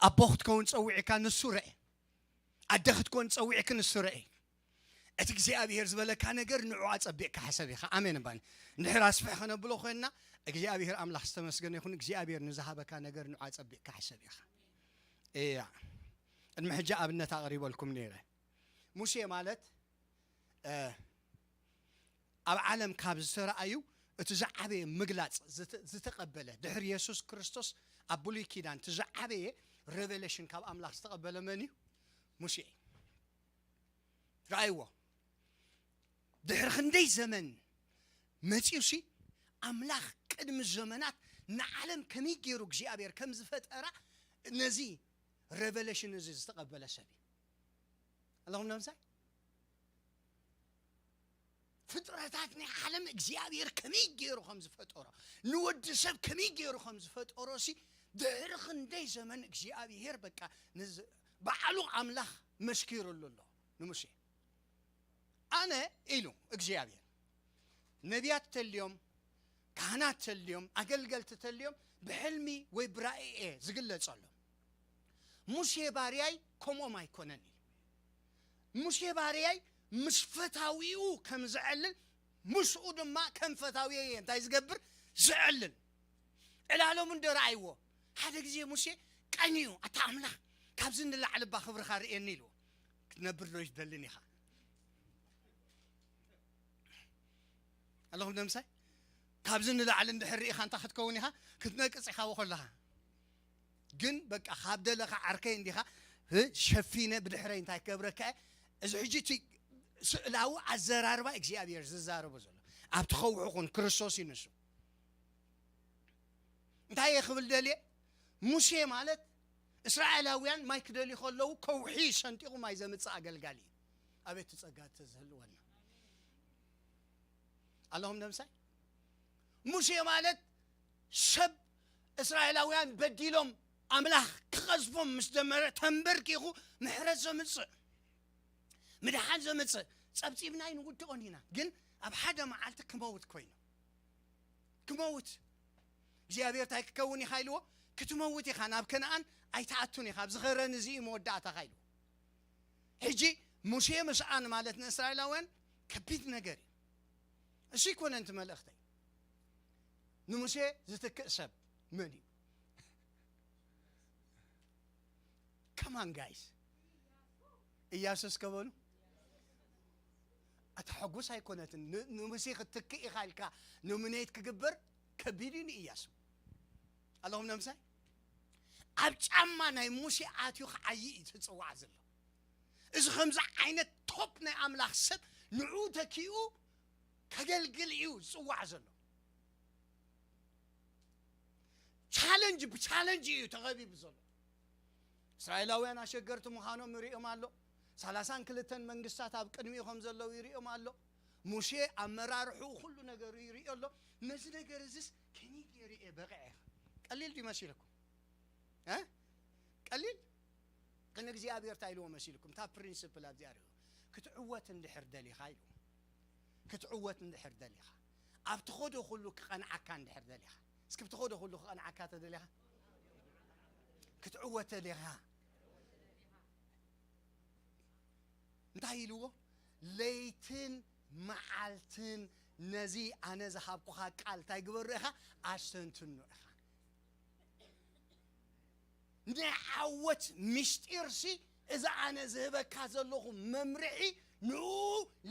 ኣቦ ክትከውን ጸዊዕካ ንሱ ርአ። ኣደ ክትኮን ጸዊዕኪ ንሱ ርአ። እቲ እግዚኣብሔር ዝበለካ ነገር ንዑ ኣጸቢቕካ ሕሰብ ኢኻ። ኣሜን እባኒ። እንድሕር ኣስፍሕ ከነብሎ ኮይንና፣ እግዚኣብሔር ኣምላኽ ዝተመስገነ ይኹን። እግዚኣብሔር ንዝሃበካ ነገር ንዑ ኣጸቢቕካ ሕሰብ ኢኻ። እያ። ቅድሚ ሕጂ ኣብነት ኣቕሪበልኩም ነይረ። ሙሴ ማለት፣ እ፣ ኣብ ዓለም ካብ ዝተረኣዩ እቲ ዝዓበየ ምግላጽ ዝተ-፣ ዝተቐበለ፣ ድሕሪ የሱስ ክርስቶስ ኣብ ብሉይ ኪዳን እቲ ዝዓበየ ሬቨሌሽን ካብ ኣምላኽ ዝተቐበለ መን እዩ? ሙሴ እዩ። ረኣይዎ። ድሕሪ ክንደይ ዘመን መጺኡሲ፣ ኣምላኽ ቅድሚ ዘመናት ንዓለም ከመይ ገይሩ እግዚኣብሔር ከም ዝፈጠራ ነዚ ሬቨሌሽን እዚ ዝተቐበለ ሰብ እዩ። ኣለኹም ነምሳይ? ፍጥረታት ናይ ዓለም እግዚኣብሔር ከመይ ገይሩ ከም ዝፈጠሮ፣ ንወዲ ሰብ ከመይ ገይሩ ከም ዝፈጠሮ ሲ፣ ድሕሪ ክንደይ ዘመን እግዚኣብሔር በቃ ንዝ-፣ ባዕሉ ኣምላኽ መስኪሩሉ ኣሎ ንሙሴ። ኣነ ኢሉ እግዚኣብሔር፣ ነቢያት ተልዮም፣ ካህናት ተልዮም፣ ኣገልገልቲ ተልዮም፣ ብሕልሚ ወይ ብራእይ እየ ዝግለጸሎም። ሙሴ ባርያይ ከምኦም ኣይኮነን ኢሉ። ሙሴ ባርያይ ምስ ፈታዊኡ ከም ዝዕልል፣ ምስኡ ድማ ከም ፈታዊየ እንታይ ዝገብር? ዝዕልል። ዕላሎም እንዶ ረኣይዎ። ሓደ ግዜ ሙሴ ቀንዩ፣ "ኣታ ኣምላኽ፣ ካብዚ ንላዕሊ እባ ክብርኻ ርእየኒ" ኢልዎ። ክትነብር ዶ ኣይትደልን ኢኻ? ኣለኹም ደምሳይ? ካብዚ ንላዕሊ እንድሕር ርኢኻ እንታይ ክትከውን ኢኻ? ክትነቅጽ ኢኻ ከለኻ። ግን በቃ ካብ ደለኻ ዓርከይ እንዲኻ፣ እ፣ ሸፊነ ብድሕረይ እንታይ ክገብረካ እየ? እዚ ሕጂ እቲ ስእላዊ ኣዘራርባ እግዚኣብሔር ዝዛረቦ ዘሎ። ኣብቲ ከውሒ ኩን፣ ክርስቶስ እዩ ንሱ። እንታይ እየ ክብል ደልየ? ሙሴ ማለት እስራኤላውያን ማይ ክደልዩ ከለዉ ከውሒ ሰንጢቑ ማይ ዘምጽእ ኣገልጋሊ እዩ። ኣቤት ጸጋ ተዝህልወና። ኣለኹም ደምሳይ? ሙሴ ማለት ሰብ እስራኤላውያን በዲሎም ኣምላኽ ክቐዝፎም ምስ ጀመረ ተንበርኪኹ ምሕረት ዘምጽእ፣ ምድሓን ዘምጽእ፣ ጸብጺብና ኣይንውድኦን ኢና፣ ግን ኣብ ሓደ መዓልቲ ክመውት ኮይኑ። ክመውት። እግዚኣብሔር እንታይ ክከውን ኢኻ ኢልዎ? ክትመውት ኢኻ፣ ናብ ከነኣን ኣይትኣቱን ኢኻ፣ ኣብዚ ኸረን እዚ እዩ መወዳእታኻ ኢልዎ። ሕጂ ሙሴ ምስኣን ማለት ንእስራኤላውያን ከቢድ ነገር እዩ። እሱ ይኮነን እቲ መልእኽተይ። ንሙሴ ዝትክእ ሰብ መን እዩ? ከማን ጋይስ፣ እያሱ እስከ በሉ። ኣታ ሕጉስ ኣይኮነትን። ን-፣ ንሙሴ ክትክእ ኢኻ ኢልካ ኖሚኔት ክግበር ከቢድ እዩ ንእያሱ። ኣለኹም ነምሳይ? ኣብ ጫማ ናይ ሙሴ ኣትዩ ክዓዪ እዩ ዝጽዋዕ ዘሎ። እዚ ከምዚ ዓይነት ቶፕ ናይ ኣምላኽ ሰብ ንዑ ተኪኡ ከገልግል እዩ ዝጽዋዕ ዘሎ። ቻለንጅ ብቻለንጅ እዩ ተኸቢቡ ዘሎ። እስራኤላውያን ኣሸገርቲ ምዃኖም ይርእዮም ኣሎ። ሰላሳን ክልተን መንግስታት ኣብ ቅድሚኡ ከም ዘለዉ ይርእዮም ኣሎ። ሙሴ ኣመራርሕኡ ኩሉ ነገሩ ይርእዮ ኣሎ። ነዚ ነገር እዚስ ከመይ ገይሩ እየ በቂዐ? ቀሊል ድዩ መሲልኩም? እ? ቀሊል? ግን እግዚኣብሔር እንታይ ኢልዎ መሲልኩም? እታ ፕሪንስፕል ኣብዚኣ ርእዩ። ክትዕወት እንድሕር ደሊኻ ኢልዎ። ክትዕወት እንድሕር ደሊኻ። ኣብ ትኸዶ ኩሉ ክቐንዓካ እንድሕር ደሊኻ። እስኪ ብትኸዶ ኩሉ ክቐንዓካ ተደሊኻ? ክትዕወት ደሊኻ። እንታይ ኢልዎ? ለይትን መዓልትን ነዚ ኣነ ዝሃብኩኻ ቃል እንታይ ግበሮ ኢኻ? ኣስተንትኖ ኢኻ። ናይ ዓወት ምስጢርሲ እዚ ኣነ ዝህበካ ዘለኹ መምርሒ ንኡ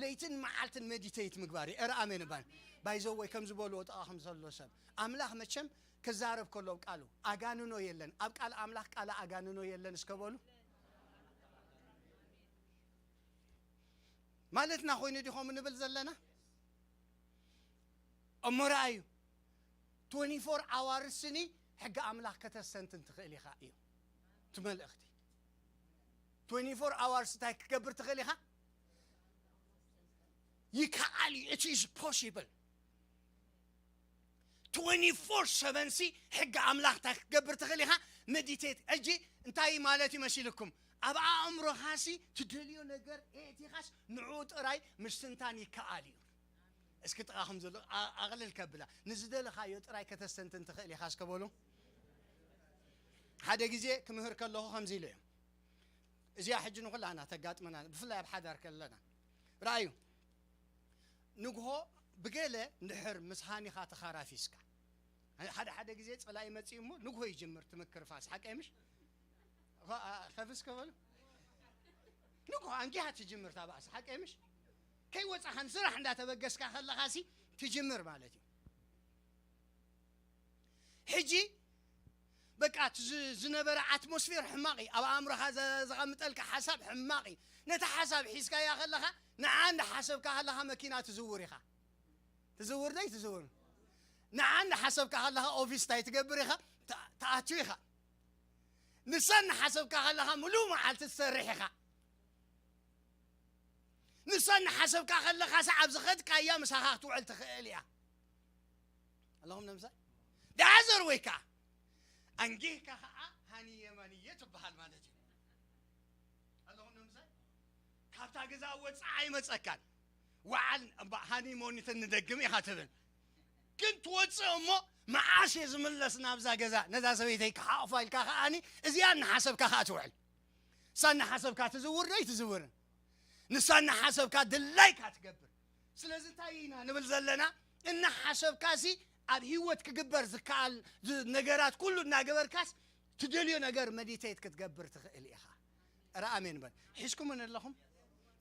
ለይትን መዓልትን ሜዲቴት ምግባር እዩ። ኧረ ኣሜን እባን። ባይዘወይ ከም ዝበልዎ ጥቓኹም ዘሎ ሰብ ኣምላኽ መቸም ክዛረብ ከሎ ኣብ ቃሉ ኣጋንኖ የለን። ኣብ ቃል ኣምላኽ ቃል ኣጋንኖ የለን እስከ በሉ። ማለትና ኮይኑ ዲኹም ንብል ዘለና? እሞ ረኣዩ፣ ትዌንቲ ፎር ኣዋርስ ስኒ ሕጊ ኣምላኽ ከተስተንትን ትኽእል ኢኻ እዩ እቲ መልእኽቲ። ትዌንቲ ፎር ኣዋርስ እንታይ ክገብር ትኽእል ኢኻ? ይከኣል እዩ። It is possible። ትወንቲ ፎር ሰቨን ሲ ሕጊ ኣምላኽ እንታይ ክትገብር ትኽእል ኢኻ? መዲቴት። ሕጂ እንታይ ማለት እዩ መሲልኩም? ኣብ ኣእምሮኻሲ ትደልዮ ነገር ኤቲኻስ ንዕኡ ጥራይ ምስትንታን ይከኣል እዩ። እስኪ ጥቓኹም ዘሎ ኣ- ኣቕልል ከብላ፣ ንዝደለኻዮ ጥራይ ከተስተንትን ትኽእል ኢኻ። እስከ በሉ። ሓደ ግዜ ክምህር ከለኹ ከምዚ ኢለ እዮም። እዚኣ ሕጂ ንኹላና ተጋጥመና፣ ብፍላይ ኣብ ሓዳር ከለና። ረኣዩ፣ ንግሆ ብገለ እንድሕር ምስ ሃኒኻ ተኻራፊስካ፣ ሓደ ሓደ ግዜ ጸላኢ መጺኡ እሞ ንግሆ ይጅምር ትምክርፋስ፣ ሓቀይ ምሽ? ኸ- ኸፍስ ከበሉ ንግሆ ኣንጊሃ ትጅምር ታባእስ፣ ሓቀይ ምሽ? ከይወጻኻ ንስራሕ እንዳተበገስካ ከለኻሲ ትጅምር ማለት እዩ። ሕጂ በቃ እቲ ዝ- ዝነበረ ኣትሞስፌር ሕማቕ እዩ። ኣብ ኣእምሮኻ ዘ- ዘቐምጠልካ ሓሳብ ሕማቕ እዩ። ነቲ ሓሳብ ሒዝካያ ከለኻ፣ ንዓ እንዳሓሰብካ ከለኻ መኪና ትዝውር ኢኻ። ትዝውር ዶ ትዝውር? ንዓ እንዳሓሰብካ ከለኻ ኦፊስ እንታይ ትገብር ኢኻ? ት- ትኣቱ ኢኻ። ንሳ እናሓሰብካ ከለኻ ምሉእ መዓልቲ ትሰርሕ ኢኻ። ንሳ እናሓሰብካ ከለኻ ሰዓብ ዝኸድካያ ምሳኻ ክትውዕል ትኽእል እያ። ኣለኹም ነምሳይ? ዳዘር ወይ ከዓ ኣንጊህካ ከዓ ሃኒ የማንየ ትበሃል ማለት እዩ። ኣለኹም ነምሳይ? ካብታ ገዛ ወፅዓ ኣይመፀካን። ወዓል እምባ ሃኒ ሞኒትን ንደግም ኢኻ ትብል። ግን ትወፅእ እሞ መዓስ እየ ዝምለስ ናብዛ ገዛ፣ ነዛ ሰበይተይ ክሓቑፋ ኢልካ ከዓኒ እዚኣ እናሓሰብካ ከዓ ትውዕል። ንሳ እናሓሰብካ ትዝውር ዶ ኣይትዝውርን? ንሳ እናሓሰብካ ድላይካ ትገብር። ስለዚ እንታይ ኢና ንብል ዘለና? እናሓሰብካሲ ኣብ ህይወት ክግበር ዝከኣል ዝ- ነገራት ኩሉ እናገበርካስ ትደልዮ ነገር መዲቴት ክትገብር ትኽእል ኢኻ። ኧረ ኣሜን በል። ሒዝኩምን ኣለኹም?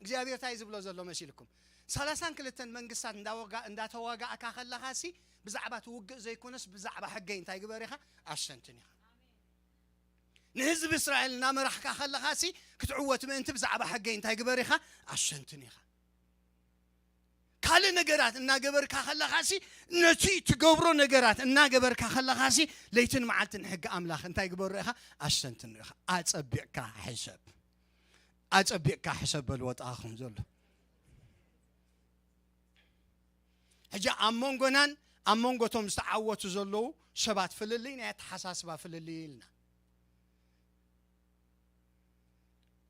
እግዚኣብሔር እንታይ ዝብሎ ዘሎ መሲልኩም? ሰላሳን ክልተን መንግስታት እንዳወጋ- እንዳተዋጋእካ ከለኻሲ ብዛዕባ ትውግእ ዘይኮነስ ብዛዕባ ሕገይ እንታይ ግበር ኢኻ? ኣሸንትን ኢኻ። ንህዝቢ እስራኤል እናመራሕካ ከለኻሲ ክትዕወት ምእንቲ ብዛዕባ ሕገይ እንታይ ግበር ኢኻ? ኣሸንትን ኢኻ። ካልእ ነገራት እናገበርካ ከለኻሲ፣ ነቲ ትገብሮ ነገራት እናገበርካ ከለኻሲ ለይትን መዓልትን ሕጊ ኣምላኽ እንታይ ግበሮ ኢኻ? ኣሸንትን ኢኻ። ኣጸቢቕካ ሕሰብ። ኣጸቢቕካ ሕሰብ በልዎ ጥቓኹም ዘሎ። ሕጂ ኣብ መንጎናን ኣብ መንጎ እቶም ዝተዓወቱ ዘለዉ ሰባት ፍልልይ ናይ ኣተሓሳስባ ፍልልይ ኢልና።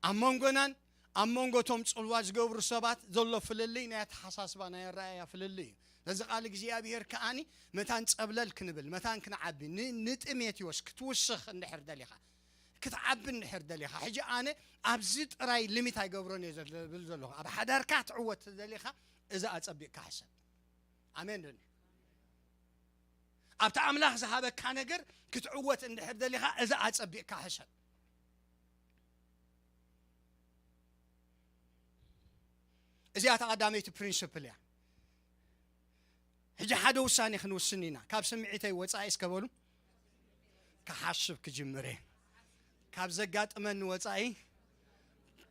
ኣብ መንጎናን ኣብ መንጎ እቶም ጽልዋ ዝገብሩ ሰባት ዘሎ ፍልልይ ናይ ኣተሓሳስባ ናይ ኣረኣእያ ፍልልይ እዩ። ነዚ ቃል እግዚኣብሔር ከኣኒ መታን ጸብለል ክንብል፣ መታን ክንዓቢ፣ ን- ንጢሞቴዎስ ክትውስኽ እንድሕር ደሊኻ፣ ክትዓቢ እንድሕር ደሊኻ፣ ሕጂ ኣነ ኣብዚ ጥራይ ሊሚት ኣይገብሮን እየ ዘብል ዘለኹ። ኣብ ሓዳርካ ክትዕወት ደሊኻ፣ እዚ ኣጸቢቕካ ሕሰብ። ኣሜን ዶ? ኣብቲ ኣምላኽ ዝሃበካ ነገር ክትዕወት እንድሕር ደሊኻ፣ እዚ ኣጸቢቕካ ሕሰብ። እዚኣ እታ ቀዳመይቲ ፕሪንስፕል እያ። ሕጂ ሓደ ውሳኔ ክንውስን ኢና። ካብ ስምዒተይ ወጻኢ እስከ በሉ፣ ክሓስብ ክጅምር እየ። ካብ ዘጋጥመኒ ወጻኢ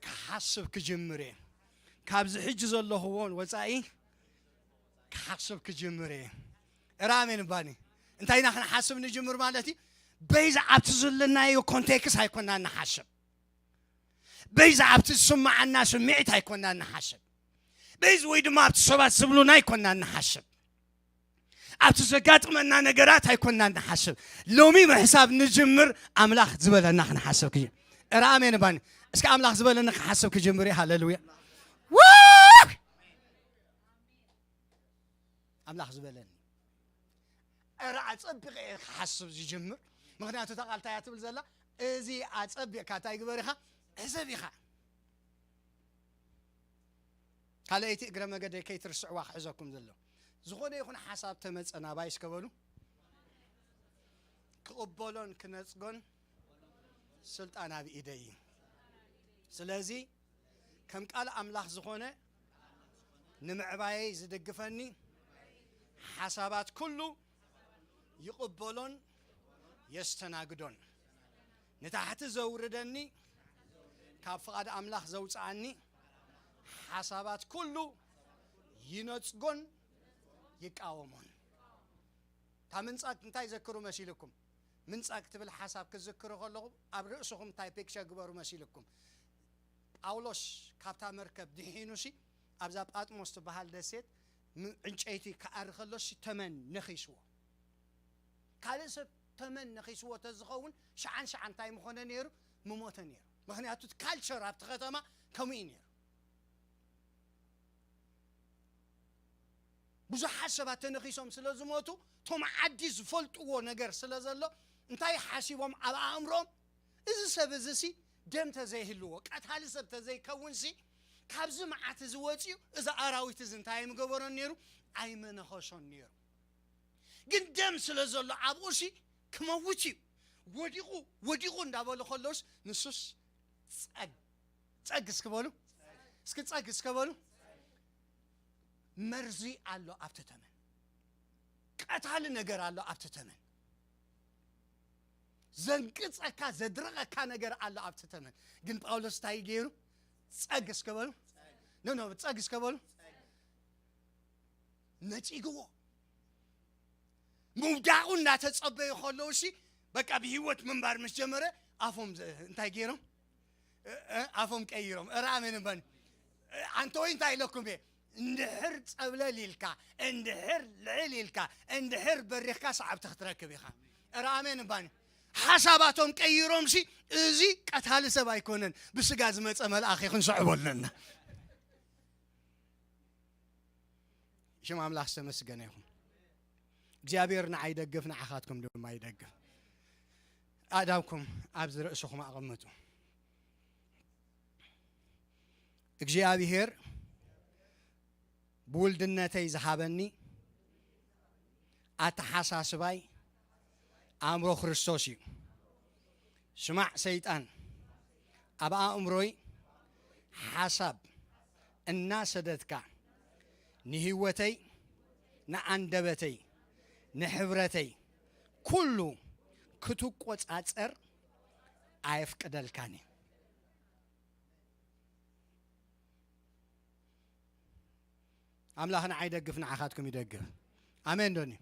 ክሓስብ ክጅምር እየ። ካብዚ ሕጂ ዘለኽዎን ወጻኢ ክሓስብ ክጅምር እየ። እረ ኣሜን ባኒ። እንታይ ኢና ክንሓስብ ንጅምር ማለት እዩ? በይዛ ኣብቲ ዘለናዮ ኮንቴክስ ኣይኮና ንሓስብ። በይዛ ኣብቲ ዝስምዓና ስምዒት ኣይኮና ንሓስብ። በይዚ ወይ ድማ ኣብቲ ሰባት ዝብሉና ኣይኮና ንሓስብ። ኣብቲ ዘጋጥመና ነገራት ኣይኮና ንሓስብ። ሎሚ ምሕሳብ ንጅምር፣ ኣምላኽ ዝበለና ክንሓስብ ክጅ እረ ኣሜን ባኒ። እስኪ ኣምላኽ ዝበለኒ ክሓስብ ክጅምር እዩ። ሃሌሉያ። ውይ! ኣምላኽ ዝበለኒ። እረ ኣጸቢቐ እየ ክሓስብ ዝጅምር። ምኽንያቱ እታ ቃል እንታይ እያ ትብል ዘላ? እዚ ኣጸቢቕካ እንታይ ግበር ኢኻ? ሕሰብ ኢኻ። ካልኣይቲ እግረ መገደይ ከይትርስዕዋ ክሕዘኩም ዘሎ። ዝኾነ ይኹን ሓሳብ ተመጸ ናባይ እስከ በሉ። ክቕበሎን ክነጽጎን ስልጣን ኣብ ኢደይ እዩ። ስለዚ ከም ቃል ኣምላኽ ዝኾነ ንምዕባየይ ዝድግፈኒ ሓሳባት ኩሉ ይቕበሎን የስተናግዶን። ንታሕቲ ዘውርደኒ፣ ካብ ፍቓድ ኣምላኽ ዘውጽኣኒ ሓሳባት ኩሉ ይነጽጎን ይቃወሞን። እታ ምንጻግ እንታይ ዘክሩ መሲልኩም? ምንጻግ ትብል ሓሳብ ክትዝክሩ ከለኹም ኣብ ርእስኹም እንታይ ፒክቸር ግበሩ መሲልኩም? ጳውሎስ ካብታ መርከብ ድሒኑሲ ኣብዛ ጳጥሞስ ትበሃል ደሴት ም- ዕንጨይቲ ክኣሪ ከሎሲ ተመን ነኺስዎ። ካልእ ሰብ ተመን ነኺስዎ ተዝኸውን፣ ሸዓን ሸዓን እንታይ ምኾነ ነይሩ? ምሞተ ነይሩ። ምኽንያቱ ካልቸር ኣብቲ ከተማ ከምኡ እዩ ነይሩ። ብዙሓት ሰባት ተነኺሶም ስለ ዝሞቱ፣ እቶም ዓዲ ዝፈልጥዎ ነገር ስለ ዘሎ፣ እንታይ ሓሲቦም ኣብ ኣእምሮም? እዚ ሰብ እዚ ሲ ደም ተዘይህልዎ፣ ቀታሊ ሰብ ተዘይከውን ሲ፣ ካብዚ መዓት እዚ ወፂኡ፣ እዚ ኣራዊት እዚ እንታይ ኣይምገበሮን ነይሩ? ኣይመነኸሾን ነይሩ። ግን ደም ስለ ዘሎ ኣብኡ ሲ ክመውት እዩ። ወዲቑ፣ ወዲቑ እንዳበሉ ከለውስ ንሱስ ጸግ-፣ ጸግ እስኪ በሉ። እስኪ ጸግ እስኪ በሉ። መርዚ ኣሎ ኣብቲ ተመን። ቀታሊ ነገር ኣሎ ኣብቲ ተመን። ዘንቅጸካ፣ ዘድርቐካ ነገር ኣሎ ኣብቲ ተመን። ግን ጳውሎስ እንታይ ገይሩ? ጸግ እስኪ በሉ። ኖ፣ ኖ፣ ጸግ እስኪ በሉ። ነጺግዎ። ምውዳቑ እናተጸበዩ ከለዉ ሲ፣ በቃ ብህይወት ምንባር ምስ ጀመረ፣ ኣፎም ዘ-፣ እንታይ ገይሮም? እ-፣ እ-፣ ኣፎም ቀይሮም። እረ ኣሜን እምበኒ። እ፣ ኣንተ ወይ እንታይ ኢለኩም እየ? እንድሕር ጸብለል ኢልካ፣ እንድሕር ልዕል ኢልካ፣ እንድሕር በሪኽካ ሰዓብቲ ክትረክብ ኢኻ። እረ ኣሜን እምበኒ። ሓሳባቶም ቀይሮም ሲ፣ እዚ ቀታሊ ሰብ ኣይኮነን፣ ብስጋ ዝመጸ መልኣኽ እዩ፣ ክንስዕቦ ኣለና። ሽም ኣምላኽ ዝተመስገነ ይኹን። እግዚኣብሔር ንዓይ ይደግፍ፣ ንዓኻትኩም ድማ ይደግፍ። ኣእዳውኩም ኣብዚ ርእስኹም ኣቐምጡ። እግዚኣብሔር ብውልድነተይ ዝሃበኒ ኣተሓሳስባይ ኣእምሮ ክርስቶስ እዩ። ስማዕ ሰይጣን፣ ኣብ ኣእምሮይ ሓሳብ እናሰደድካ ንህይወተይ፣ ንኣንደበተይ፣ ንሕብረተይ ኩሉ ክትቆጻጸር ኣየፍቅደልካን እዩ። ኣምላኽ ንዓይ ይደግፍ፣ ንዓኻትኩም ይደግፍ። ኣሜን ዶኒ?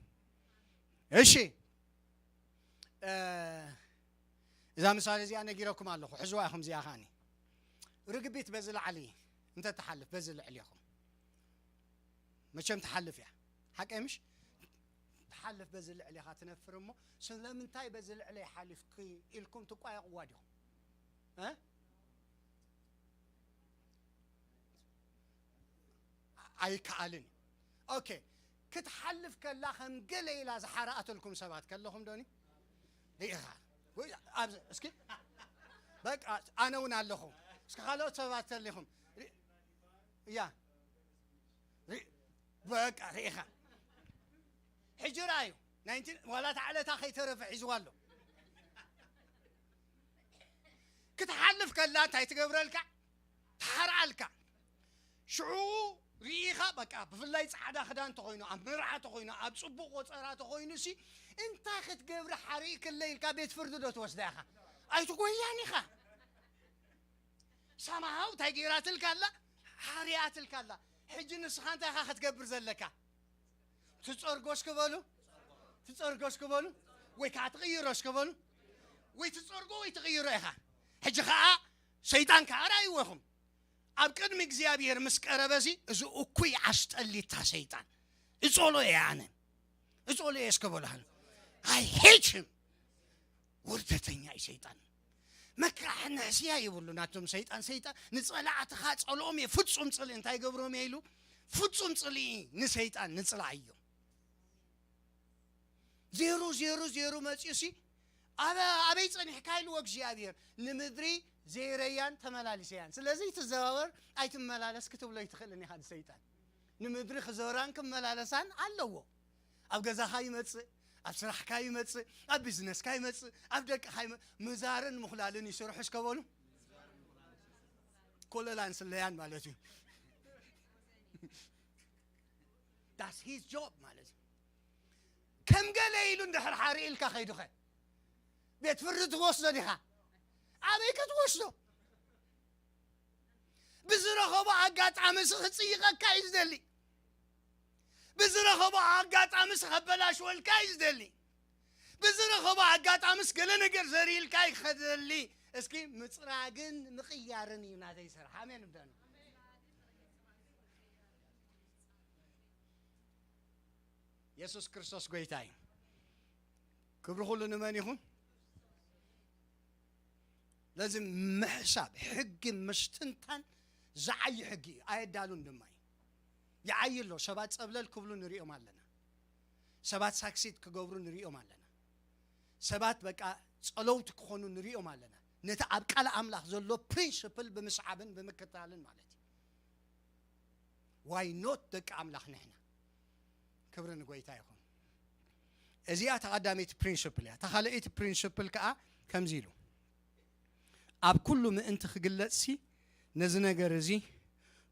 እሺ፣ እ፣ እዛ ምሳሌ እዚኣ ነጊረኩም ኣለኹ። ሕዝዋ ኢኹም እዚኣ ኸዓኒ። ርግቢት በዚ ላዕሊ እንተ ትሓልፍ፣ በዚ ልዕል ኢኹም። መቸም ትሓልፍ እያ። ሓቀይ ምሽ? ትሓልፍ በዚ ልዕል ኢኻ ትነፍር እሞ፣ ስለምንታይ በዚ ልዕለይ ሓሊፍኪ ኢልኩም ትቋየቕዋ ዲኹም? እ? ኣይከኣልን እዩ። ኦኬ፣ ክትሓልፍ ከላ ከም ገለ ኢላ ዝሓረኣተልኩም ሰባት ከለኹም ዶኒ? ርኢኻ? ወይ ኣብዚ፣ እስኪ፣ በቃ፣ ኣነ እውን ኣለኹ። እስኪ ካልኦት ሰባት ተሊኹም። ሪ-፣ እያ። ሪ-፣ በቃ፣ ርኢኻ? ሕጂ ረኣዩ። ናይንቲ፣ ዋላ እታ ዕለታ ከይተረፈ ሒዝዋ ኣሎ። ክትሓልፍ ከላ እንታይ ትገብረልካ? ትሓርኣልካ። ሽዑ ርኢኻ፣ በቃ፣ ብፍላይ ጻዕዳ ክዳን ተኾይኑ፣ ኣብ መርዓ ተኾይኑ፣ ኣብ ጽቡቕ ቆጸራ ተኾይኑ ሲ፣ እንታይ ክትገብሪ ሓሪእክለይ ኢልካ ቤት ፍርዲ ዶ ትወስዳ ኢኻ? ኣይትጎያን ኢኻ። ሳምሃው እንታይ ገይራትልካ ኣላ? ሓሪኣትልካ ኣላ። ሕጂ ንስኻ እንታይ ኢኻ ክትገብር ዘለካ? ትጸርጎ እስኪ በሉ። ትጸርጎ እስኪ በሉ። ወይ ከዓ ትቕይሮ እስኪ በሉ። ወይ ትጸርጎ ወይ ትቕይሮ ኢኻ። ሕጂ ከዓ ሰይጣን ከዓ ርኣይዎ ኢኹም። ኣብ ቅድሚ እግዚኣብሔር ምስ ቀረበ እዚ፣ እዚ እኩይ ኣስጠሊታ ሰይጣን እጾሎ እየ ኣነ። እጾሎ እየ እስከ በሉ። I hate him። ውርደተኛ እዩ ሰይጣን። መክራሕ ንሕስያ ይብሉ ናቶም ሰይጣን። ሰይጣን ንጸላእትኻ ጸልኦም እየ፣ ፍጹም ጽልኢ እንታይ ገብሮም እየ ኢሉ፣ ፍጹም ጽልኢ ንሰይጣን ንጽላእ እዮም። ዜሮ፣ ዜሮ፣ ዜሮ መጺኡ ሲ፣ ኣበ-፣ ኣበይ ጸኒሕካ ኢልዎ እግዚኣብሔር። ንምድሪ ዘይረያን ተመላሊሰያን። ስለዚ ትዘዋወር ኣይትመላለስ ክትብሎ ኣይትኽእልን ኢኻ ንሰይጣን። ንምድሪ ክዞራን ክመላለሳን ኣለዎ። ኣብ ገዛኻ ይመጽእ፣ ኣብ ስራሕካ ይመጽእ፣ ኣብ ቢዝነስካ ይመጽእ፣ ኣብ ደቅኻ ይመ-፣ ምዛርን ምኹላልን ይሰርሑ እስከ በሉ። ኮለላን ስለያን ማለት እዩ። That's his job ማለት እዩ። ከም ገለ ኢሉ እንድሕር ሓሪእልካ ከይዱኸ ቤት ፍርዲ ትወስዶ ዲኻ? ኣበይ ክትወስዶ? ብዝረኸቦ ኣጋጣሚ ሲ ክጽይቐካ እዩ ዝደሊ። ብዝረኸቦ ኣጋጣሚ ሲ ከበላሽወልካ እዩ ዝደሊ። ብዝረኸቦ ኣጋጣሚ ሲ ገለ ነገር ዘሪእልካ እዩ ከደሊ። እስኪ ምጽራግን ምቕያርን እዩ ናተይ ስራሕ። ኣሜን እምበሉ። የሱስ ክርስቶስ ጎይታ እዩ። ክብሪ ኩሉ ንመን ይኹን? ለዚ ምሕሳብ፣ ሕጊ ምስትንታን ዝዓይ ሕጊ እዩ። ኣየዳሉን ድማ እዩ። ይዓይ ኣሎ። ሰባት ጸብለል ክብሉ ንሪኦም ኣለና። ሰባት ሳክሲድ ክገብሩ ንሪኦም ኣለና። ሰባት በቃ ጸለውቲ ክኾኑ ንሪኦም ኣለና። ነቲ ኣብ ቃል ኣምላኽ ዘሎ ፕሪንስፕል ብምስዓብን ብምክታልን ማለት እዩ። ዋይ ኖት ደቂ ኣምላኽ ንሕና። ክብሪ ንጎይታ ይኹን። እዚኣ ተቐዳመይቲ ፕሪንስፕል እያ። ተኻልአይቲ ፕሪንስፕል ከዓ ከምዚ ኢሉ፣ ኣብ ኩሉ ምእንቲ ክግለጽሲ ነዚ ነገር እዚ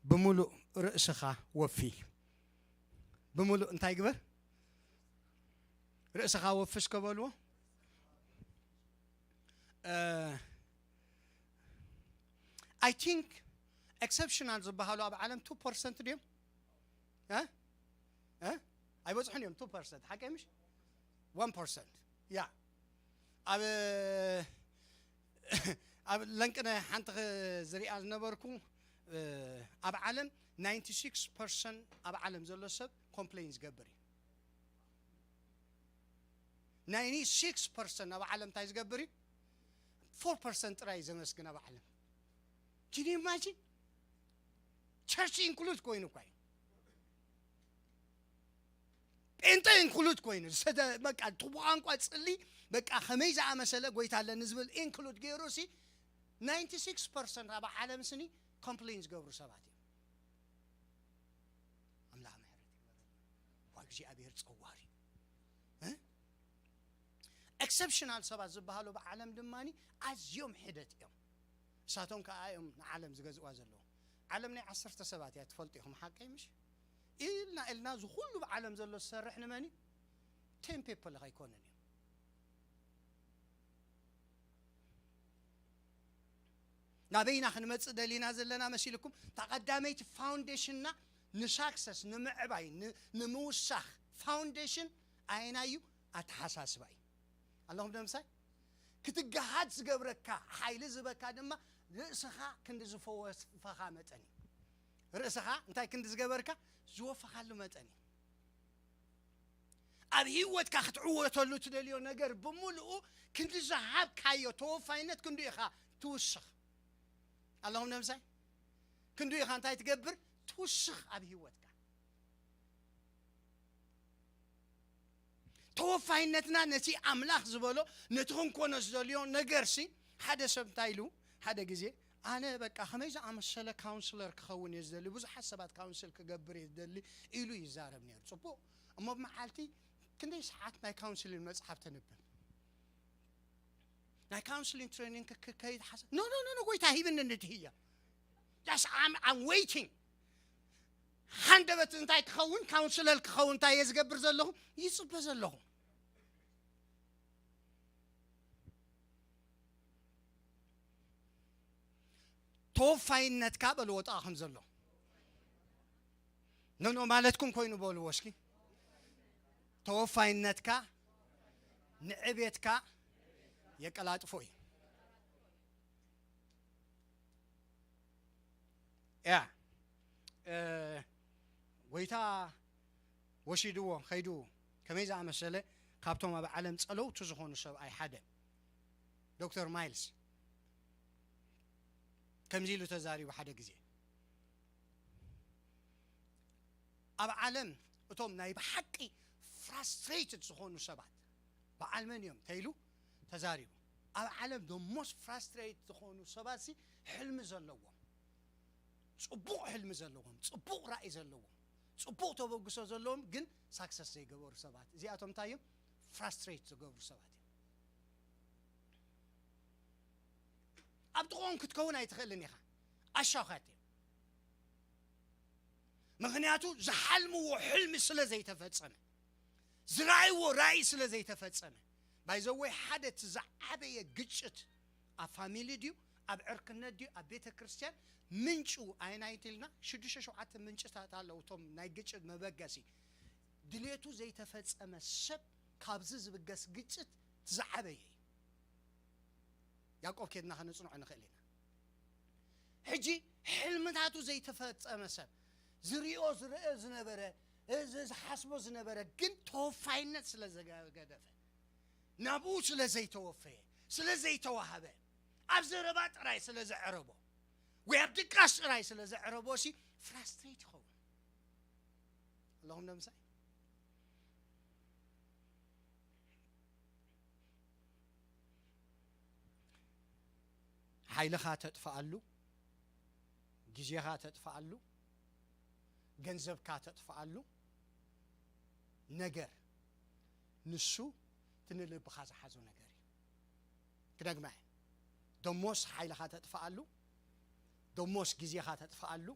ብምሉእ ርእስኻ ወፊ። ብምሉእ እንታይ ግበር? ርእስኻ ወፍስ ከበልዎ። I think exceptional ዝበሃሉ ኣብ ዓለም two percent ድዮም? እ? እ? ኣይበጽሑን እዮም። Two percent ሓቀይ ምሽ? One percent ያ ኣብ ኣብ ለንቅነ ሓንቲ ዝሪኣ ዝነበርኩ ኣብ ዓለም ninety six percent ኣብ ዓለም ዘሎ ሰብ ኮምፕሌን ዝገብር እዩ። Ninety six percent ኣብ ዓለም እንታይ ዝገብር እዩ? Four percent ጥራይ ዘመስግን ኣብ ዓለም። Can you imagine? ቸርች ኢንክሉድ ኮይኑ እኳ እዩ። ጴንጠ ኢንክሉድ ኮይኑ ዝተደ-፣ በቃ እቲ ብቋንቋ ጽሊ በቃ ከመይ ዝኣመሰለ ጎይታ ኣለኒ ዝብል ኢንክሉድ ገይሩ ሲ ninety six percent ኣብ ዓለም ስኒ ኮምፕሌን ዝገብሩ ሰባት እዮም። ኣምላኽ ምሕረት ይግበረልና። ዋ እግዚኣብሔር ጸዋር እዩ። እ? ኤክሰፕሽናል ሰባት ዝበሃሉ ብዓለም ድማ ኣዝዮም ሕደት እዮም። እሳቶም ከዓ እዮም ንዓለም ዝገዝእዋ ዘለዉ። ዓለም ናይ ዓሰርተ ሰባት እያ፣ ትፈልጡ ኢኹም፣ ሓቀይ ምሽ? ኢልና ኢልና እዚ ኩሉ ብዓለም ዘሎ ዝሰርሕ ንመን እዩ? ቴን ፒፕል ከይኮነን እዩ። ናበይና ክንመጽእ ደሊና ዘለና መሲልኩም? ተቐዳመይቲ ፋውንዴሽንና ንሳክሰስ፣ ንምዕባይ፣ ን-፣ ንምውሳኽ ፋውንዴሽን ኣየናይ እዩ? ኣተሓሳስባ እዩ። ኣለኹም ደምሳይ? ክትገሃድ ዝገብረካ፣ ሓይሊ ዝህበካ ድማ ርእስኻ ክንዲ ዝፈወፈኻ መጠን እዩ። ርእስኻ እንታይ ክንዲ ዝገበርካ? ዝወፈኻሉ መጠን እዩ። ኣብ ህይወትካ ክትዕወተሉ ትደልዮ ነገር ብምልኡ ክንዲ ዝሃብካዮ ተወፋይነት ክንዱ ኢኻ ትውስኽ። ኣለኹም ነምሳይ? ክንዱ ኢኻ እንታይ ትገብር? ትውስኽ ኣብ ህይወትካ። ተወፋይነትና ነቲ ኣምላኽ ዝበሎ፣ ነቲ ክንኮኖ ዝደልዮ ነገርሲ፣ ሓደ ሰብ እንታይ ኢሉ ሓደ ግዜ፣ "ኣነ በቃ ከመይ ዝኣመሰለ ካውንስለር ክኸውን እየ ዝደሊ፣ ብዙሓት ሰባት ካውንስል ክገብር እየ ዝደሊ" ኢሉ ይዛረብ ነይሩ። ጽቡቕ። እሞ ብመዓልቲ ክንደይ ሰዓት ናይ ካውንስሊን መጽሓፍ ተንብብ? ናይ ካውንስሊን ትሬኒንግ ክከይድ ሓሳብ፣ "ኖ፣ ኖ፣ ኖ፣ ኖ፣ ጎይታ ሂብኒ ነቲ ህያ። Just I'm, I'm waiting." ሃንደበት እንታይ ክኸውን፣ ካውንስለር ክኸውን እንታይ እየ ዝገብር ዘለኹ? ይጽበ ዘለኹ። ተወፋይነትካ በልዎ፣ ጥቓኹም ዘሎ። ኖ፣ ኖ ማለትኩም ኮይኑ በልዎ እስኪ። ተወፋይነትካ ንዕቤትካ የቀላጥፎ እዩ። ያ፣ እ፣ ጎይታ ወሲድዎ ኸይዱ ከመይ ዝኣመሰለ ካብቶም ኣብ ዓለም ጸለውቲ ዝኾኑ ሰብኣይ ሓደ ዶክተር ማይልስ ከምዚ ኢሉ ተዛሪቡ ሓደ ግዜ። ኣብ ዓለም እቶም ናይ ብሓቂ ፍራስትሬትድ ዝኾኑ ሰባት በዓል መን እዮም ተይሉ ተዛሪቡ። ኣብ ዓለም the most frustrated ዝኾኑ ሰባት ሲ ሕልሚ ዘለዎም፣ ጽቡቕ ሕልሚ ዘለዎም፣ ጽቡቕ ራእይ ዘለዎም፣ ጽቡቕ ተበግሶ ዘለዎም ግን ሳክሰስ ዘይገበሩ ሰባት፣ እዚኣቶም እንታይ እዮም? ፍራስትሬት ዝገብሩ ሰባት እዮም። ኣብ ጥቕኦም ክትከውን ኣይትኽእልን ኢኻ። ኣሻውኻት እዮም። ምኽንያቱ ዝሓልምዎ ሕልሚ ስለ ዘይተፈጸመ፣ ዝረኣይዎ ራእይ ስለ ዘይተፈጸመ። ባይዘወይ ሓደ እቲ ዝዓበየ ግጭት ኣብ ፋሚሊ ድዩ፣ ኣብ ዕርክነት ድዩ፣ ኣብ ቤተ ክርስቲያን ምንጩ ኣይናይት ኢልና ሽዱሽተ ሸውዓተ ምንጭታት ኣለዉ። እቶም ናይ ግጭት መበገሲ ድሌቱ ዘይተፈጸመ ሰብ ካብዚ ዝብገስ ግጭት እቲ ዝዓበየ እዩ። ያዕቆብ ኬድና ከነጽንዖ ንኽእል ኢና። ሕጂ ሕልምታቱ ዘይተፈጸመ ሰብ፣ ዝሪኦ ዝርአ ዝነበረ፣ እዚ ዝሓስቦ ዝነበረ ግን ተወፋይነት ስለ ዘገደፈ፣ ናብኡ ስለ ዘይተወፈየ፣ ስለ ዘይተዋህበ፣ ኣብ ዘረባ ጥራይ ስለ ዘዕረቦ፣ ወይ ኣብ ድቃስ ጥራይ ስለ ዘዕረቦ ሲ ፍራስትሬት ይኸውን። ኣለኹም ዶ ምሳይ? ሓይልኻ ተጥፍኣሉ፣ ግዜኻ ተጥፍኣሉ፣ ገንዘብካ ተጥፍኣሉ ነገር፣ ንሱ እቲ ንልብኻ ዝሓዞ ነገር እዩ። ክደግማ እየ። ደሞስ ሓይልኻ ተጥፍኣሉ፣ ደሞስ ግዜኻ ተጥፍኣሉ፣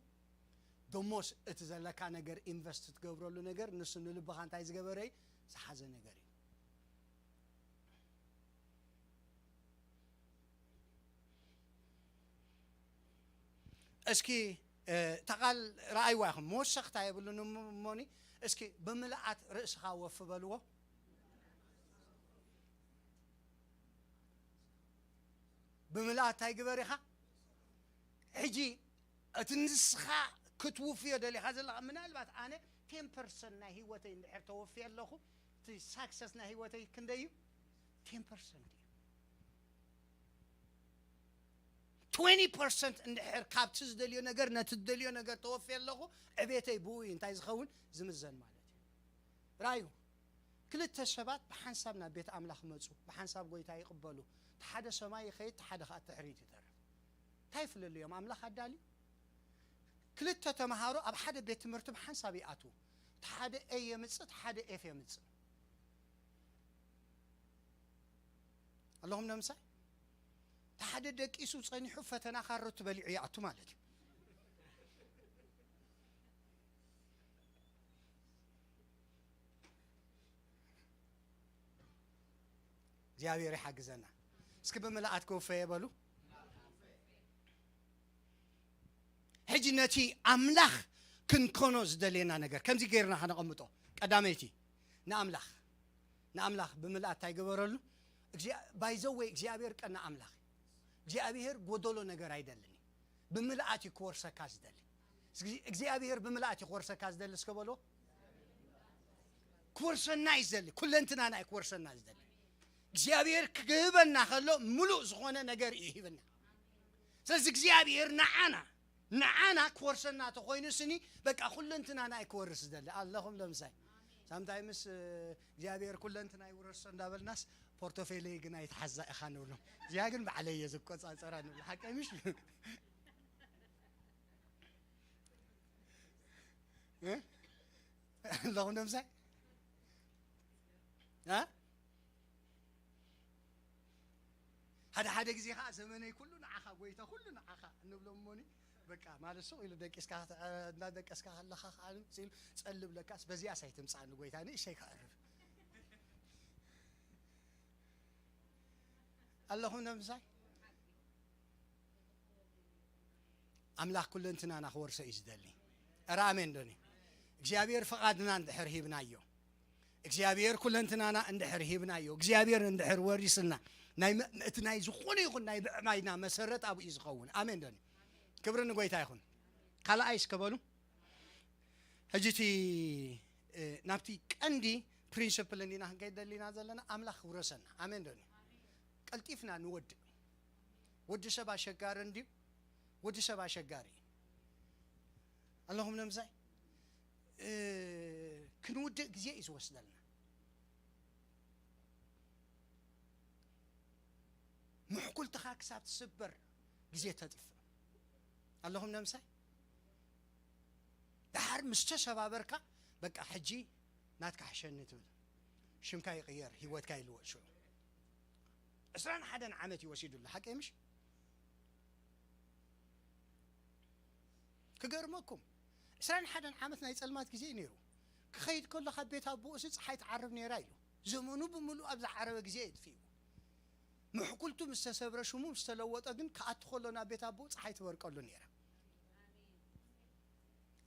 ደሞስ እቲ ዘለካ ነገር ኢንቨስት ትገብረሉ ነገር፣ ንሱ ንልብኻ እንታይ ዝገበረ እዩ? ዝሓዘ ነገር እዩ። እስኪ፣ እ፣ እታ ቃል ረኣይዋ ኢኹም፣ መወሰኽታ የብሉን እሞ-፣ እሞኒ፣ እስኪ ብምልኣት ርእስኻ ወፍ በልዎ። ብምልኣት እንታይ ግበር ኢኻ? ሕጂ እቲ ንስኻ ክትውፍዮ ደሊኻ ዘለኻ፣ ምናልባት ኣነ ቴን ፐርሰንት ናይ ህይወተይ እንድሕር ተወፍየ ኣለኹ፣ እቲ ሳክሰስ ናይ ህይወተይ ክንደይ እዩ? ቴን ፐርሰንት እዩ። ትዌንቲ ፐርሰንት እንድሕር ካብቲ ዝደልዮ ነገር፣ ነቲ ዝደልዮ ነገር ተወፍየ ኣለኹ፣ ዕቤተይ ብኡ እዩ እንታይ ዝኸውን? ዝምዘን ማለት እዩ። ራዩ፣ ክልተ ሰባት ብሓንሳብ ናብ ቤት ኣምላኽ መጹ፣ ብሓንሳብ ጎይታ ይቕበሉ። እቲ ሓደ ሰማይ ይኸይድ፣ እቲ ሓደ ኸኣ ትሕሪት ይተርፍ። እንታይ ፍልልዮም? ኣምላኽ ኣዳልዩ። ክልተ ተምሃሮ ኣብ ሓደ ቤት ትምህርቲ ብሓንሳብ ይኣትዉ። እቲ ሓደ ኤ የምጽእ፣ እቲ ሓደ ኤፍ የምጽእ። ኣለኹም ዶ ምሳይ? እቲ ሓደ ደቂሱ ጸኒሑ ፈተና ካሮት በሊዑ ይኣቱ ማለት እዩ። እግዚኣብሔር ይሓግዘና። እስኪ ብምልኣት ክውፈየ በሉ። ሕጂ ነቲ ኣምላኽ ክንኮኖ ዝደልየና ነገር ከምዚ ጌርና ከነቐምጦ። ቀዳመይቲ፣ ንኣምላኽ፣ ንኣምላኽ ብምልኣት እንታይ ገበረሉ? እግዚኣብ-፣ ባይዘወይ እግዚኣብሔር ቀና ኣምላኽ እዩ። እግዚኣብሔር ጎደሎ ነገር ኣይደልን እዩ። ብምልኣት እዩ ክወርሰካ ዝደሊ። እዚ እግዚኣብሔር ብምልኣት እዩ ክወርሰካ ዝደሊ። እስከ በሎ። ክወርሰና እዩ ዝደሊ። ኩለንትናና እዩ ክወርሰና ዝደሊ። እግዚኣብሔር ክህበና ከሎ ምሉእ ዝኾነ ነገር እዩ ሂብና። ስለዚ እግዚኣብሔር ንዓና፣ ንዓና ክወርሰና ተኾይኑ ስኒ በቃ ኩለንትናና እዩ ክወርስ ዝደሊ። ኣለኹም ዶ ምሳይ? ሳምታይምስ፣ እ፣ እግዚኣብሔር ኩለንትና ይውረሶ እንዳበልናስ ፖርቶፌለይ ግን ኣይትሓዛ ኢኻ ንብሎ። እዚኣ ግን ባዕለይ እየ ዝቆጻጸራ ንብል። ሓቀይ ምሽ? እ? ኣለኹም ዶ ምሳይ? እ? ሓደ ሓደ ግዜ ኸዓ ዘመነይ ኩሉ ንዓኻ ጎይታ፣ ኩሉ ንዓኻ እንብሎ እሞኒ፣ በቃ ማለት ሱቕ ኢሉ ደቂስካ፣ እንዳ ደቀስካ ከለኻ ኸዓ ኢሉ ጸልብ ለካስ በዚኣስ ኣይትምጻእኒ ጎይታ፣ ንእሽተይ ከዕርፍ። ኣለኹም ዶ ምሳይ? ኣምላኽ ኩለንትናና ክወርሶ እዩ ዝደሊ። ኧረ ኣሜን ዶኒ? እግዚኣብሔር ፍቓድና እንድሕር ሂብናዮ፣ እግዚኣብሔር ኩለንትናና እንድሕር ሂብናዮ፣ እግዚኣብሔር እንድሕር ወሪስና፣ ናይ መ-፣ እቲ ናይ ዝኾነ ይኹን ናይ ብዕማይና መሰረት ኣብኡ እዩ ዝኸውን። ኣሜን ዶኒ? ክብሪ ንጎይታ ይኹን። ካልኣይ እስከ በሉ። ሕጂ እቲ፣ እ፣ ናብቲ ቀንዲ ፕሪንስፕል እንዲና ክንከይድ ደሊና ዘለና፣ ኣምላኽ ክውረሰና። ኣሜን ዶኒ? ቀልጢፍና ንወድእ። ወዲ ሰብ ኣሸጋሪ እንድዩ። ወዲ ሰብ ኣሸጋሪ እዩ። ኣለኹም ዶ ምሳይ? እ፣ ክንውድእ ግዜ እዩ ዝወስደልና። ምሕኩልትኻ ክሳብ ትስበር ግዜ ተጥፍእ። ኣለኹም ዶ ምሳይ? ደሓር ምስ ተሰባበርካ፣ በቃ ሕጂ ናትካ ሕሸኒ ትብል። ሽምካ ይቕየር፣ ህይወትካ ይልወጥ ሽዑ። ዕስራን ሓደን ዓመት እዩ ወሲዱሉ፣ ሓቀይ ምሽ? ክገርመኩም፣ ዕስራን ሓደን ዓመት ናይ ጸልማት ግዜ እዩ ነይሩ። ክኸይድ ከሎ ካብ ቤት ኣቦኡ፣ "እዚ ጸሓይ ትዓርብ ነይራ" ኢሉ። ዘመኑ ብምሉእ ኣብ ዝዓረበ ግዜ እዩ ጥፊኡ። ምሕኩልቱ ምስ ተሰብረ፣ ሽሙ ምስ ተለወጠ ግን፣ ክኣቱ ከሎ ናብ ቤት ኣቦኡ ጸሓይ ትበርቀሉ ነይራ።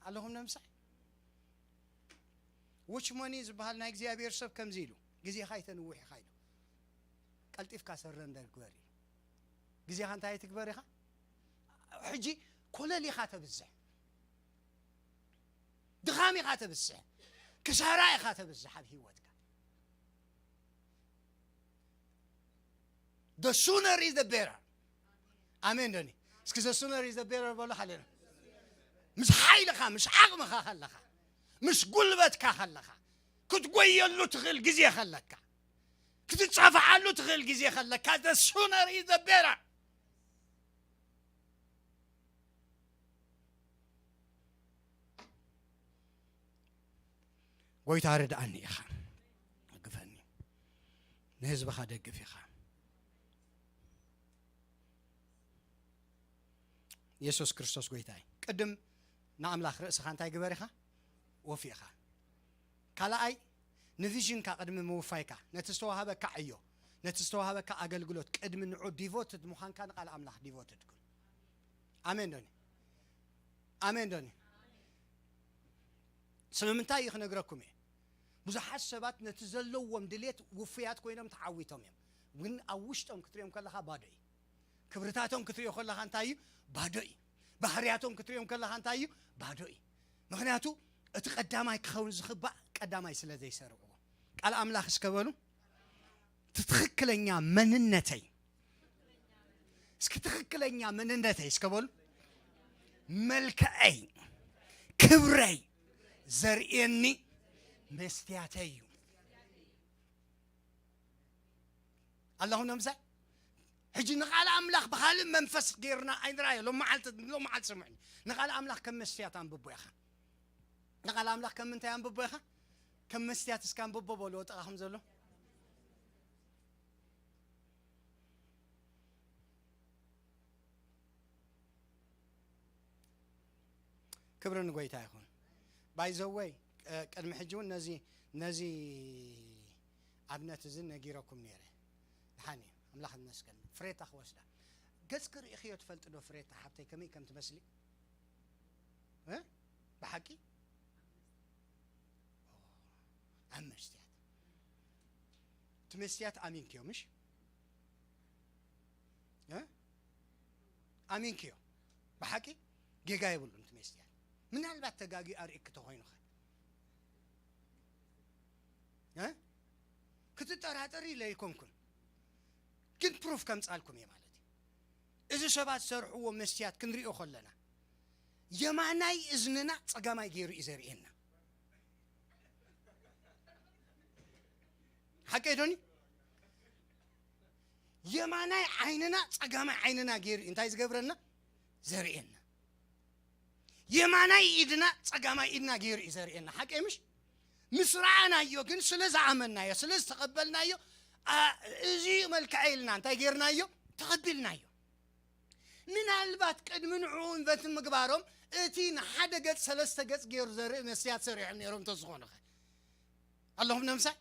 ኣለኹም ዶ ምሳይ? ዎች መኒ ዝበሃል ናይ እግዚኣብሔር ሰብ ከምዚ ኢሉ፣ "ግዜኻ ኣይተንውሕ ኢኻ" ኢሉ። "ቀልጢፍካ ሰረንደር ግበር" ኢሉ። ግዜኻ እንታይ ኣይትግበር ኢኻ? ሕጂ ኮለል ኢኻ ተብዝሕ፣ ድኻም ኢኻ ተብዝሕ፣ ክሳራ ኢኻ ተብዝሕ ኣብ ህይወትካ። The sooner is the better. ኣሜን ዶኒ? እስኪ the sooner is the better በሉ ሓለና። ምስ ሓይልኻ፣ ምስ ዓቕምኻ ከለኻ፣ ምስ ጉልበትካ ከለኻ፣ ክትጎየሉ ትኽእል ግዜ ከለካ፣ ክትጻፍዓሉ ትኽእል ግዜ ከለካ፣ the sooner is the better። ጎይታ ርድኣኒ ኢኻ፣ ደግፈኒ፣ ንህዝብኻ ደግፍ ኢኻ። የሱስ ክርስቶስ ጎይታ እዩ። ቅድም ንኣምላኽ ርእስኻ እንታይ ግበር ኢኻ? ወፊ ኢኻ። ካልኣይ፣ ንቪዥንካ ቅድሚ ምውፋይካ፣ ነቲ ዝተዋሃበካ ዕዮ፣ ነቲ ዝተዋሃበካ ኣገልግሎት ቅድሚ ንዑ ዲቮትድ ምዃንካ ንቃል ኣምላኽ ዲቮትድ ኩን። ኣሜን ዶኒ? ኣሜን ዶኒ? ስለምንታይ እዩ ክነግረኩም እየ። ብዙሓት ሰባት ነቲ ዘለዎም ድሌት ውፉያት ኮይኖም ተዓዊቶም እዮም። ግን ኣብ ውሽጦም ክትሪኦም ከለኻ ባዶ እዩ። ክብርታቶም ክትሪኦ ከለኻ እንታይ እዩ? ባዶ እዩ። ባህርያቶም ክትሪኦም ከለኻ እንታይ እዩ? ባዶ እዩ። ምኽንያቱ እቲ ቀዳማይ ክኸውን ዝኽባእ ቀዳማይ ስለ ዘይሰርዕዎ። ቃል ኣምላኽ እስከ በሉ። እቲ ትኽክለኛ መንነተይ፣ እስኪ ትኽክለኛ መንነተይ እስከ በሉ። መልክዐይ፣ ክብረይ ዘርእየኒ መስትያተይ እዩ። ኣለኹም ነምሳይ? ሕጂ ንቓል ኣምላኽ ብኻልእ መንፈስ ጌርና ኣይንርኣዮ። ሎም መዓልቲ፣ ሎም መዓልቲ ስምዑኒ። ንቓል ኣምላኽ ከም መስትያት ኣንብቦ ኢኻ። ንቓል ኣምላኽ ከም ምንታይ ኣንብቦ ኢኻ? ከም መስትያት እስከ ኣንብቦ በልዎ ጥቓኹም ዘሎ። ክብሪ ንጎይታ ይኹን። ባይ ዘ ወይ፣ ቅድሚ ሕጂ እውን ነዚ፣ ነዚ ኣብነት እዚ ነጊረኩም ነይረ። ደሓን እዩ። ኣምላኽ ይመስገን። ፍሬታ ክወስዳ። ገጽ ክርእኽዮ ትፈልጥ ዶ ፍሬታ ሓብተይ ከመይ ከም ትመስሊ? እ? ብሓቂ? ኣብ መስትያት። እቲ መስትያት ኣሚንክዮ፣ ምሽ? እ? ኣሚንክዮ። ብሓቂ ጌጋ የብሉን እቲ መስትያት። ምናልባት ተጋጊ ኣርእክ ተኾይኑ ኸ? እ? ክትጠራጠሪ ኢለ ኣይኮንኩን። ግን ፕሩፍ ከምጻልኩም እየ ማለት እዩ። እዚ ሰባት ዝሰርሕዎ መስትያት ክንሪኦ ከለና፣ የማናይ እዝንና ጸጋማይ ገይሩ እዩ ዘርእየና። ሓቀይ ዶኒ? የማናይ ዓይንና ጸጋማይ ዓይንና ገይሩ እዩ እንታይ ዝገብረና? ዘርእየና። የማናይ ኢድና ጸጋማይ ኢድና ገይሩ እዩ ዘርእየና። ሓቀይ ምሽ? ምስ ረኣናዮ ግን፣ ስለ ዝኣመናዮ፣ ስለ ዝተቐበልናዮ፣ ኣ-፣ እዚ እዩ መልክዐ ኢልና እንታይ ገይርናዮ? ተቐቢልናዮ። ምናልባት ቅድሚ ንዕኡ ኢንቨንት ምግባሮም፣ እቲ ንሓደ ገጽ ሰለስተ ገጽ ገይሩ ዘርኢ መስትያት ሰሪሖም ነይሮም እንተዝኾኑ ኸ? ኣለኹም ነምሳይ?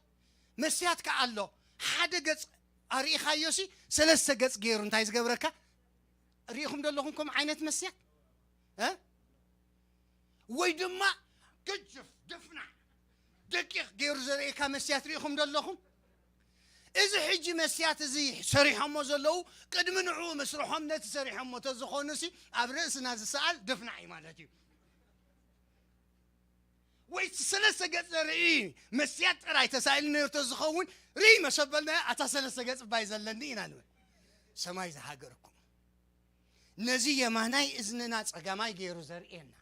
መስትያት ከኣ ኣሎ። ሓደ ገጽ ኣርኢኻዮሲ፣ ሰለስተ ገጽ ገይሩ እንታይ ዝገብረካ? ርኢኹም ዶ ኣለኹም ከምኡ ዓይነት መስትያት? እ? ወይ ድማ ግጅፍ፣ ድፍናዕ፣ ደቂቕ ገይሩ ዘርእየካ መስትያት ርኢኹም ዶ ኣለኹም? እዚ ሕጂ መስትያት እዚ ሰሪሖሞ ዘለዉ፣ ቅድሚ ንዕኡ ምስርሖም ነቲ ሰሪሖሞ ተዝኾኑሲ፣ ኣብ ርእስና ዝሰኣል ድፍናዕ እዩ ማለት እዩ። ወይ እቲ ሰለስተ ገጽ ዘርኢ መስትያት ጥራይ ተሳኢሉ ነይሩ ተዝኸውን፣ ርኢ መሰበልና፣ ኣታ ሰለስተ ገጽ ባይ ዘለኒ ኢና ንብል። ሰማይ ዝሃገርኩም። ነዚ የማናይ እዝንና ጸጋማይ ገይሩ ዘርእየና፣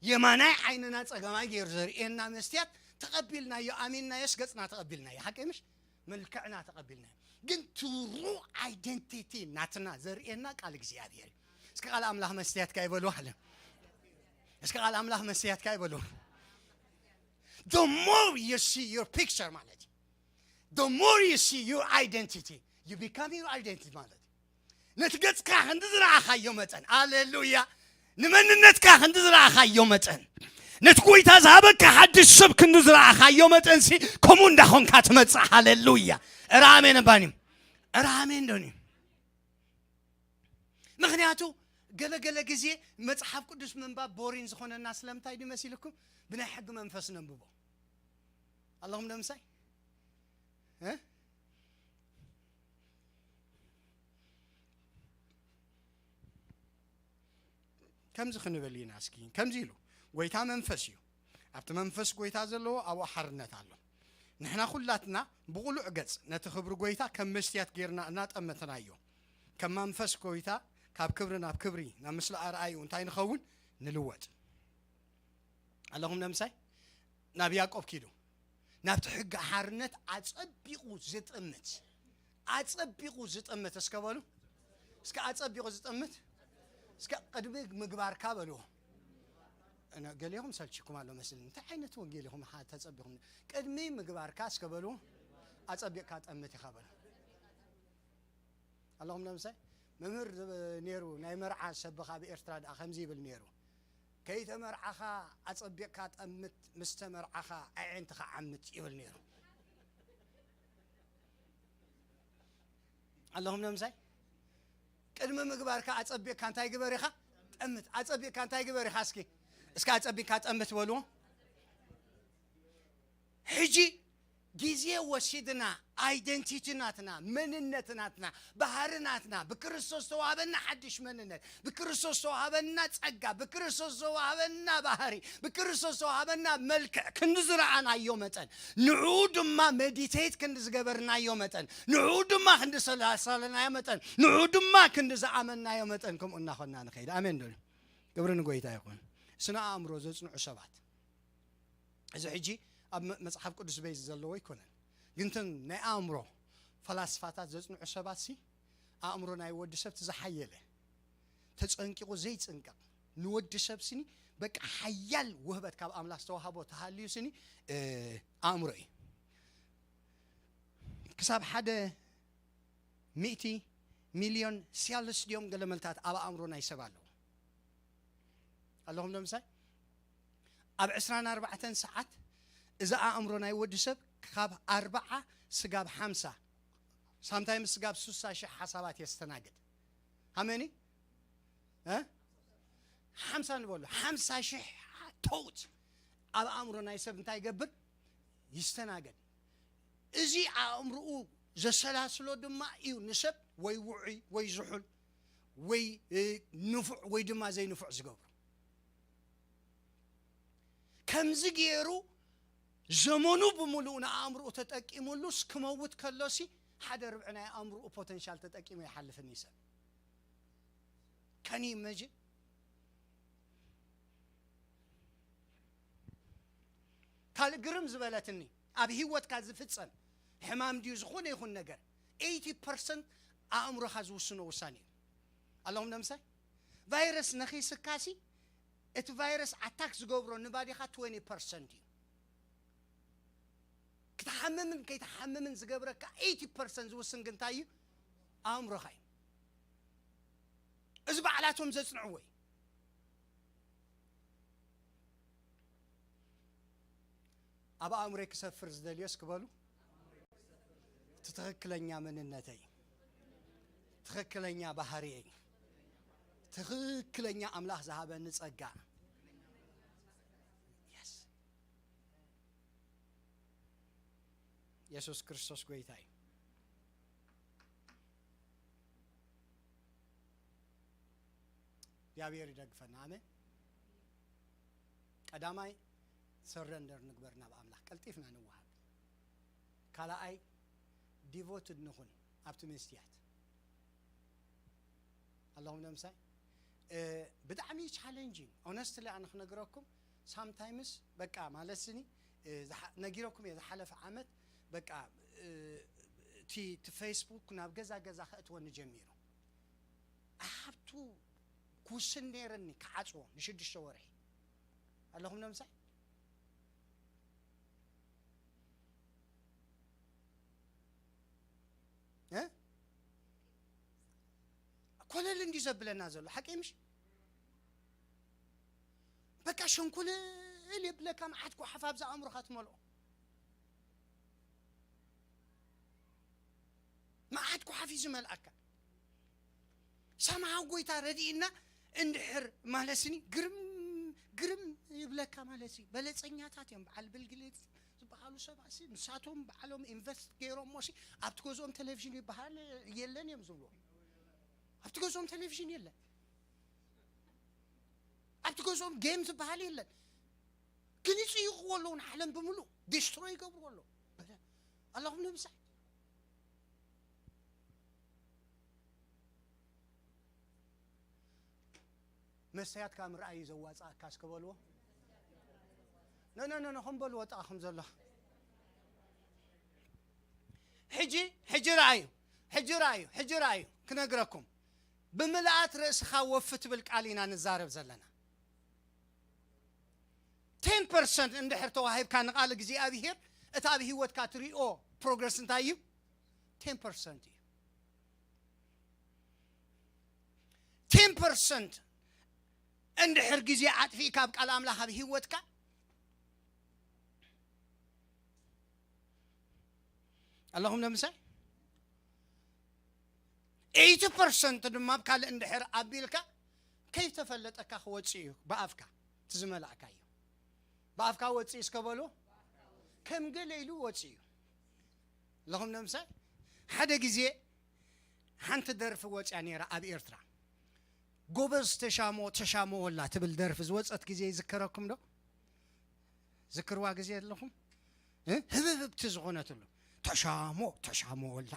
የማናይ ዓይንና ጸጋማይ ገይሩ ዘርእየና መስትያት ተቐቢልናዮ፣ ኣሚንናዮስ ገጽና ተቐቢልናዮ። ሓቂ ምሽ? መልክዕና ተቐቢልናዮ። ግን ትሩ ኣይደንቲቲ ናትና ዘርእየና ቃል እግዚኣብሔር እዩ። እስኪ ቃል ኣምላኽ መስትያትካ ይበሉ ኣለ። እስኪ ቃል ኣምላኽ መስትያትካ ይበሉ። The more you see your picture ማለት እዩ። The more you see your identity, you become your identity ማለት እዩ። ነቲ ገጽካ ክንዲ ዝረኣኻዮ መጠን፣ ኣሌሉያ፣ ንመንነትካ ክንዲ ዝረኣኻዮ መጠን፣ ነቲ ጎይታ ዝሃበካ ሓድሽ ሰብ ክንዲ ዝረኣኻዮ መጠንሲ፣ ከምኡ እንዳኾንካ ትመጽእ። ሃሌሉያ። እረ ኣሜን እባኒ። እረ ኣሜን ዶኒ። ምኽንያቱ ገለ ገለ ግዜ መጽሓፍ ቅዱስ ምንባብ ቦሪን ዝኾነና ስለምንታይ ድዩ መሲልኩም? ብናይ ሕጊ መንፈስ ነንብቦ። ኣለኹም ዶ ምሳይ? እ? ከምዚ ክንብል ኢና እስኪ። ከምዚ ኢሉ፣ ጎይታ መንፈስ እዩ። ኣብቲ መንፈስ ጎይታ ዘለዎ ኣብኡ ሓርነት ኣሎ። ንሕና ኩላትና ብቕሉዕ ገጽ ነቲ ክብሪ ጎይታ ከም መስትያት ጌርና እናጠመትናዮ፣ ከም መንፈስ ጎይታ ካብ ክብሪ ናብ ክብሪ ናብ ምስሊ ኣርኣዩ እንታይ ንኸውን? ንልወጥ። ኣለኹም ነምሳይ? ናብ ያዕቆብ ኪዱ። ናብቲ ሕጊ ሓርነት ኣጸቢቑ ዝጥምት፣ ኣጸቢቑ ዝጥምት፣ እስከ በሉ። እስከ ኣጸቢቑ ዝጥምት፣ እስከ ቅድሚ ምግባርካ በልዎ። እነ ገሊኹም ሰልችኩም ኣሎ መስልኒ። እንታይ ዓይነት ወንጌል ኢኹም ሓ-፣ ተጸቢኹም? ቅድሚ ምግባርካ እስከ በልዎ፣ ኣጸቢቕካ ጠምት ኢኻ በሉ። ኣለኹም ነምሳይ? መምህር ዝ-፣ ነይሩ፣ ናይ መርዓ ሰበኻ ኣብ ኤርትራ ደኣ ከምዚ ይብል ነይሩ። "ከይተመርዓኻ ኣጸቢቕካ ጠምት፣ ምስ ተመርዓኻ ኣዒንትኻ ዓምት" ይብል ነይሩ። ኣለኹም ነምሳይ? ቅድሚ ምግባርካ ኣጸቢቕካ እንታይ ግበር ኢኻ? ጠምት። ኣጸቢቕካ እንታይ ግበር ኢኻ? እስኪ፣ እስኪ ኣጸቢቕካ ጠምት በልዎ። ሕጂ ግዜ ወሲድና፣ ኣይደንቲቲ ናትና፣ መንነት ናትና፣ ባህሪ ናትና፣ ብክርስቶስ ዝተዋህበና ሓድሽ መንነት፣ ብክርስቶስ ዝተዋህበና ጸጋ፣ ብክርስቶስ ዝተዋህበና ባህሪ፣ ብክርስቶስ ዝተዋህበና መልክዕ ክንዲ ዝረኣናዮ መጠን፣ ንዕኡ ድማ መዲቴት ክንዲ ዝገበርናዮ መጠን፣ ንዕኡ ድማ ክንዲ ሰላሰልናዮ መጠን፣ ንዕኡ ድማ ክንዲ ዝኣመንናዮ መጠን፣ ከምኡ እናኾንና ንኸይድ። ኣሜን ዶ? ክብሪ ንጎይታ ይኹን። ስነ ኣእምሮ ዘጽንዑ ሰባት፣ እዚ ሕጂ ኣብ መ-፣ መጽሓፍ ቅዱስ ቤዝ ዘለዎ ኣይኮነን። ግን እተን ናይ ኣእምሮ ፈላስፋታት ዘጽንዑ ሰባት ሲ፣ ኣእምሮ ናይ ወዲ ሰብ እቲ ዝሓየለ፣ ተጸንቂቑ ዘይጽንቀቕ፣ ንወዲ ሰብ ስኒ በቃ ሓያል ውህበት ካብ ኣምላኽ ዝተዋህቦ ተሃልዩ ስኒ፣ እ፣ ኣእምሮ እዩ። ክሳብ ሓደ ሚእቲ ሚልዮን ሴልስ ድዮም ገለ መልታት ኣብ ኣእምሮ ናይ ሰብ ኣለዉ። ኣለኹም ዶ ምሳይ? ኣብ ዕስራን ኣርባዕተን ሰዓት እዚ ኣእምሮ ናይ ወዲ ሰብ ካብ ኣርብዓ ስጋብ ሓምሳ፣ ሳምታይምስ ስጋብ ሱሳ ሽሕ ሓሳባት የስተናግድ። ሃመኒ? እ? ሓምሳ ንበሉ። ሓምሳ ሽሕ ቶት ኣብ ኣእምሮ ናይ ሰብ እንታይ ይገብር? ይስተናገድ። እዚ ኣእምሮኡ ዘሰላስሎ ድማ እዩ ንሰብ ወይ ውዑይ ወይ ዝሑል ወይ፣ እ፣ ንፉዕ ወይ ድማ ዘይንፉዕ ዝገብሮ። ከምዚ ገይሩ ዘመኑ ብምሉኡ ንኣእምሮኡ ተጠቂሙሉስ ክመውት ከሎሲ ሓደ ርብዒ ናይ ኣእምሮኡ ፖተንሻል ተጠቂሙ ይሓልፍኒ ሰብ። ከን ኢመጅን? ካልእ ግርም ዝበለትኒ፣ ኣብ ህይወትካ ዝፍጸም ሕማም ድዩ ዝኾነ ይኹን ነገር፣ ኤይቲ ፐርሰንት ኣእምሮኻ ዝውስኖ ውሳኔ እዩ። ኣለኹም ነምሳይ? ቫይረስ ነኺስካሲ፣ እቲ ቫይረስ ኣታክ ዝገብሮ ንባዲኻ ትወንቲ ፐርሰንት እዩ። ክትሓምምን ከይትሓምምን ዝገብረካ ኤይቲ ፐርሰንት ዝውስን ግን እንታይ እዩ? ኣእምሮኻ እዩ። እዚ ባዕላቶም ዘጽንዕዎ እዩ። ኣብ ኣእምሮይ ክሰፍር ዝደልዮስ ክበሉ፣ እቲ ትኽክለኛ መንነተይ፣ ትኽክለኛ ባህሪየይ፣ ትኽክለኛ ኣምላኽ ዝሃበኒ ጸጋ። የስ። የሱስ ክርስቶስ ጎይታ እዩ። እግዚኣብሔር ይደግፈና። ኣሜን። ቀዳማይ፣ ሰረንደር ንግበር ናብ ኣምላኽ፣ ቀልጢፍና ንወሃብ። ካልኣይ፣ ዲቮትድ ንኹን ኣብቲ መስትያት። ኣለኹም ነምሳይ? እ፣ ብጣዕሚ ቻሌንጂንግ፣ ኦነስትሊ ኣነ ክነግረኩም፣ ሳምታይምስ በቃ ማለት ስኒ፣ እ፣ ዝሓ-፣ ነጊረኩም እየ፣ ዝሓለፈ ዓመት በቃ፣ እ፣ እቲ፣ እቲ ፌስቡክ ናብ ገዛ ገዛ ከእትወኒ ጀሚሩ። ኣይ ሃቭ ቱ ክውስን ነይረኒ ክዓጽዎ ንሽዱሽተ ወርሒ። ኣለኹም ነምሳይ? እ? ኮለል እንዲ ዘብለና ዘሎ ሓቂ ምሽ? በቃ ሸንኩልል የብለካ፣ መዓት ጓሓፍ ኣብዛ ኣእምሮኻ ትመልኦ። መዓት ጓሓፍ እዩ ዝመልኣካ። ሰማያዊ ጎይታ ረድኢና እንድሕር ማለትኒ ግርም፣ ግርም ይብለካ ማለት እዩ። በለጸኛታት እዮም። በዓል ቢል ጌትስ ዝበሃሉ ሰባት ሲ፣ ንሳቶም ባዕሎም ኢንቨስት ገይሮም ሞሲ ኣብቲ ገዝኦም ቴሌቪዥን ይበሃል የለን እዮም ዝብሉ። ኣብቲ ገዝኦም ቴሌቪዥን የለን። ኣብቲ ገዝኦም ጌም ዝበሃል የለን። ግን ይጽይቕዎ ኣለዉ፣ ንዓለም ብምሉእ ዲስትሮይ ይገብርዎ ኣለዉ። በለ፣ ኣለኹም ንምሳይ? መስተያትካ ምርኣይ እዩ ዘዋፅኣካ እስከ በልዎ። ነነነነ ከም በልዎ ጥቓኹም ዘሎ። ሕጂ ሕጂ ረኣዩ፣ ሕጂ ረኣዩ፣ ሕጂ ረኣዩ። ክነግረኩም፣ ብምልኣት ርእስኻ ወፍ ትብል ቃል ኢና ንዛረብ ዘለና። ቴን ፐርሰንት እንድሕር ተዋሂብካ ንቓል እግዚኣብሄር፣ እቲ ኣብ ህይወትካ ትሪኦ ፕሮግረስ እንታይ እዩ? ቴን ፐርሰንት እዩ። ቴን ፐርሰንት እንድሕር ግዜ ኣጥፊእካ ኣብ ቃል ኣምላኽ ኣብ ህይወትካ ኣለኹም ንምሳይ? ኤይቲ ፐርሰንት ድማ ኣብ ካልእ እንድሕር ኣቢልካ ከይተፈለጠካ ክወፅእ እዩ። ብኣፍካ እቲ ዝመላእካዮ ብኣፍካ ወፅእ እስከ በሉ። ከም ገለ ኢሉ ወፅእ እዩ። ኣለኹም ንምሳይ? ሓደ ግዜ ሓንቲ ደርፊ ወፅያ ነይራ ኣብ ኤርትራ። ጎበዝ ተሻሞ ተሻሞ ወላ ትብል ደርፊ ዝወፀት ግዜ ይዝከረኩም ዶ? ዝክርዋ ግዜ ኣለኹም? እ? ህብብብቲ ዝኾነትሉ። ተሻሞ ተሻሞ ወላ።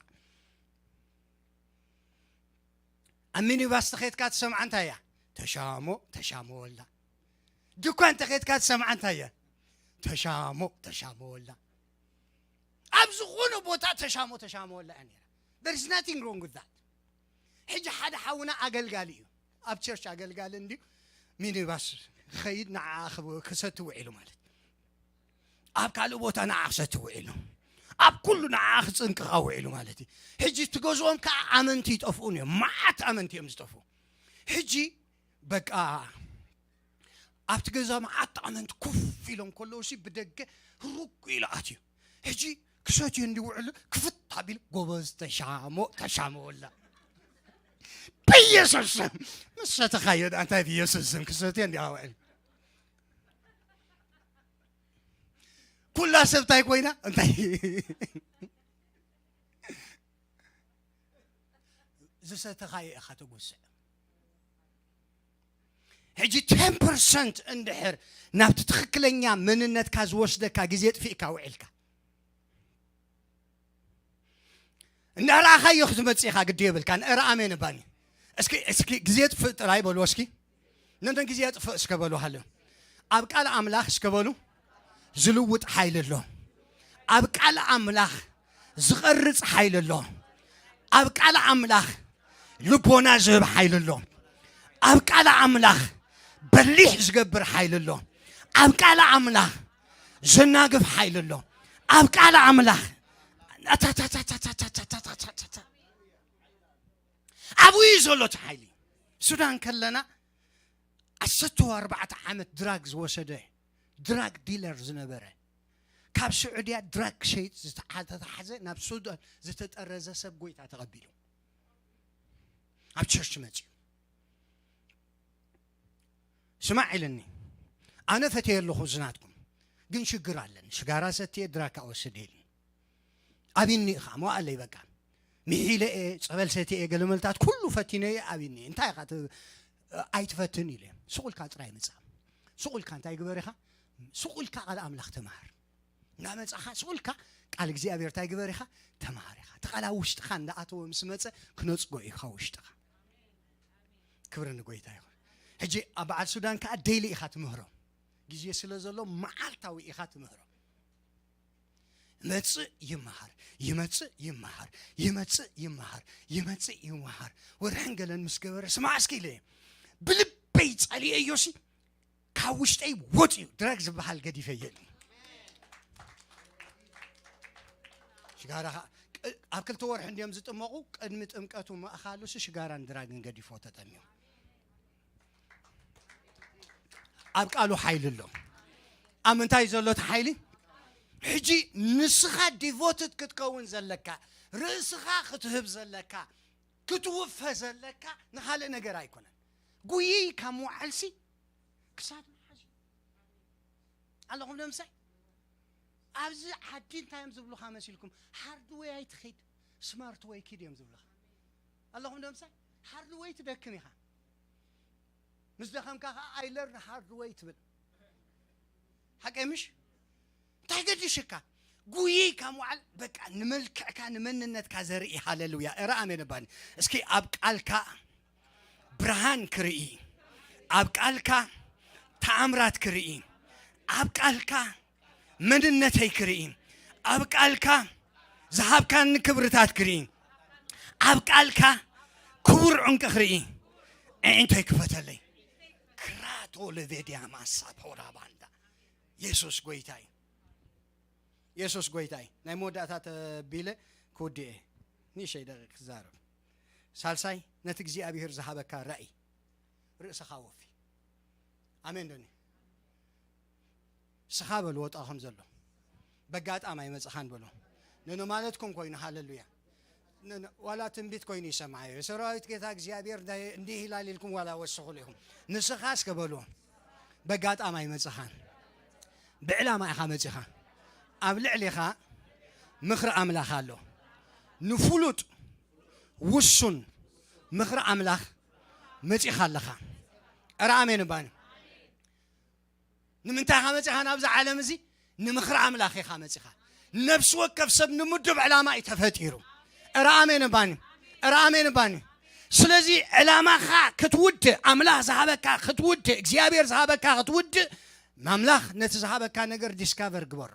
ኣብ ሚኒባስ ተኸይድካ ትሰምዓ እንታይ እያ? ተሻሞ ተሻሞ ወላ። ድኳን ተኸይድካ ትሰምዓ እንታይ እያ? ተሻሞ ተሻሞ ወላ። ኣብ ዝኾነ ቦታ ተሻሞ ተሻሞ ወላ እያ ነይራ። There is nothing wrong with that። ሕጂ ሓደ ሓውና ኣገልጋሊ እዩ። ኣብ ቸርች ኣገልጋሊ እንድዩ። ሚኒባስ ክኸይድ ንዓ ክብ-፣ ክሰቲ ውዒሉ ማለት። ኣብ ካልእ ቦታ ንዓ ክሰቲ ውዒሉ። ኣብ ኩሉ ንዓ ክጽንቅቓ ውዒሉ ማለት እዩ። ሕጂ እቲ ገዝኦም ከዓ ኣመንቲ ይጠፍኡን እዮም። መዓት ኣመንቲ እዮም ዝጠፍኡ። ሕጂ በቃ ኣብቲ ገዛ መዓት ኣመንቲ ኮፍ ኢሎም ከለዉ ሲ ብደገ ሩቅ ኢሉ ኣትዩ። ሕጂ ክሰትዮ እንዲ ውዕሉ ክፍት ኣቢሉ ጎበዝ ተሻሞ ተሻሞ ወላ። በኢየሱስ ስም ምስ ሰተኻዮ ደኣ እንታይ ብኢየሱስ ስም ክሰትዮ እንዲ ውዕል። ኩላ ሰብ እንታይ ኮይና እንታይ ዝሰተኻዮ ኢኻ ተጉስዕ። ሕጂ ቴን ፐርሰንት እንድሕር ናብቲ ትኽክለኛ መንነትካ ዝወስደካ ግዜ ጥፊእካ ውዒልካ እንዳረኣኻዮ ክትመጽእ ኢኻ፣ ግዲ የብልካን። እረ ኣሜን እባኒ። እስኪ እስኪ ግዜ ጥፍእ ጥራይ በልዎ እስኪ። ነንተን ግዜ ጥፍእ እስከ በሉ ሃለ። ኣብ ቃል ኣምላኽ እስከ በሉ። ዝልውጥ ሓይሊ ኣሎ። ኣብ ቃል ኣምላኽ ዝቐርጽ ሓይሊ ኣሎ። ኣብ ቃል ኣምላኽ ልቦና ዝህብ ሓይሊ ኣሎ። ኣብ ቃል ኣምላኽ በሊሕ ዝገብር ሓይሊ ኣሎ። ኣብ ቃል ኣምላኽ ዘናግፍ ሓይሊ ኣሎ። ኣብ ቃል ኣምላኽ ኣታታታታታታታታታታ ኣብኡ እዩ ዘሎ እቲ ሓይሊ። ሱዳን ከለና ዓሰርተ ኣርባዕተ ዓመት ድራግ ዝወሰደ፣ ድራግ ዲለር ዝነበረ፣ ካብ ስዑድያ ድራግ ክሸይጥ ዝተሓ-፣ ዝተታሕዘ ናብ ሱዳን ዝተጠረዘ ሰብ ጎይታ ተቐቢሉ ኣብ ቸርች መፅዩ። ስማዕ ኢለኒ፣ ኣነ ፈትየ ኣለኹ ዝናትኩም ግን ሽግር ኣለኒ። ሽጋራ ሰትየ ድራግ ክወስድ ኢልኒ። ኣብኒ ኢኻ መዋእለይ በቃ። ምሒለ እየ፣ ጸበል ሰትየ እየ፣ ገለ መልታት ኩሉ ፈቲነ እየ፣ ኣብኒ እየ። እንታይ ኢኻ ት-፣ ኣይትፈትን ኢለ። ስቑልካ ጥራይ ምጻ። ስቑልካ እንታይ ግበር ኢኻ? ስቑልካ ቃል ኣምላኽ ተምሃር። እናመጻኻ ስቑልካ ቃል እግዚኣብሔር እንታይ ግበር ኢኻ? ተምሃር ኢኻ። እቲ ቃል ኣብ ውሽጥኻ እንዳኣተወ ምስ መጸ ክነጽጎ እዩ ካብ ውሽጥኻ። ክብሪ ንጎይታ ይኹን። ሕጂ ኣብ በዓል ሱዳን ከኣ ዴይሊ ኢኻ ትምህሮ። ግዜ ስለ ዘሎ መዓልታዊ ኢኻ ትምህሮ። ይመጽእ ይመሃር፣ ይመጽእ ይመሃር፣ ይመጽእ ይመሃር፣ ይመጽእ ይመሃር። ወርሕን ገለን ምስ ገበረ ስማዕ እስኪ ኢለ እየ። ብልበይ ጸሊኤዮሲ ካብ ውሽጠይ ወጽዩ ድራግ ዝበሃል ገዲፈ እየ። ሽጋራ ኸ-፣ ቅ-፣ ኣብ ክልተ ወርሒ እንድዮም ዝጥመቑ፣ ቅድሚ ጥምቀቱ ምእኻሉሲ ሽጋራን ድራግን ገዲፎ ተጠሚቑ። ኣብ ቃሉ ሓይሊ ኣሎ። ኣብ ምንታይ ዘሎ እቲ ሓይሊ? ሕጂ ንስኻ ዲቮትድ ክትከውን ዘለካ፣ ርእስኻ ክትህብ ዘለካ፣ ክትውፈ ዘለካ ንኻልእ ነገር ኣይኮነን። ጉይይ ካብ ምውዓልሲ ክሳድ መሓዝ እዩ። ኣለኹም ዶ ምሳይ? ኣብዚ ዓዲ እንታይ እዮም ዝብሉኻ መሲልኩም? ሃርድወይ ኣይትኸይድ፣ ስማርት ወይ ኪድ እዮም ዝብሉኻ። ኣለኹም ዶ ምሳይ? ሃርድወይ ትደክም ኢኻ። ምስ ደኸምካ ኸዓ ኣይ ለርን ሃርድ ዌይ ትብል። ሓቀይ ምሽ? እንታይ ገዲሽካ? ጉይይ ካብ ምውዓል በቃ ንመልክዕካ ንመንነትካ ዘርኢ። ሃሌሉያ። እረ ኣሜን ባኒ። እስኪ ኣብ ቃልካ ብርሃን ክርኢ፣ ኣብ ቃልካ ተኣምራት ክርኢ፣ ኣብ ቃልካ መንነተይ ክርኢ፣ ኣብ ቃልካ ዝሃብካኒ ክብርታት ክርኢ፣ ኣብ ቃልካ ክቡር ዕንቂ ክርኢ። ኣዒንተይ ክፈተለይ። ክራቶ ለቬድያ ማሳ ፖራ ባንዳ። የሱስ ጎይታ እዩ። የሱስ ጎይታ እዩ። ናይ መወዳእታ ተቢለ ክውድኤ ንእሽተይ ደቂቕ ክዛረብ። ሳልሳይ፣ ነቲ እግዚኣብሔር ዝሃበካ ራእይ ርእስኻ ወፊ። ኣሜን ዶኒ? ስኻ በልዎ ጣኹም ዘሎ። በጋጣም ኣይመጽኻን በሎ። ነነ ማለትኩም ኮይኑ፣ ሃሌሉያ። ነነ ዋላ ትንቢት ኮይኑ ይሰምዓዮ። የሰራዊት ጌታ እግዚኣብሔር እንዲህ ይላል ኢልኩም ዋላ ወስኹሉ ኢኹም። ንስኻ እስከ በልዎ። በጋጣም ኣይመጽኻን። ብዕላማ ኢኻ መጺኻ። ኣብ ልዕሊኻ ምኽሪ ኣምላኽ ኣሎ። ንፍሉጥ ውሱን ምኽሪ ኣምላኽ መጺኻ ኣለኻ። እረ ኣሜን እባኒ። ንምንታይ ኢኻ መጺኻ ናብዛ ዓለም እዚ? ንምኽሪ ኣምላኽ ኢኻ መጺኻ። ነፍሲ ወከፍ ሰብ ንምዱብ ዕላማ እዩ ተፈጢሩ። እረ ኣሜን እባኒ። እረ ኣሜን እባኒ። ስለዚ ዕላማኻ ክትውድእ፣ ኣምላኽ ዝሃበካ ክትውድእ፣ እግዚኣብሔር ዝሃበካ ክትውድእ፣ ኣምላኽ ነቲ ዝሃበካ ነገር ዲስካቨር ግበሮ።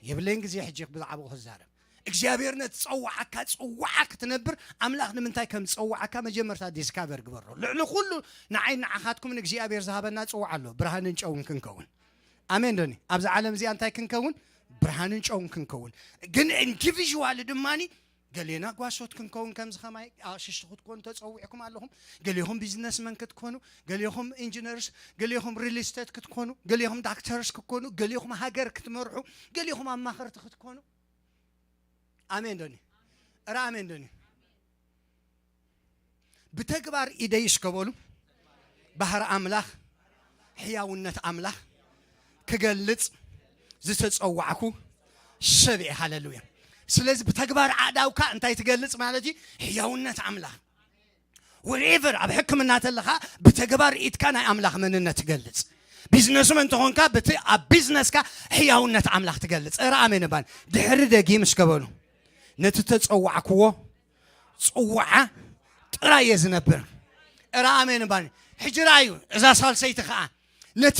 የብለይን ግዜ ሕጂ ብዛዕባኡ ክዛረብ። እግዚኣብሔር ነቲ ጸዋዓካ ጽዋዓ ክትነብር ኣምላኽ ንምንታይ ከም ዝጸዋዓካ መጀመርታ ዲስካቨር ግበሮ። ልዕሊ ኩሉ ንዓይ ንዓኻትኩምን እግዚኣብሔር ዝሃበና ጽዋዓ ኣሎ። ብርሃንን ጨውን ክንከውን። ኣሜን ዶኒ? ኣብዚ ዓለም እዚኣ እንታይ ክንከውን? ብርሃንን ጨውን ክንከውን። ግን ኢንዲቪዥዋል ድማኒ ገሌና ጓሶት ክንከውን ከምዚ ከማይ ኣሽሽቲ ክትኮኑ ተጸዊዕኩም ኣለኹም። ገሌኹም ቢዝነስመን ክትኮኑ፣ ገሌኹም ኢንጂነርስ፣ ገሌኹም ሪል ስቴት ክትኮኑ፣ ገሌኹም ዳክተርስ ክትኮኑ፣ ገሌኹም ሃገር ክትመርሑ፣ ገሌኹም ኣማኸርቲ ክትኮኑ። ኣሜን ዶኒ? እረ ኣሜን ዶኒ? ብተግባር ኢደይ እስከ በሉ። ባህሪ ኣምላኽ፣ ሕያውነት ኣምላኽ ክገልጽ ዝተጸዋዕኩ ሰብ እየ። ሃሌሉያ። ስለዚ ብተግባር ኣእዳውካ እንታይ ትገልጽ ማለት እዩ? ሕያውነት ኣምላኽ። ወሬቨር ኣብ ሕክምና ተለኻ ብተግባር ኢድካ ናይ ኣምላኽ መንነት ትገልጽ። ቢዝነስመን እንተኾንካ ብቲ ኣብ ቢዝነስካ ሕያውነት ኣምላኽ ትገልጽ። እረ ኣሜን እባን። ድሕሪ ደጊም እስከ በሉ። ነቲ ተጸዋዕክዎ ጽዋዓ ጥራይ እየ ዝነብር። እረ ኣሜን እባን። ሕጂ ራእዩ እዛ ሳልሰይቲ ኸዓ ነቲ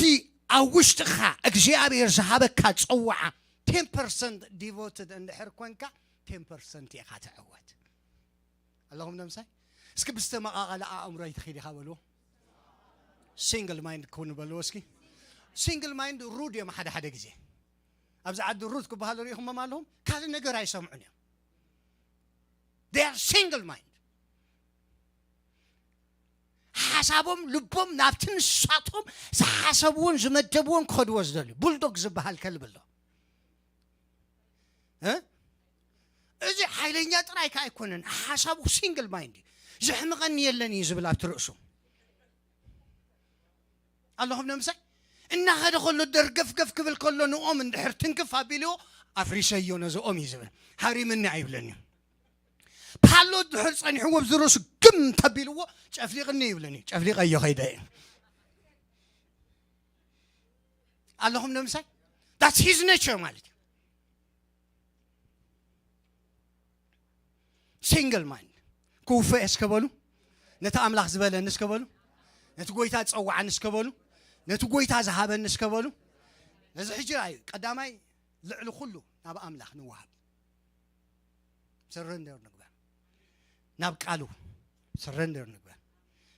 ኣብ ውሽጥኻ እግዚኣብሔር ዝሃበካ ጽዋዓ ቴን ፐርሰንት ዲቮትድ እንድሕር ኮንካ ቴን ፐርሰንት ኢኻ ትዕወት። ኣለኹም ነምሳይ? እስኪ ብዝተመቓቐለ ኣእምሮ ይትኺድ ኢኻ በልዎ። ሲንግል ማይንድ ክውኑ በልዎ እስኪ። ሲንግል ማይንድ ሩድ እዮም ሓደ ሓደ ግዜ። ኣብዚ ዓዲ ሩድ ክበሃሉ ርኢኹሞም ኣለኹም? ካልእ ነገር ኣይሰምዑን እዮም። They are single mind። ሓሳቦም ልቦም ናብቲ ንሳቶም ዝሓሰብዎን ዝመደብዎን ክኸድዎ ዝደልዩ። ቡልዶግ ዝበሃል ከልቢ ኣሎ። እ? እዚ ሓይለኛ ጥራይ ከ ኣይኮነን። ሓሳቡ ሲንግል ማይንድ እዩ። ዘሕምቐኒ የለን እዩ ዝብል ኣብቲ ርእሱ። ኣለኹም ነምሳይ? እናኸደ ከሎ ደርገፍገፍ ክብል ከሎ ንኦም እንድሕር ትንክፍ ኣቢልዎ ኣፍሪሰዮ ነዚ ኦም እዩ ዝብል። ሃሪምኒ ኣይብለኒ እዩ። ፓሎ ድሕር ጸኒሕዎ ኣብዚ ርእሱ ግም ተቢልዎ ጨፍሊቕኒ ይብለኒ እዩ። ጨፍሊቐዮ ከይደ እየ። ኣለኹም ነምሳይ? That's his nature ማለት እዩ። ሲንግል ማይንድ ክውፈ እስከ በሉ። ነቲ ኣምላኽ ዝበለኒ እስከ በሉ። ነቲ ጎይታ ዝጸዋዓኒ እስከ በሉ። ነቲ ጎይታ ዝሃበኒ እስከ በሉ። ነዚ ሕጂ እዩ ቀዳማይ ልዕሊ ኩሉ ናብ ኣምላኽ ንወሃብ። ሰረንደር ንግበር። ናብ ቃሉ ሰረንደር ንግበር።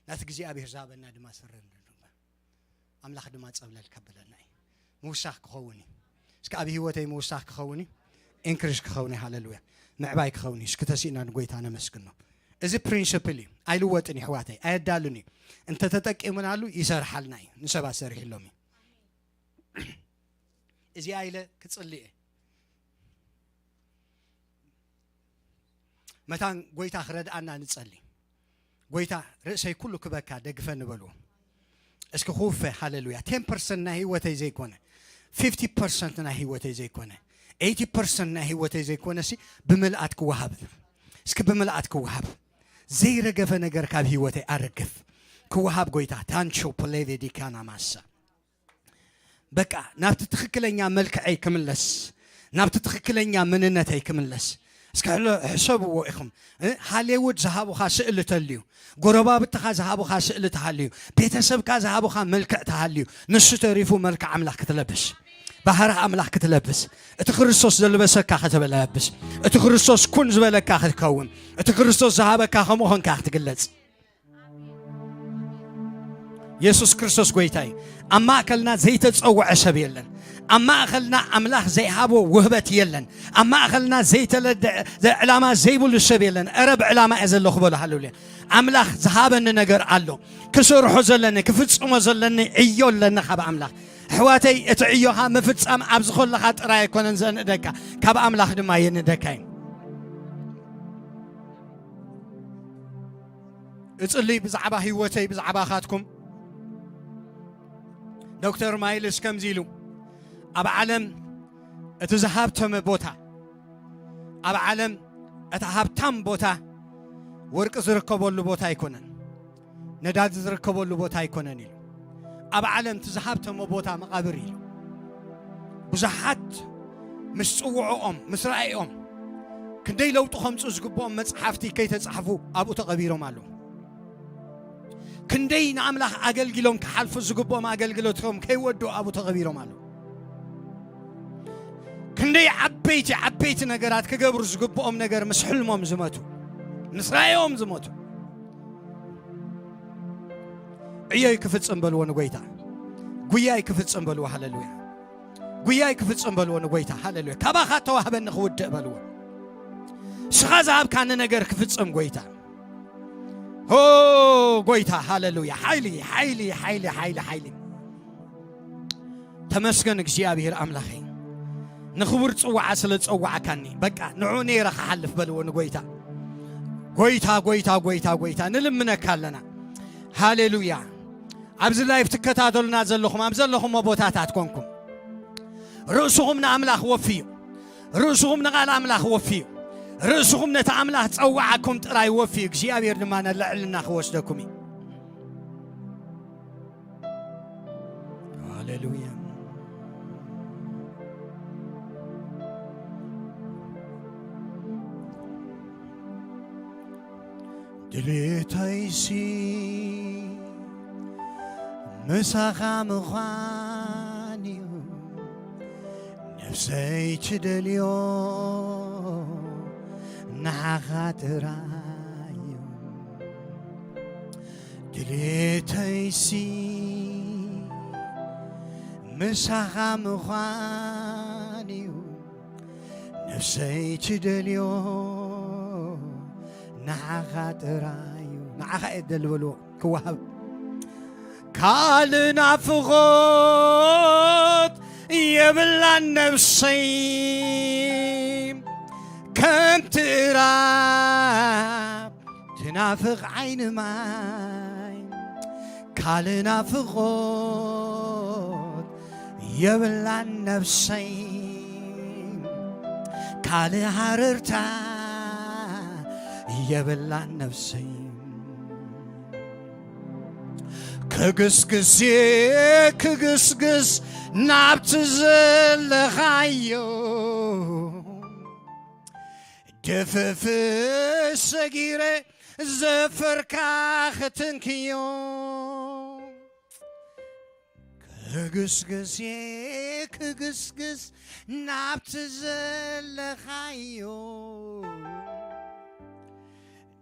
ናቲ እግዚኣብሔር ዝሃበና ድማ ሰረንደር ንግበር። ኣምላኽ ድማ ጸብለል ከብለና እዩ። ምውሳኽ ክኸውን እዩ። እስኪ ኣብ ህይወተይ ምውሳኽ ክኸውን እዩ። ኢንክሪስ ክኸውን እዩ። ሃሌሉያ። ምዕባይ ክኸውን እዩ። እስኪ ተሲእና ንጎይታ ነመስግኖ። እዚ ፕሪንስፕል እዩ። ኣይልወጥን እዩ ኣሕዋተይ። ኣየዳሉን እዩ። እንተተጠቂምናሉ ይሰርሓልና እዩ። ንሰባት ሰሪሕሎም እዩ። እዚኣ ኢለ ክጽሊ እየ። መታን ጎይታ ክረድኣና ንጸሊ። ጎይታ ርእሰይ ኩሉ ክበካ ደግፈ ንበልዎ። እስኪ ክውፈ ሃሌሉያ። ቴን ፐርሰንት ናይ ህይወተይ ዘይኮነ፣ ፊፍቲ ፐርሰንት ናይ ህይወተይ ዘይኮነ፣ ኤይቲ ፐርሰንት ናይ ህይወተይ ዘይኮነ ሲ ብምልኣት ክወሃብ። እስኪ ብምልኣት ክወሃብ። ዘይረገፈ ነገር ካብ ህይወተይ ኣረግፍ። ክወሃብ ጎይታ ታንቾ ፕሌቬ ዲካና ማሳ በቃ ናብቲ ትኽክለኛ መልክዐይ ክምለስ፣ ናብቲ ትኽክለኛ መንነተይ ክምለስ። እስከ ሕሎ-፣ ሕሰብዎ ኢኹም። እ? ሃሊውድ ዝሃቡኻ ስእሊ ተልዩ፣ ጎረባብትኻ ዝሃቡኻ ስእሊ ተሃልዩ፣ ቤተሰብካ ዝሃቡኻ መልክዕ ተሃልዩ፣ ንሱ ተሪፉ መልክዕ ኣምላኽ ክትለብስ፣ ባህሪ ኣምላኽ ክትለብስ፣ እቲ ክርስቶስ ዘልበሰካ ከተለብስ፣ እቲ ክርስቶስ ኩን ዝበለካ ክትከውን፣ እቲ ክርስቶስ ዝሃበካ ከምኡ ኾንካ ክትግለጽ። የሱስ ክርስቶስ ጎይታ እዩ። ኣብ ማእከልና ዘይተጸውዐ ሰብ የለን። ኣብ ማእከልና ኣምላኽ ዘይሃቦ ውህበት የለን። ኣብ ማእከልና ዘይተለደ-፣ ዕላማ ዘይብሉ ሰብ የለን። እረ ብዕላማ እየ ዘለኹ በሉ። ሃሌሉያ። ኣምላኽ ዝሃበኒ ነገር ኣሎ። ክሰርሖ ዘለኒ፣ ክፍጽሞ ዘለኒ ዕዮ ኣለኒ ካብ ኣምላኽ። ኣሕዋተይ፣ እቲ ዕዮኻ ምፍጻም ኣብዚ ከለኻ ጥራይ ኣይኮነን ዘንእደካ፣ ካብ ኣምላኽ ድማ የንእደካ እዩ። እጽሊ ብዛዕባ ህይወተይ፣ ብዛዕባኻትኩም። ዶክተር ማይልስ ከምዚ ኢሉ፣ ኣብ ዓለም እቲ ዝሃብተመ ቦታ፣ ኣብ ዓለም እቲ ሃብታም ቦታ ወርቂ ዝርከበሉ ቦታ ኣይኮነን፣ ነዳዲ ዝርከበሉ ቦታ ኣይኮነን ኢሉ። ኣብ ዓለም እቲ ዝሃብተመ ቦታ መቓብር ኢሉ። ብዙሓት ምስ ጽውዕኦም፣ ምስ ረኣይኦም፣ ክንደይ ለውጢ ከምጽኡ ዝግብኦም መጽሓፍቲ ከይተጻሕፉ ኣብኡ ተቐቢሮም ኣለዉ። ክንደይ ንኣምላኽ ኣገልጊሎም ክሓልፉ ዝግብኦም ኣገልግሎቶም ከይወዱ ኣብኡ ተቐቢሮም ኣለዉ። ክንደይ ዓበይቲ፣ ዓበይቲ ነገራት ክገብሩ ዝግብኦም ነገር ምስ ሕልሞም ዝመቱ፣ ምስ ራእዮም ዝመቱ። ዕዮይ ክፍጽም በልዎ ንጎይታ። ጉያይ ክፍጽም በልዎ። ሃሌሉያ። ጉያይ ክፍጽም በልዎ ንጎይታ። ሃሌሉያ። ካባኻ ተዋህበኒ ክውድእ በልዎ። ስኻ ዝሃብካኒ ነገር ክፍጽም ጎይታ። ኦ ጎይታ፣ ሃሌሉያ። ሓይሊ፣ ሓይሊ፣ ሓይሊ፣ ሓይሊ፣ ሓይሊ። ተመስገን እግዚኣብሔር ኣምላኸይ። ንኽቡር ጽዋዓ ስለ ጸዋዕካኒ፣ በቃ ንዑ ነይረ ክሓልፍ በልዎ ንጎይታ። ጎይታ፣ ጎይታ፣ ጎይታ፣ ጎይታ፣ ንልምነካ ኣለና። ሃሌሉያ። ኣብዚ ላይፍ ትከታተሉና ዘለኹም፣ ኣብ ዘለኹምዎ ቦታታት ኮንኩም፣ ርእስኹም ንኣምላኽ ወፍዩ። ርእስኹም ንቓል ኣምላኽ ወፍዩ። ርእስኹም ነቲ ኣምላኽ ጸዋዓኩም ጥራይ ወፍዩ። እግዚኣብሔር ድማ ንልዕልና ክወስደኩም እዩ። ሃሌሉያ። ድሌተይሲ ምሳኻ ምዃን እዩ፣ ነፍሰይ ትደልዮ ንዓኻ ጥራይ እዩ። ድሌተይሲ ምሳኻ ምዃን እዩ፣ ነፍሰይ ትደልዮ ንዓኻ ጥራይ እዩ። ንዓኻ እየ ደሊ በልዎ ክወሃብ። ካልእ ናፍቖት የብላን ነፍሰይ፣ ከምቲ እራብ ትናፍቕ ዓይኒ ማይ። ካልእ ናፍቖት የብላን ነፍሰይ፣ ካልእ ሃረርታ የብላን ነፍሰይ። ክግስግስ ክግስግስ ናብቲ ዘለኻዮ፣ ድፍፍ ሰጊረ ዘፈርካ ክትንክዮ። ክግስግስ ክግስግስ ናብቲ ዘለኻዮ፣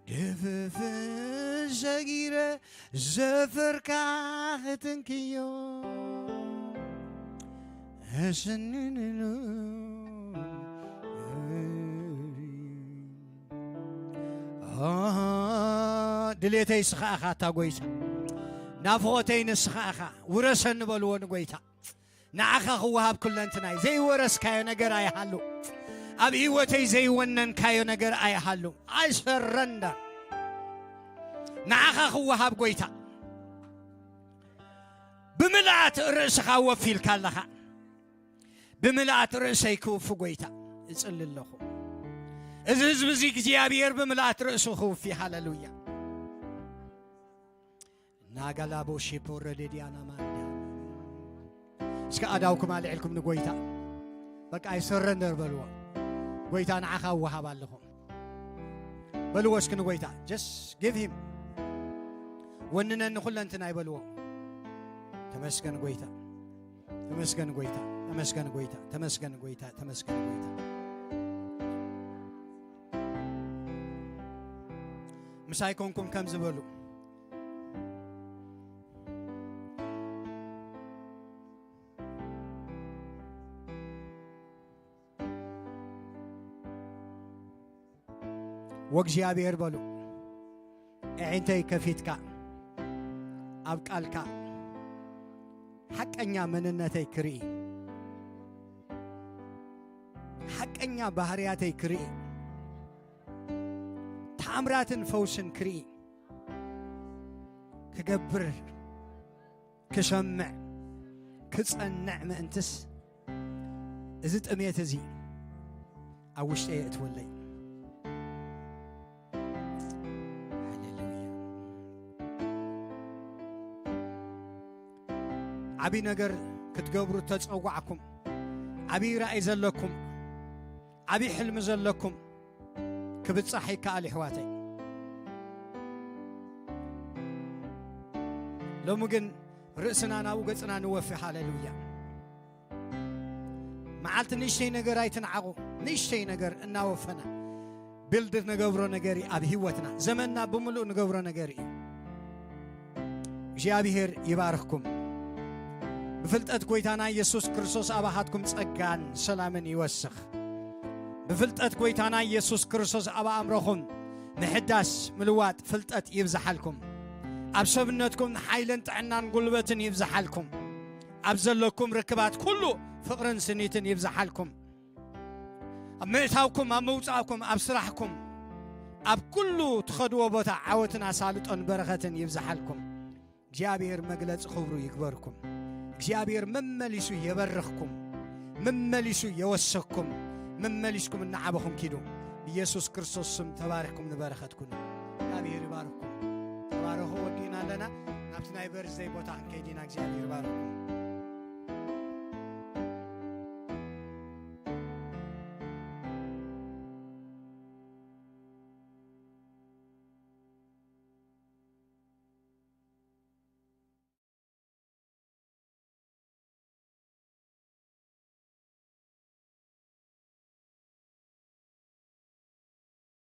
ድፍፍ ሰጊረ ዘፈርካ ክትንክዮ። እስንንኑ። ኦ፣ ድሌተይ ንስኻ ኢኻ ኣታ ጎይታ፣ ናፍቖተይ ንስኻ ኢኻ። ውረሰኒ በልዎ ንጎይታ። ንዓኻ ክወሃብ ኩለንትናይ። ዘይወረስካዮ ነገር ኣይሃሉ። ኣብ ህይወተይ ዘይወነንካዮ ነገር ኣይሃሉ። I surrender። ንዓኻ ክወሃብ ጎይታ። ብምልኣት ርእስኻ ወፊልካ ኣለኻ። ብምልኣት ርእሰይ ክውፊ ጎይታ እጽሊ ኣለኹ። እዚ ህዝቢ እዚ እግዚኣብሔር ብምልኣት ርእሱ ክውፊ። ሃሌሉያ። ናጋላቦ ሼፖ ረደድያና ማንዳ። እስከ ኣዳውኩም ኣልዒልኩም ንጎይታ። በቃ፣ I surrender በልዎ። ጎይታ፣ ንዓኻ እወሃብ ኣለኹ በልዎ እስኪ ንጎይታ። Just give him። ወንነኒ ኩለንትናይ በልዎ። ተመስገን ጎይታ፣ ተመስገን ጎይታ፣ ተመስገን ጎይታ፣ ተመስገን ጎይታ፣ ተመስገን ጎይታ። ምሳይ ኮንኩም ከም ዝበሉ፣ ወእግዚኣብሔር በሉ፣ ኣዒንተይ ከፊትካ ኣብ ቃልካ ሓቀኛ መንነተይ ክርኢ፣ ሓቀኛ ባህርያተይ ክርኢ፣ ተኣምራትን ፈውስን ክርኢ፣ ክገብር፣ ክሰምዕ፣ ክጸንዕ ምእንትስ፣ እዚ ጥሜት እዚ ኣብ ውሽጠይ የእትወለይ። ሃሌሉያ። ዓቢ ነገር ክትገብሩ ተጸዋዕኩም፣ ዓቢ ራእይ ዘለኩም፣ ዓቢ ሕልሚ ዘለኩም ክብጻሕ ይከኣል፣ ይሕዋተይ። ሎሚ ግን ርእስና ናብኡ ገጽና ንወፊ። ሃሌሉያ። መዓልቲ ንእሽተይ ነገር ኣይትንዓቑ። ንእሽተይ ነገር እናወፈና ቢልድ ንገብሮ ነገር እዩ። ኣብ ህይወትና ዘመንና ብምሉእ ንገብሮ ነገር እዩ። እግዚኣብሔር ይባርኽኩም። ብፍልጠት ጎይታና ኢየሱስ ክርስቶስ ኣባኻትኩም ጸጋን ሰላምን ይወስኽ። ብፍልጠት ጎይታና ኢየሱስ ክርስቶስ ኣብ ኣእምሮኹም ምሕዳስ ምልዋጥ ፍልጠት ይብዝሓልኩም። ኣብ ሰብነትኩም ሓይልን ጥዕናን ጉልበትን ይብዝሓልኩም። ኣብ ዘለኩም ርክባት ኩሉ ፍቕርን ስኒትን ይብዝሓልኩም። ኣብ ምእታውኩም፣ ኣብ ምውጻእኩም፣ ኣብ ስራሕኩም፣ ኣብ ኩሉ ትኸድዎ ቦታ ዓወትን ኣሳልጦን በረኸትን ይብዝሓልኩም። እግዚኣብሔር መግለጺ ክብሩ ይግበርኩም። እግዚኣብሔር መመሊሱ የበርኽኩም፣ መመሊሱ የወሰኩም፣ መመሊስኩም እናዓበኹም ኪዱ። ብኢየሱስ ክርስቶስ ስም ተባሪኽኩም ንበረኸት ኩኑ። እግዚኣብሔር ይባርኽኩም። ተባረኹ። ወዲእና ኣለና። ናብቲ ናይ በርዝደይ ቦታ ክንከይድ ኢና። እግዚኣብሔር ይባርኽኩም።